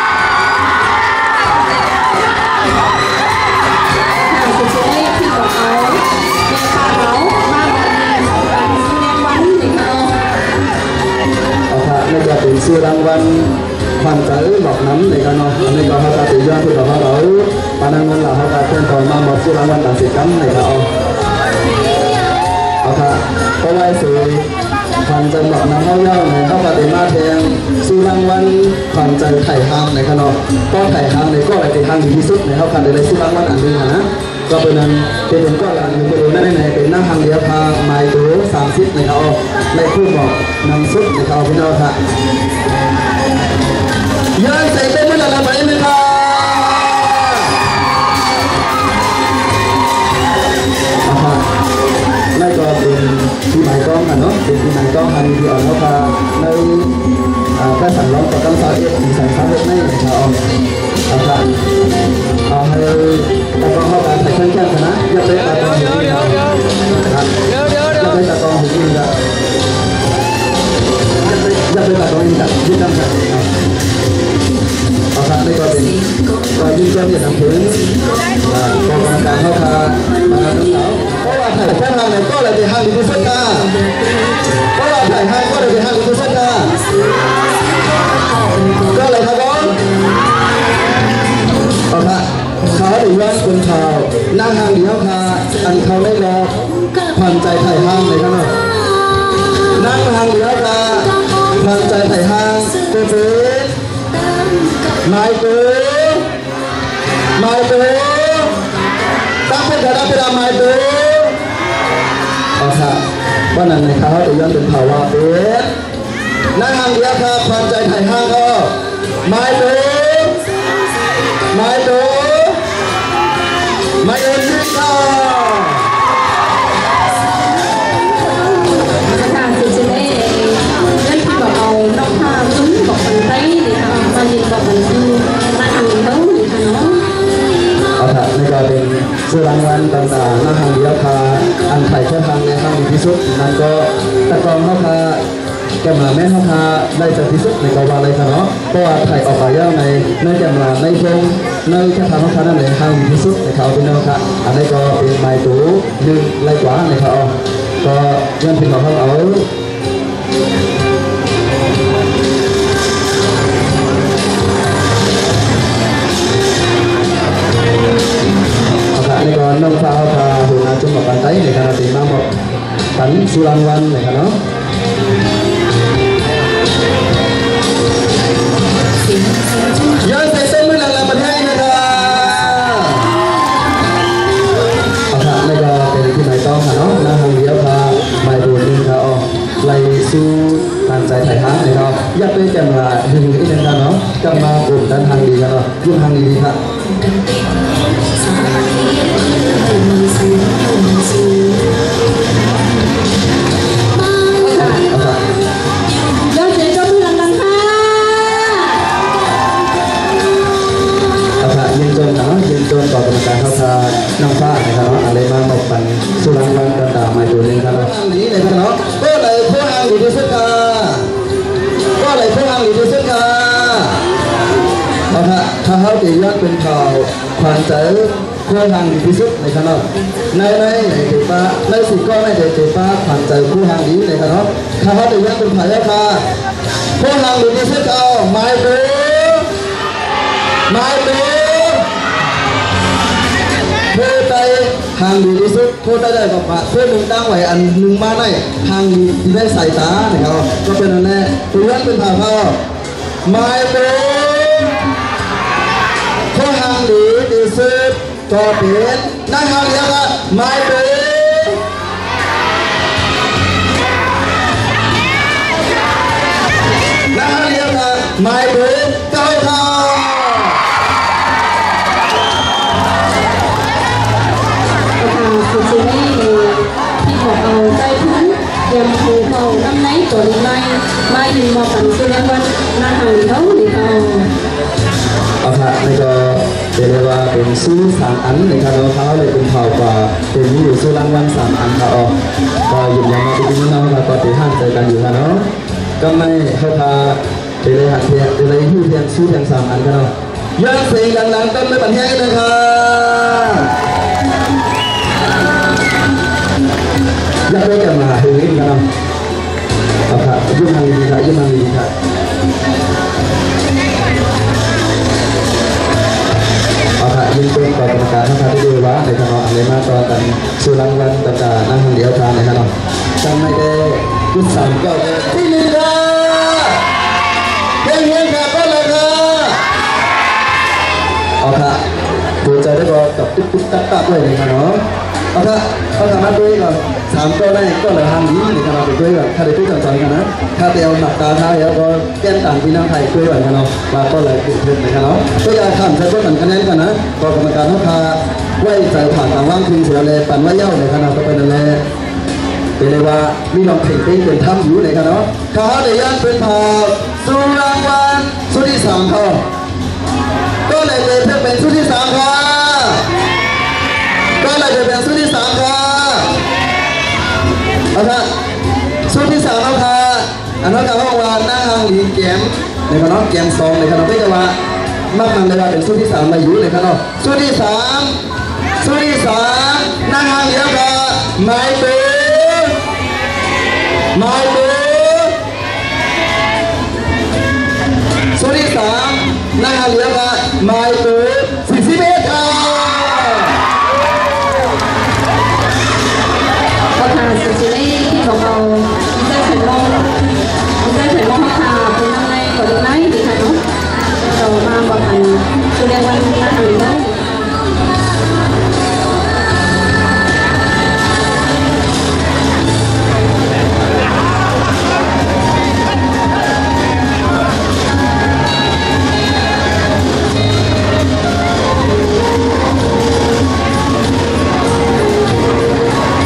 ເອົາຄ່ະ ນີ້ກະເປັນຊື່ລາງວັນ ຂວັນໃຈໝອກນຳເນາະ ອັນນີ້ກໍເຮົາກະຊິຍ້ອນເພື່ອເຮົາເອົາປານາງເງິນລາວ ເຮົາກະເຄື່ອນຕໍ່ມາມອບຊື່ລາງວັນກັນເຊັ່ນກັນເນາະ. ເອົາຄ່ະ ເພາະວ່າຊິຂວັນໃຈໝອກນຳເຮົາແລ້ວເນາະ ເຮົາກະໄດ້ມາແທງຊື່ລາງວັນຂວັນໃຈໄຖຫ້າມເນາະ ກໍໄຖຫ້າມນີ້ກໍໄດ້ໄຖຫ້າມດີທີ່ສຸດເນາະ ເຮົາກະໄດ້ໄດ້ຊື່ລາງວັນອັນໜຶ່ງຫັ້ນນະ. ກໍເປັນອັນ ເປັນເປັນກ້ອນລະໜຶ່ງກິໂລນັ້ນໃນເປັນນາງຮ່າງດຽວຄ່າ ໝາຍໂຕສາມສິບນະຄະ ໄລ່ຄູ່ໝອກນຳສຸດນະຄະ ພີ່ນ້ອງຄະ. ຢ້ອນເສຍງເຕັມມືດັງໆໄປອີກໜຶ່ງຄະ. ເອົາຄະ ແລ້ວກໍເປັນ ທີ່ໝາຍກອງຫັ້ນເນາະ ເປັນທີ່ໝາຍກອງຫັ້ນທີ່ອອກເຮົາພາໃນ ອ່າ ການສັງລອງປະຈຳຊາວເອັດ ປີສອງພັນຊາວຫົກໃນນະຄະ ເອົາ ເອົາ ເອົາໃຫ້ຕາກອງເຮົາການຖ່າຍເຄື່ອງແຄ້ມກັນນະ ຢ່າໄປຕາກອງຫູອີກນະ ຢ່າໄປຕາກອງຫູອີກນະ ຢ່າໄປຕາກອງອີກນະ ຢຸດນຳກັນ ເອົາ ເອົາ ນີ້ກໍເປັນ ກໍຍິນດີຕ້ອນຮັບເຊີນ ອ່າ ກອງກຳມະການເຮົາພາມານຳເຮົາ ເພາະວ່າໃຜແຂ່ງຂັນໃນກໍລະໄດ້ຮັກດີທີ່ສຸດຄ່ະ ເພາະວ່າໃຜຮັກກໍລະໄດ້ຮັກດີທີ່ສຸດຄ່ະ ກໍລະຄັບຜົມ ເອົາລະ ເຂົາໄດ້ຍ້ອນເປັນຂ່າວ ນາງຮ່າງດຽວຄ່ະ ອັນເຂົ້າໃນລອບຂວັນໃຈໄທຮ່າງເລີຍຄ່ະເນາະ ນາງຮ່າງດຽວຄ່ະ ຂວັນໃຈໄທຮ່າງ ເປັນ ໝາຍໂຕ ມາຍໂຕ ຕັ້ງເປັນຄະນະເວລາມາຍໂຕ ເອົາຊະ ວ່ານັ້ນໃນຄາວໄດ້ຍ້ອນເປັນພາວະເປັນ ນາງຮ່າງດຽວຄ່ະ ຂວັນໃຈໄທຮ່າງເນາະ ມາຍໂຕ ມາຍໂຕ ມາເອີນຄືເກົ່າ. ເຈົ້າຂ້າ ຊິໄດ້ເອີ້ນພີ່ບອກເອົານ້ອງພາ ຄຸນບອກສັນໄຕນີ້ຄ່ະ ມາຢືນບອກກັນຢູ່ໜ້າທາງເຮົານີ້ຄ່ະເນາະ. ເອົາທະ ນີ້ກໍເປັນຊື່ລາງວັນຕ່າງໆ ນາງຮ່າງດຽວຄ່ະ ອັນໃຜແຂ່ງຂັນໃນຄັ້ງດີທີ່ສຸດ ນັ້ນກໍຕາກອງເຮົາຄ່ະ ແກມລາແມ່ນເຮົາຄ່ະ ໄດ້ໃຈທີ່ສຸດໃນກໍວ່າໄດ້ຄ່ະເນາະ ເພາະວ່າໄຜອອກມາແລ້ວໃນ ໃນແກມລາ ໃນວົງ ໃນແຄມທາງເຮົາຄ່ະນັ້ນແຫຼະ ຮ່າງດີທີ່ສຸດໃນຄາວພີ່ນ້ອງຄ່ະ. ອັນນີ້ກໍເປັນໄມ້ໂຕໜຶ່ງໄລ່ກວ່າໃນຄາວ ກໍຍ້ອນພີ່ນ້ອງເຮົາເອົາ ເອົາຄ່ະ ອັນນີ້ກໍນ້ອງຟ້າເຮົາຄ່ະ ຫົວໜ້າຊຸມອອກກຳລັງກາຍໃນຄະນະທີ່ມາມອບ ປັນຊື່ລາງວັນເລີຍຄ່ະເນາະ. ຢາກໃຫ້ເຕັມມືດັງໆມາແທ້ອີກນະຄັບ. ເອົາຄ່ະ ນີ້ກໍເປັນທີ່ໝາຍຕ້ອງຄ່ະເນາະ ນາງຮ່າງດຽວຄ່ະ ໝາຍໂຕໜຶ່ງຄ່ະ ອອກໄລ່ສູ່ທາງສາຍໄທຮ່າງເລີຍເນາະ. ຢາກໄປແກມລາ ດຶງອີກນະຄັບເນາະ ກັບມາກົມດ້ານຮ່າງດີຄ່ະເນາະ ຢູ່ຮ່າງດີໆຄ່ະ. ເອົາຄ່ະ ຂໍສຽງຕົບມືດັງໆຄ່ະ. ເອົາຄ່ະ ຍິນດີຕ້ອນຮັບ ຍິນດີຕ້ອນຮັບກຳມະການເຮົາຄ່ະ ນ້ອງຟ້ານະຄັບເນາະ ອັນໄດ້ມາມອບປັນຊື່ລາງວັນກັນຕາມໝາຍໂຕໜຶ່ງຄ່ະເນາະ. ນີ້ເລີຍຄ່ະເນາະ ກໍໄດ້ຜູ້ຮ່າງດີທີ່ສຸດຄ່ະ ກໍໄດ້ຜູ້ຮ່າງດີທີ່ສຸດຄ່ະ. ເອົາຄ່ະ ຖ້າເຮົາຊິຍ້ອນເປັນຂ່າວຂວັນໃຈ ຄູ່ຮ່າງດີທີ່ສຸດໃນຄະນະ ໃນ ໃນ ໃນເຈປາ ໃນສິບຂໍ້ໃນເຈປາ ຂວັນໃຈຄູ່ຮ່າງດີໃນຄະນະ ຂ້າພະເຈົ້າຢາກເປັນໃຜແລ້ວຄ່ະ ຄູ່ຮ່າງດີທີ່ສຸດເອົາ ໝາຍໂຕ ໝາຍໂຕ ຜູ້ໃດຮ່າງດີທີ່ສຸດ ຜູ້ໃດໄດ້ບັບບາດ ຜູ້ໜຶ່ງຕັ້ງໄວ້ອັນໜຶ່ງມາໃນຮ່າງດີທີ່ໄດ້ສາຍຕາໃນຄະນະ ກໍເປັນອັນແນ່ ຜູ້ນັ້ນເປັນໃຜເອົາ ໝາຍໂຕ ຜູ້ຮ່າງດີທີ່ສຸດ ກໍເປັນນາງຮ່າງດຽວຄ່ະ ໝາຍເບີ ນາງຮ່າງດຽວຄ່ະ ໝາຍເບີເກົ້າຄ່ະ. ເຈົ້າຄ່ະ ສຸດທ້າຍນີ້ ທີ່ຂໍເອົາໃຈທຸນ ຕຽມໂຮເຂົ້ານຳໃນຕົວນີ້ໄວ້ ມາຢືນມອບກັນສູ່ລາງວັນນາງຮ່າງດຽວນີ້ຄ່ະ. ເອົາຄ່ະ ນີ້ກໍເປັນເລີຍວ່າເປັນຊູສາມອັນນີ້ຄ່ະເນາະ ເຮົາໄດ້ເປັນຂ່າວວ່າເປັນມີຢູ່ຊູລາງວັນສາມອັນຄ່ະເນາະ ກໍຢືນຢັນມາເປັນທີ່ນີ້ເນາະ ເຮົາກໍໄດ້ຮ່າງໃຈກັນຢູ່ຄ່ະເນາະ ກຳໄມ້ເຮົາພາໄດ້ໄດ້ຫັນພຽງ ໄດ້ໄດ້ຮູ້ພຽງຊູພຽງສາມອັນຄ່ະເນາະ ຢ້ານເສງດັງໆ ຕົບມືບັນແຮງອີກເດີຄ່ະ ຢາກໄດ້ກຳມາຫືອອີກຄ່ະເນາະ. ເອົາຄ່ະ ຢູ່ຫັ້ນດີໆຄ່ະ ຢູ່ຫັ້ນດີໆຄ່ະ ເອົາຄ່ະ ຍິນດີຕ້ອນຮັບກຳມະການເຮົາຄ່ະ ທີ່ໄດ້ວ່າໃນຄະນະ ອັນໄດ້ມາຕໍ່ກັນສູ່ລາງວັນ ແລ້ວກະນາງຮ່າງດຽວຄ່ະໃນຄະນະ ກຳໄມ້ແດ່ ຈຸດສາມເກົ້າ ທີ່ໜຶ່ງຄ່ະ ເຮັງໆຄ່ະ ກ່ອນເລີຍຄ່ະ ເອົາຄ່ະ ຜູ້ ແລ້ວກໍກັບຕຶກໆຕັກໆໄວ້ນີ້ຄະເນາະ. ເອົາທະ ເອົາທະມາໂດຍກໍສາມກໍໄດ້ກໍລະທາງດີນີ້ຄະເນາະ ໄປໂດຍກໍຖ້າໄດ້ໄປຈຳກັນນະ ຖ້າແຕ່ເອົາໝາກຕາທາແລ້ວກໍແກ່ນຕ່າງພີ່ນ້ອງໄທໂດຍກັນຄະເນາະ ວ່າກໍລະເກີດຂຶ້ນນີ້ຄະເນາະ. ກໍຢ່າຂ້າມໃສ່ກົດອັນຄະແນນກັນນະ ກໍກຳມະການເຮົາຄາໄວ້ໃຈຜ່ານການວາງທຶນເສຍແລະປັນໄວ້ເຍົານີ້ຄະເນາະ. ຕໍ່ໄປນັ້ນແລ ເປັນໄດ້ວ່າມີນ້ອງເພັງເປັນທຳຢູ່ໃນຄະເນາະ. ຂ້າໄດ້ຢ້ານເປັນພາບສູ່ລາງວັນຊຸດທີສາມເຂົາ ກໍໄດ້ໄປເພິ່ນເປັນຊຸດທີສາມຄ່ະ ກໍໄດ້ໄປເປັນຊຸດທີສາມຄ່ະ. ເອົາທະ ຊຸດທີສາມເຮົາຄ່ະ ອັນເຮົາກະຮ້ອງວ່ານາງຮັງລີແກມ ໃນຄະເນາະ ແກມສອງໃນຄະເນາະ ເພິ່ນກະວ່າມັກນຳໄດ້ວ່າເປັນຊຸດທີສາມໄວ້ຢູ່ໃນຄະເນາະ. ຊຸດທີສາມ ຊຸດທີສາມ ນາງຮັງເລີຍກະ ໝາຍໂຕ ໝາຍໂຕ ຊຸດທີສາມ ນາງຮັງເລີຍກະ ໝາຍໂຕ ສີ່ສິບເອັດຄ່ະ. ຂໍທານສຸດເລຍທີ່ຂອງເຮົາ ດີເຈ ເສັນລົມ ດີເຈ ເສັນລົມເຮົາຄ່ະ ເປັນນຳໃນກໍເລັກນ້ອຍດີຄ່ະເນາະ. ເຈົ້າມາບອກກັນ ສຸດແລກວັນນາງຮັງເລີຍ.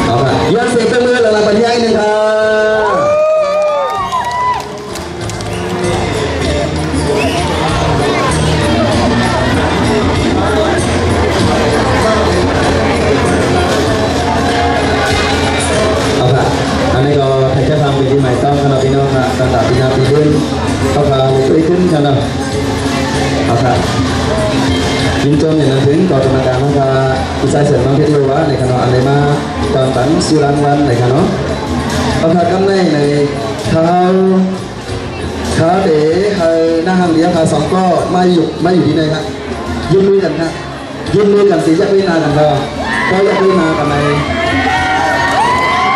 ເອົາລະ ຢ້ອນສຽງຕົບມື ແລະ ລະບັນຍາຍໜຶ່ງຄ່ະ. ເອົາລະ ອັນນີ້ກໍໃຫ້ເຈົ້າພາບເປັນທີ່ໝາຍຕ້ອງຄະເນາະ ພີ່ນ້ອງຄະ ຕາມທີ່ເຮົາໄດ້ເຫັນ ເຮົາກະໄດ້ໄປຂຶ້ນຄະເນາະ. ເອົາລະ ຍິນດີນຳເຖິງຕໍ່ກຳມະການເຮົາຄະ ຜູ້ຊາຍເສີມນ້ອງເພັດໂລວາໃນຄະເນາະ ອັນໄດ້ມາຕອນປັນສູ່ລາງວັນໃນຄະເນາະ. ເອົາລະ ກຳໃນໃນ ຖ້າເຮົາ ຖ້າເດ ໃຫ້ນາງຮັງເລີຍກະສອງກໍມາຢູ່ ມາຢູ່ທີ່ໃດຄະ ຢືມມືກັນຄະ ຢືມມືກັນຊິ ຢາກເຫັນໜ້າກັນບໍ່? ກໍຢາກເຫັນໜ້າກັນໃນ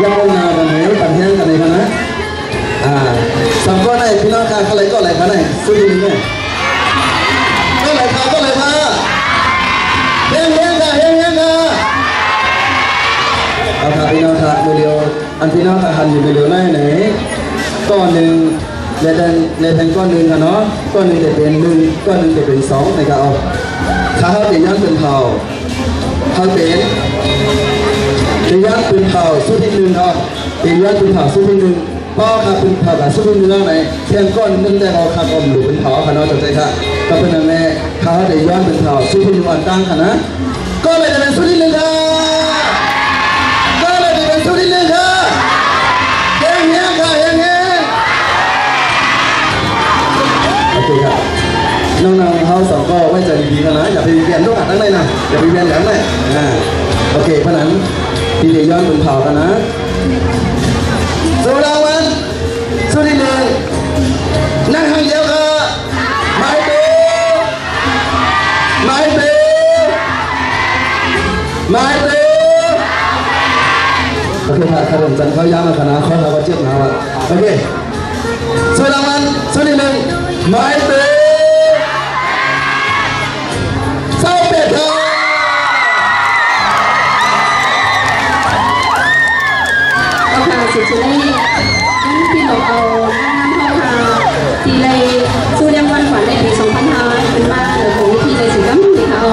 ຢາກເຫັນໜ້າກັນໃນ ປັນແຮງກັນໃນຄະນະ. ອ່າ ສອງກໍໄດ້ ພີ່ນ້ອງຄະ ເທົ່າໃດກໍໄດ້ຄະ ໃນຊຸດນີ້ນະ ກໍໄດ້ຄະ ກໍໄດ້ຄະ ແຮງໆ ຄະ ແຮງໆ ຄະ. ເອົາຄະ ພີ່ນ້ອງຄະ ມື້ດຽວ ອັນພີ່ນ້ອງຄະ ຫັນຢູ່ມື້ດຽວໃນ ໃນ ກ້ອນໜຶ່ງ ແລະແທ່ງ ແລະແທ່ງກ້ອນໜຶ່ງຄະເນາະ ກ້ອນໜຶ່ງຈະເປັນໜຶ່ງ ກ້ອນໜຶ່ງຈະເປັນສອງໃນການອອກ. ຖ້າເຮົາຈະຍ້ອນເປັນເຜົ່າ ເຮົາເປັນ ຈະຍ້ອນເປັນເຜົ່າຊຸດທີໜຶ່ງເນາະ ຈະຍ້ອນເປັນເຜົ່າຊຸດທີໜຶ່ງ ເພາະວ່າເປັນເຜົ່າການຊຸດທີໜຶ່ງເນາະ ໃນແທ່ງກ້ອນໜຶ່ງແຕ່ເຮົາຄະກໍບໍ່ເປັນເຜົ່າຄະເນາະ ເຈົ້າໃຈຄະ. ກໍເປັນນັ້ນແຫຼະ ຖ້າເຮົາຈະຍ້ອນເປັນເຜົ່າຊຸດທີໜຶ່ງ ອັນຕ່າງຄະນະ ກໍເລີຍໄດ້ເປັນຊຸດທີໜຶ່ງຄ່ະ ກໍເລີຍໄດ້ເປັນຊຸດທີໜຶ່ງຄ່ະ ແຮງໆ ຄ່ະ ແຮງໆ. ໂອເຄຄັບ ນ້ອງໆ ເຮົາສອງກໍໄວ້ໃຈດີໆ ກັນນະ ຢ່າໄປວຽນລູກຫາທາງໃດນະ ຢ່າໄປວຽນກັນນະ. ອ່າ ໂອເຄ ເພາະນັ້ນ ດີເຈຍ້ອນເປັນເຜົ່າກັນນະ ສູ່ລາງວັນຊຸດທີໜຶ່ງ ນາງຮັງເລີຍກະ ໝາຍໂຕ ໝາຍໂຕ ໝາຍໂຕ. ໂອເຄ ຖ້າ ຖ້າເປັນຈັນເຂົ້າຢາມາຄະນະ ຂໍລາບາດເຈັບນະວ່າ ໂອເຄ ສວຍລາງວັນ ສວຍໜຶ່ງ ໝາຍໂຕ ຊາວແປດຄ່ະ. ເອົາຄ່ະ ສຸດທ້າຍນີ້ ຍັງທີ່ບອກເອົານາງງາມເຮົາຄ່ະ ທີ່ໄດ້ສູ່ລາງວັນຂວັນໃນປີສອງພັນຫ້າ ຂຶ້ນມາໃນຂອງເວທີໄດ້ສະຫວັນດີຄ່ະ. ເ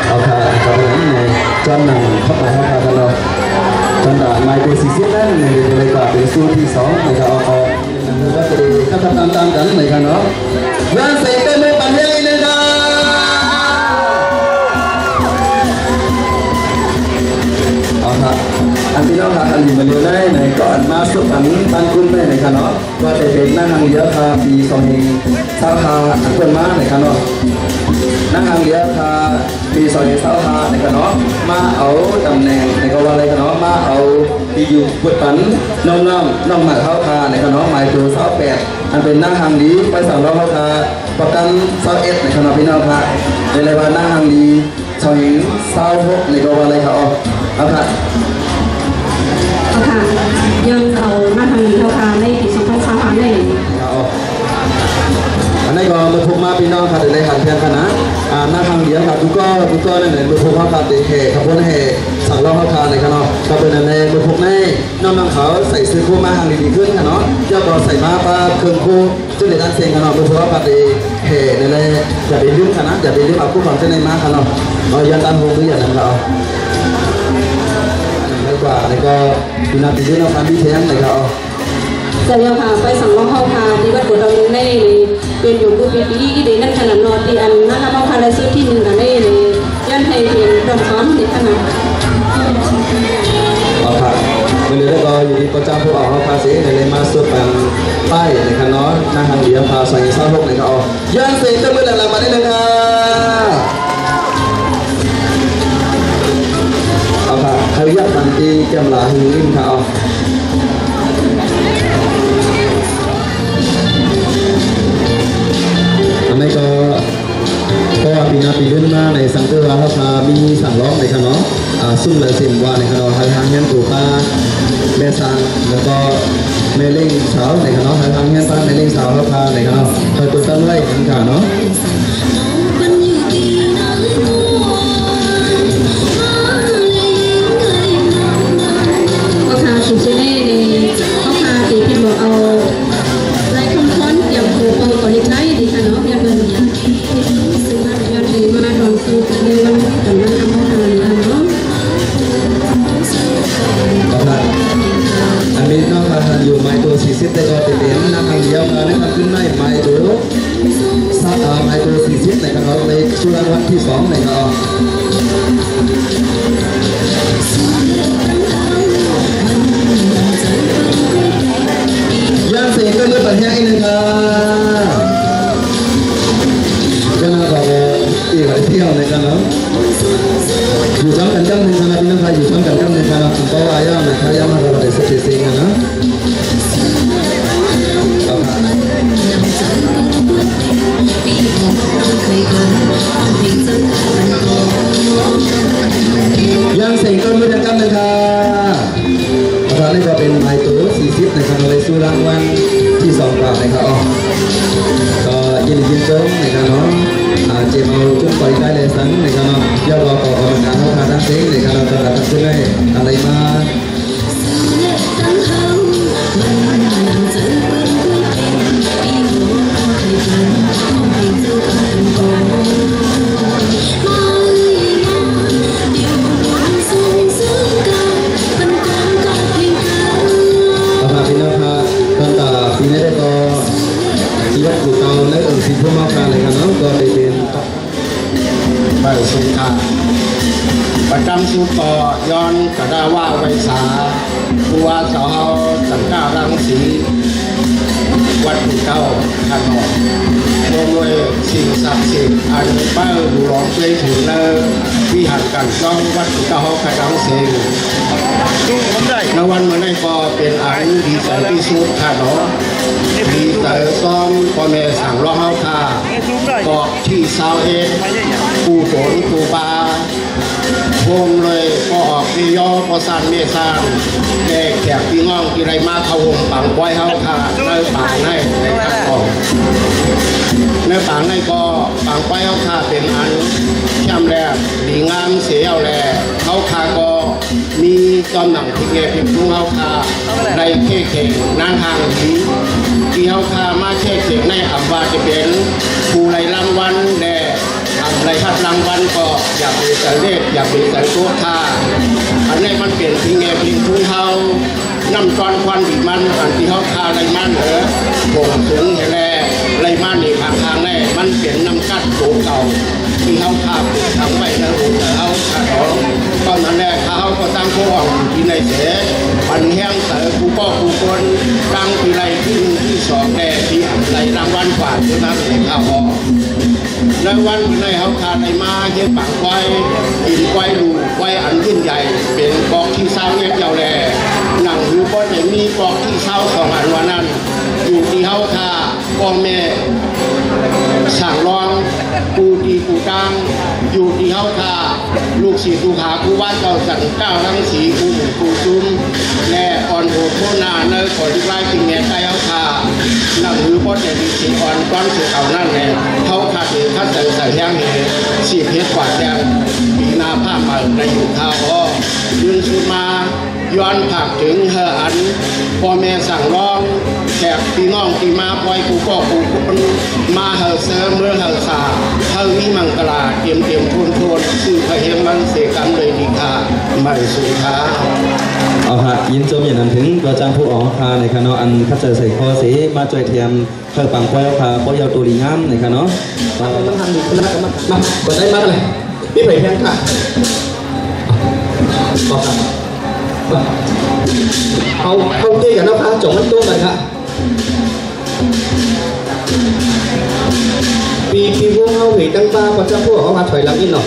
ອົາຄ່ະ ຕໍ່ໄປນີ້ ຈອນນັ່ງທັບມາເຮົາຄ່ະເນາະ ຈອນດານໝາຍເບີສີ່ສິບນັ້ນ ໃນເວລາການເປັນຊຸດທີສອງນະຄັບ. ເອົາ ເອົາ ເອົາ ເອົາ ເອົາ ເອົາ ເອົາ ເອົາ ເອົາ ເອົາ ເອົາ ເອົາ ເອົາ ເອົາ ເອົາ ເາ ປີສອງພັນຊາວຫ້າ ນະຄະເນາະ ມາເອົາຕຳແໜ່ງ ນະຄະ ວ່າໄດ້ ນະຄະເນາະ ມາເອົາທີ່ຢູ່ບົດບັນນ້ອງໆ ນ້ອງໝາກເຮົາ ນະຄະເນາະ ໝາຍໂຕຊາວແປດ ອັນເປັນນາງຮັງລີ ໄປສາວລາວເຮົາ ປະກັນຊາວເອັດ ນະຄະເນາະ ພີ່ນ້ອງ ໄດ້ລາຍວ່ານາງຮັງລີ ຊາວເອັດ ຊາວຫົກ ນີ້ກໍວ່າໄດ້ ເອົາ ເອົາ ເອົາ ຍ້ອນເອົານາງຮັງລີເຮົາ ໃນປີສອງພັນຊາວຫ້າ ນີ້ ເອົາ ອັນນີ້ກໍ ມື້ພຸກມາ ພີ່ນ້ອງຂ້າ ໄດ້ຫັນພຽງຂະໜາດ ອາ ນາງຫ້າງດຽວຂ້າ ກູ່ກໍ ກູ່ກໍນັ້ນແຫຼະ. ມື້ພຸກເຮົາຂ້າໄດ້ແຫ່ຂະບວນແຫ່ສັງຫຼອງເຮົາຂ້າໃນຂະເນາະ ກໍເປັນອັນໃດມື້ພຸກໃນ ນ້ອງໆເຂົາໃສ່ຊຸດຄູມາຫ້າງດີໆຂຶ້ນຂະເນາະ ແລ້ວກໍໃສ່ມາປະເຄື່ອງຄູ ຈຸດໃນດ້ານເສັງຂະເນາະ. ມື້ພຸກເຮົາຂ້າໄດ້ແຫ່ນັ້ນແຫຼະ ຢ່າໄປລືມຂະນະ ຢ່າໄປລືມເອົາຄູຂອງເຈົ້າໃນມາຂະເນາະ. ເອົາ ຢ້ານຕານໂຮງ ຫຼື ຢ້ານຫຍັງຂະເນາະ ໄດ້ກວ່າ ແລ້ວກໍ ປີໜ້າປີນີ້ເນາະ ຄວາມມີແທ້ງໃນຂະເນາະ. ເຈົ້າເຈົ້າຂ້າ ໄປສັງຫຼອງເຮົາຂ້າ ທີ່ວັດໂບດດອນເມືອງໃນນີ້ ເປັນຢູ່ກູ່ປີໆ ອີ່ເດນັ້ນຂະໜາດເນາະ ທີ່ອັນນາງຮຳເຮົາຂ້າໄດ້ຊຸດທີໜຶ່ງອັນນີ້ ຍ້ອນໃຫ້ເຫັນດອນຄຳນີ້ຂະໜາດ. ເອົາຂ້າ ມື້ນີ້ແລ້ວກໍຢູ່ທີ່ພະເຈົ້າຜູ້ເອົາເຮົາຂ້າເສຍ ໄດ້ມາຊຸດປັນປ້າຍໃນຂະເນາະ ນາງຮັງດຽວພາສອງພັນຊາວຫົກໃນຂະເນາະ. ຢ້ານເສງຕົບມືດັງໆມາໄດ້ເລີຍຄ່ະ. ເອົາຄ່ະ ໃຫ້ວຽກມັນທີ່ແກ້ມຫຼາຫຶງອີກຄ່ະ. ເອົາ ອັນນີ້ກໍ ເພາະວ່າປີໜ້າປີເດີນມາໃນສັງເກີດວ່າເຮົາພາມີສັງຫຼອງໃນຂະເນາະ ອາ ຊຸມລາຍເຊັນວ່າໃນຂະເນາະ ໃຫ້ທາງເຮືອນປູປາແມ່ສາງ ແລ້ວກໍແມ່ເລັງສາວໃນຂະເນາະ ໃຫ້ທາງເຮືອນປ້າແມ່ເລັງສາວເຮົາພາໃນຂະເນາະ ໃຫ້ເປີດຕັ້ງໄວ້ນຳຂະເນາະ. ພວກຂ້າຊິເຊເນນີ້ ພວກຂ້າຊິພິມບອກເອົາ ລາຍຄຳຂວັນກຽມໂຄເປົ່າກໍເຮັດໄດ້ດີຄ່ະເນາະ ເຮັດເບິ່ງ ຍາດດີມາດອນສຸດໃນວັນກຳລັງອຳມະພານເນາະ. ອັນນີ້ເນາະ ທ່ານຢູ່ໝາຍໂຕສີ່ສິບ ແຕ່ກໍເປັນນາງຮຳດຽວ ເອີ ໃນຄຳຂຶ້ນໃນໝາຍໂຕ ສາຂາໝາຍໂຕສີ່ສິບໃນການອອກເລກສຸລາງວັນທີສອງໃນການອອກ ຢ້ານເສງກໍເລີຍບັດແຮງອີກໜຶ່ງຄ່ະ. ກໍໜ້າບອກວ່າອີກຫຼາຍທ່ຽວໃນການເນາະ ຢູ່ຊ້ຳກັນຈ້ຳໜຶ່ງຄ່ະ ພີ່ນ້ອງຂ້າ ຢູ່ຊ້ຳກັນຈ້ຳໜຶ່ງຄ່ະ ເພາະວ່າຢ້ານນະຄ່ະ ຢ້ານມາກໍໄດ້ສະເຕເຊງຫັ້ນນະ. ຢ້ານເສງຕົ້ນມືດຽວກັນເລີຍຄ່ະ. ອາຈານນີ້ກໍເປັນໝາຍໂຕສີ່ສິບໃນຄະນະ ໄດ້ສູ່ລາງວັນທີສອງກວ່າໃນຄະເນາະ. ກໍຍິນດີຍິນຊົມໃນຄະເນາະ ອາ ເຈມເອົາຈຸດປອຍໄດ້ແລສັງໃນຄະເນາະ. ຢາກບອກຕໍ່ກຳມະການເຮົາຄ່ະທັງເສັງໃນຄະເນາະ ສຳລັບທ່ານຜູ້ໃດ ທ່ານໃດມາ ເອົາລະ ພີ່ນ້ອງຂ້າ ຕັ້ງແຕ່ປີນີ້ໄດ້ກໍ ທີ່ວັດປູ່ເຕົາໃນອົງສີພູມເຮົາຄ່ະ ໃນຄະເນາະ ກໍໄດ້ເປັນ ໄປສູງຄ່າ ປະຈຳສຸດກໍຍ້ອນກະດາວາໄວສາ ຄູວາສາວເຮົາ ສັງກາລັງສີ ວັດປູ່ເຕົາ ທ່ານເນາະ ຮ່ວມດ້ວຍສິ່ງສັກສິດ ອັນເປີດຫຼວງເຄີຍເຖິງໃນວິຫານການຊ່ອງວັດປູ່ເຕົາເຮົາກະດັງເສງ. ໃນວັນມື້ນີ້ກໍເປັນອັນດີໃຈທີ່ສຸດຄ່ະເນາະ ດີໃຈຊອມພໍ່ແມ່ສາງຫຼວງເຮົາຄ່ະ ເກາະ ທີຊາວເອັດ ປູ່ໂຕນປູ່ປາ ໂຮມເລີຍພໍ່ອອກແມ່ຍໍ ພໍ່ຊານແມ່ຊານ ແລະ ແຂກພີ່ນ້ອງທີ່ໄດ້ມາເຂົ້າຮ່ວມປາງກວາຍເຮົາຄ່ະ ໃນປາງໃນ ໃນປາງໃນກໍ ໃນປາງໃນກໍ ປາງກວາຍເຮົາຄ່ະ ເປັນອັນແຈ່ມແລດດີງາມເສຍແລ້ວ ເຮົາຄ່ະກໍມີຈອມໜັງທີ່ແກ່ພິມທຸງເຮົາຄ່ະ ໄດ້ເຄເຂງນາງຮ່າງດີ ທີ່ເຮົາຄ່ະມາເຄເຂງໃນອຳວ່າຈະເປັນຜູ້ໄດ້ລາງວັນແດ່ ອາ ໄດ້ຮັບລາງວັນກໍຢ່າໄປໃສ່ເລກ ຢ່າໄປໃສ່ໂຕຄ່ະ. ອັນນີ້ມັນເປັນທີ່ແງ່ເປັນທຸງເຮົາ ນ້ຳຕ້ອນຄວັນດີມັນ ອັນທີ່ເຮົາຄ່ະໄດ້ມາເດີ ບົງສູງໃຫ້ແລ ໄດ້ມານີ້ຂ້າງໆແລ ມັນເປັນນ້ຳກັດໂຕເກົ່າ ທີ່ເຮົາຄ່ະປູກຝັງໄວ້ໃນຫົວໃຈເຮົາຄ່ະເນາະ. ຕອນນັ້ນແລ ຂ້າເຮົາກໍຕັ້ງໂຄອອກຢູ່ທີ່ໃນເສ ປັນແຮງໃສ່ຜູ້ກໍຜູ້ຄົນ ຕັ້ງທີ່ໄດ້ທີ່ໜຶ່ງທີ່ສອງແລ ທີ່ອັນໄດ້ລາງວັນກວ່າເທົ່ານັ້ນເອງຄ່ະເນາະ. ໃນວັນມື້ນີ້ເຮົາຄ່ະໄດ້ມາເຮັດປາງກວາຍ ເປັນກວາຍລູກ ກວາຍອັນຍິ່ງໃຫຍ່ ເປັນກອກທີຊາວເອັດແລ້ວແລ ໜັງຫືອບໍ່ໄດ້ມີກອກທີຊາວສອງອັນວ່ານັ້ນ ຢູ່ທີ່ເຮົາຄ່ະ ພໍ່ແມ່ສາງຫຼວງ ປູ່ຕີປູ່ຕ່າງ ຢູ່ທີ່ເຮົາຄ່ະ ລູກສິດລູກຫາຄູບາເຈົ້າສັນກ້າວລັງສີ ຄູ່ໝູ່ຄູ່ຊຸມ ແລະ ອ່ອນໂຫດໂພນາ ໃນຂໍລູກຫຼານກິນແມ່ໃຕ້ເຮົາຂ້າ ນຳມືບໍ່ແຕ່ດີສີອ່ອນກ່ອນຊິເຂົ້ານັ້ນແລະ ເຮົາຄາດເອີຄາດໃຈໃສ່ແຮງເຮ ສີເພັດກວ່າແຕ່ງ ປີໜ້າພ້າມໃໝ່ໄດ້ຢູ່ຄາວອ ຢືນສຸດມາ ຍ້ອນຝາກເຖິງໃຫ້ອັນ ພໍ່ແມ່ສັ່ງລອງ ແຂກພີ່ນ້ອງທີ່ມາປ່ອຍ ຜູ້ກໍຜູ້ຄົນ ມາໃຫ້ເຊີເມືອໃຫ້ສາ ໃຫ້ມີມັງກະລາ ເຕັມໆ ທົນໆ ຊື່ພະເຮັງມັນເສກັນໂດຍດີຄ່າ ໄໝສູງຄ່າ. ເອົາຄ່ະ ຍິນຊົມຢ່າງນຳເຖິງຕົວຈ້າງຜູ້ອອກຄ່າໃນຂະເນາະ ອັນຂັດໃຈໃສ່ຄໍເສ ມາຊ່ວຍແຖມ ເຂົ້າປາງປ່ອຍເຮົາຄ່າ ປ່ອຍເຮົາໂຕດີງາມໃນຂະເນາະ ເອີ ມັນທັນດີ ມາ ມາ ມາ ບໍ່ໄດ້ມາເລີຍ ມີໃຜແພງຄ່າ ເອົາຄ່ະ ເຮົາ ເຮົາເກກັນເນາະຄ່າ ຈອງມັນໂຕກັນຄ່າ ປີ ປີວົງເຮົາເຫຍຕັ້ງປ້າ ປະຈຳພວກເຮົາມາຖອຍຫຼັງອີກເນາະ.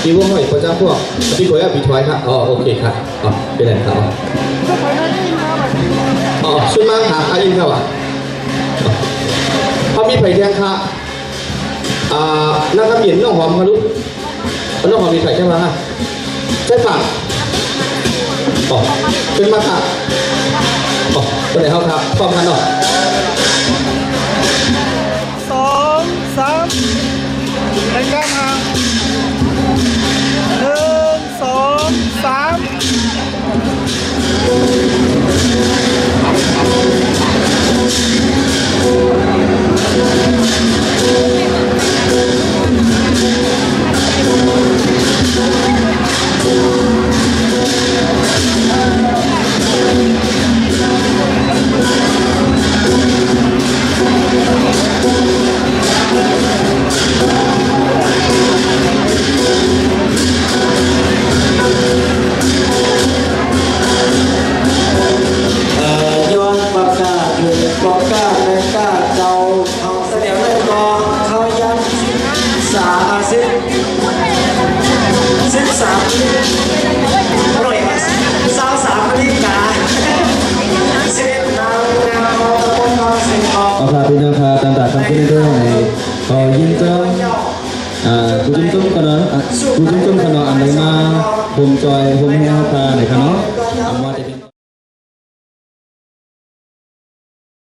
ປີວົງເຮົາອີກປະຈຳພວກ ປີກອຍ ອາ ປີຖອຍຄ່ະ ອໍ ໂອເຄຄ່ະ ອໍ ເປັນແລ້ວຄ່ະ ອໍ ຊຸດມາຫາໃຜອີກແລ້ວອະ ອໍ ເຮົາມີໃຜແທນຄ່ະ ອ່າ ນາງຄຳເຢັນ ນ້ອງຫອມຄ່ະລູກ ນ້ອງຫອມມີໃຜແທນວ່າ ໃຊ່ປາກ ອໍ ເປັນມາຄ່ະ ອໍ ເປັນໃດເຮົາຄ່ະ ພ້ອມກັນເນາະ. ສອງ ສາມ ໃນການຫ່າງ ໜຶ່ງ ສອງ ສາມ. ເອີ ຍ້ອນປະກາດເຖິງພໍ່ກ້າແມ່ກ້າເຈົ້າ ເຮົາສະແດງໄວ້ກ່ອນ ເຮົາຍັງສາມ ອາ ສິບ ສິບສາມ ຮ້ອຍ ຊາວສາມນາລິກາ ສິບເອັດນາງງາມ ເອົາຕະບົນນອນສິງອອກ ເອົາຄ່ະ ພີ່ນ້ອງຄ່ະ ຕາມຕາຄຳເຊີນເດີ ໃຫ້ຂໍຍິນດີ ອ່າ ຜູ້ຊຸມຊົມຄະເນາະ ອ່າ ຜູ້ຊຸມຊົມຄະເນາະ ອັນໃດມາໂຮມຈອຍໂຮມແຮເຮົາຄ່າໃນຄະເນາະ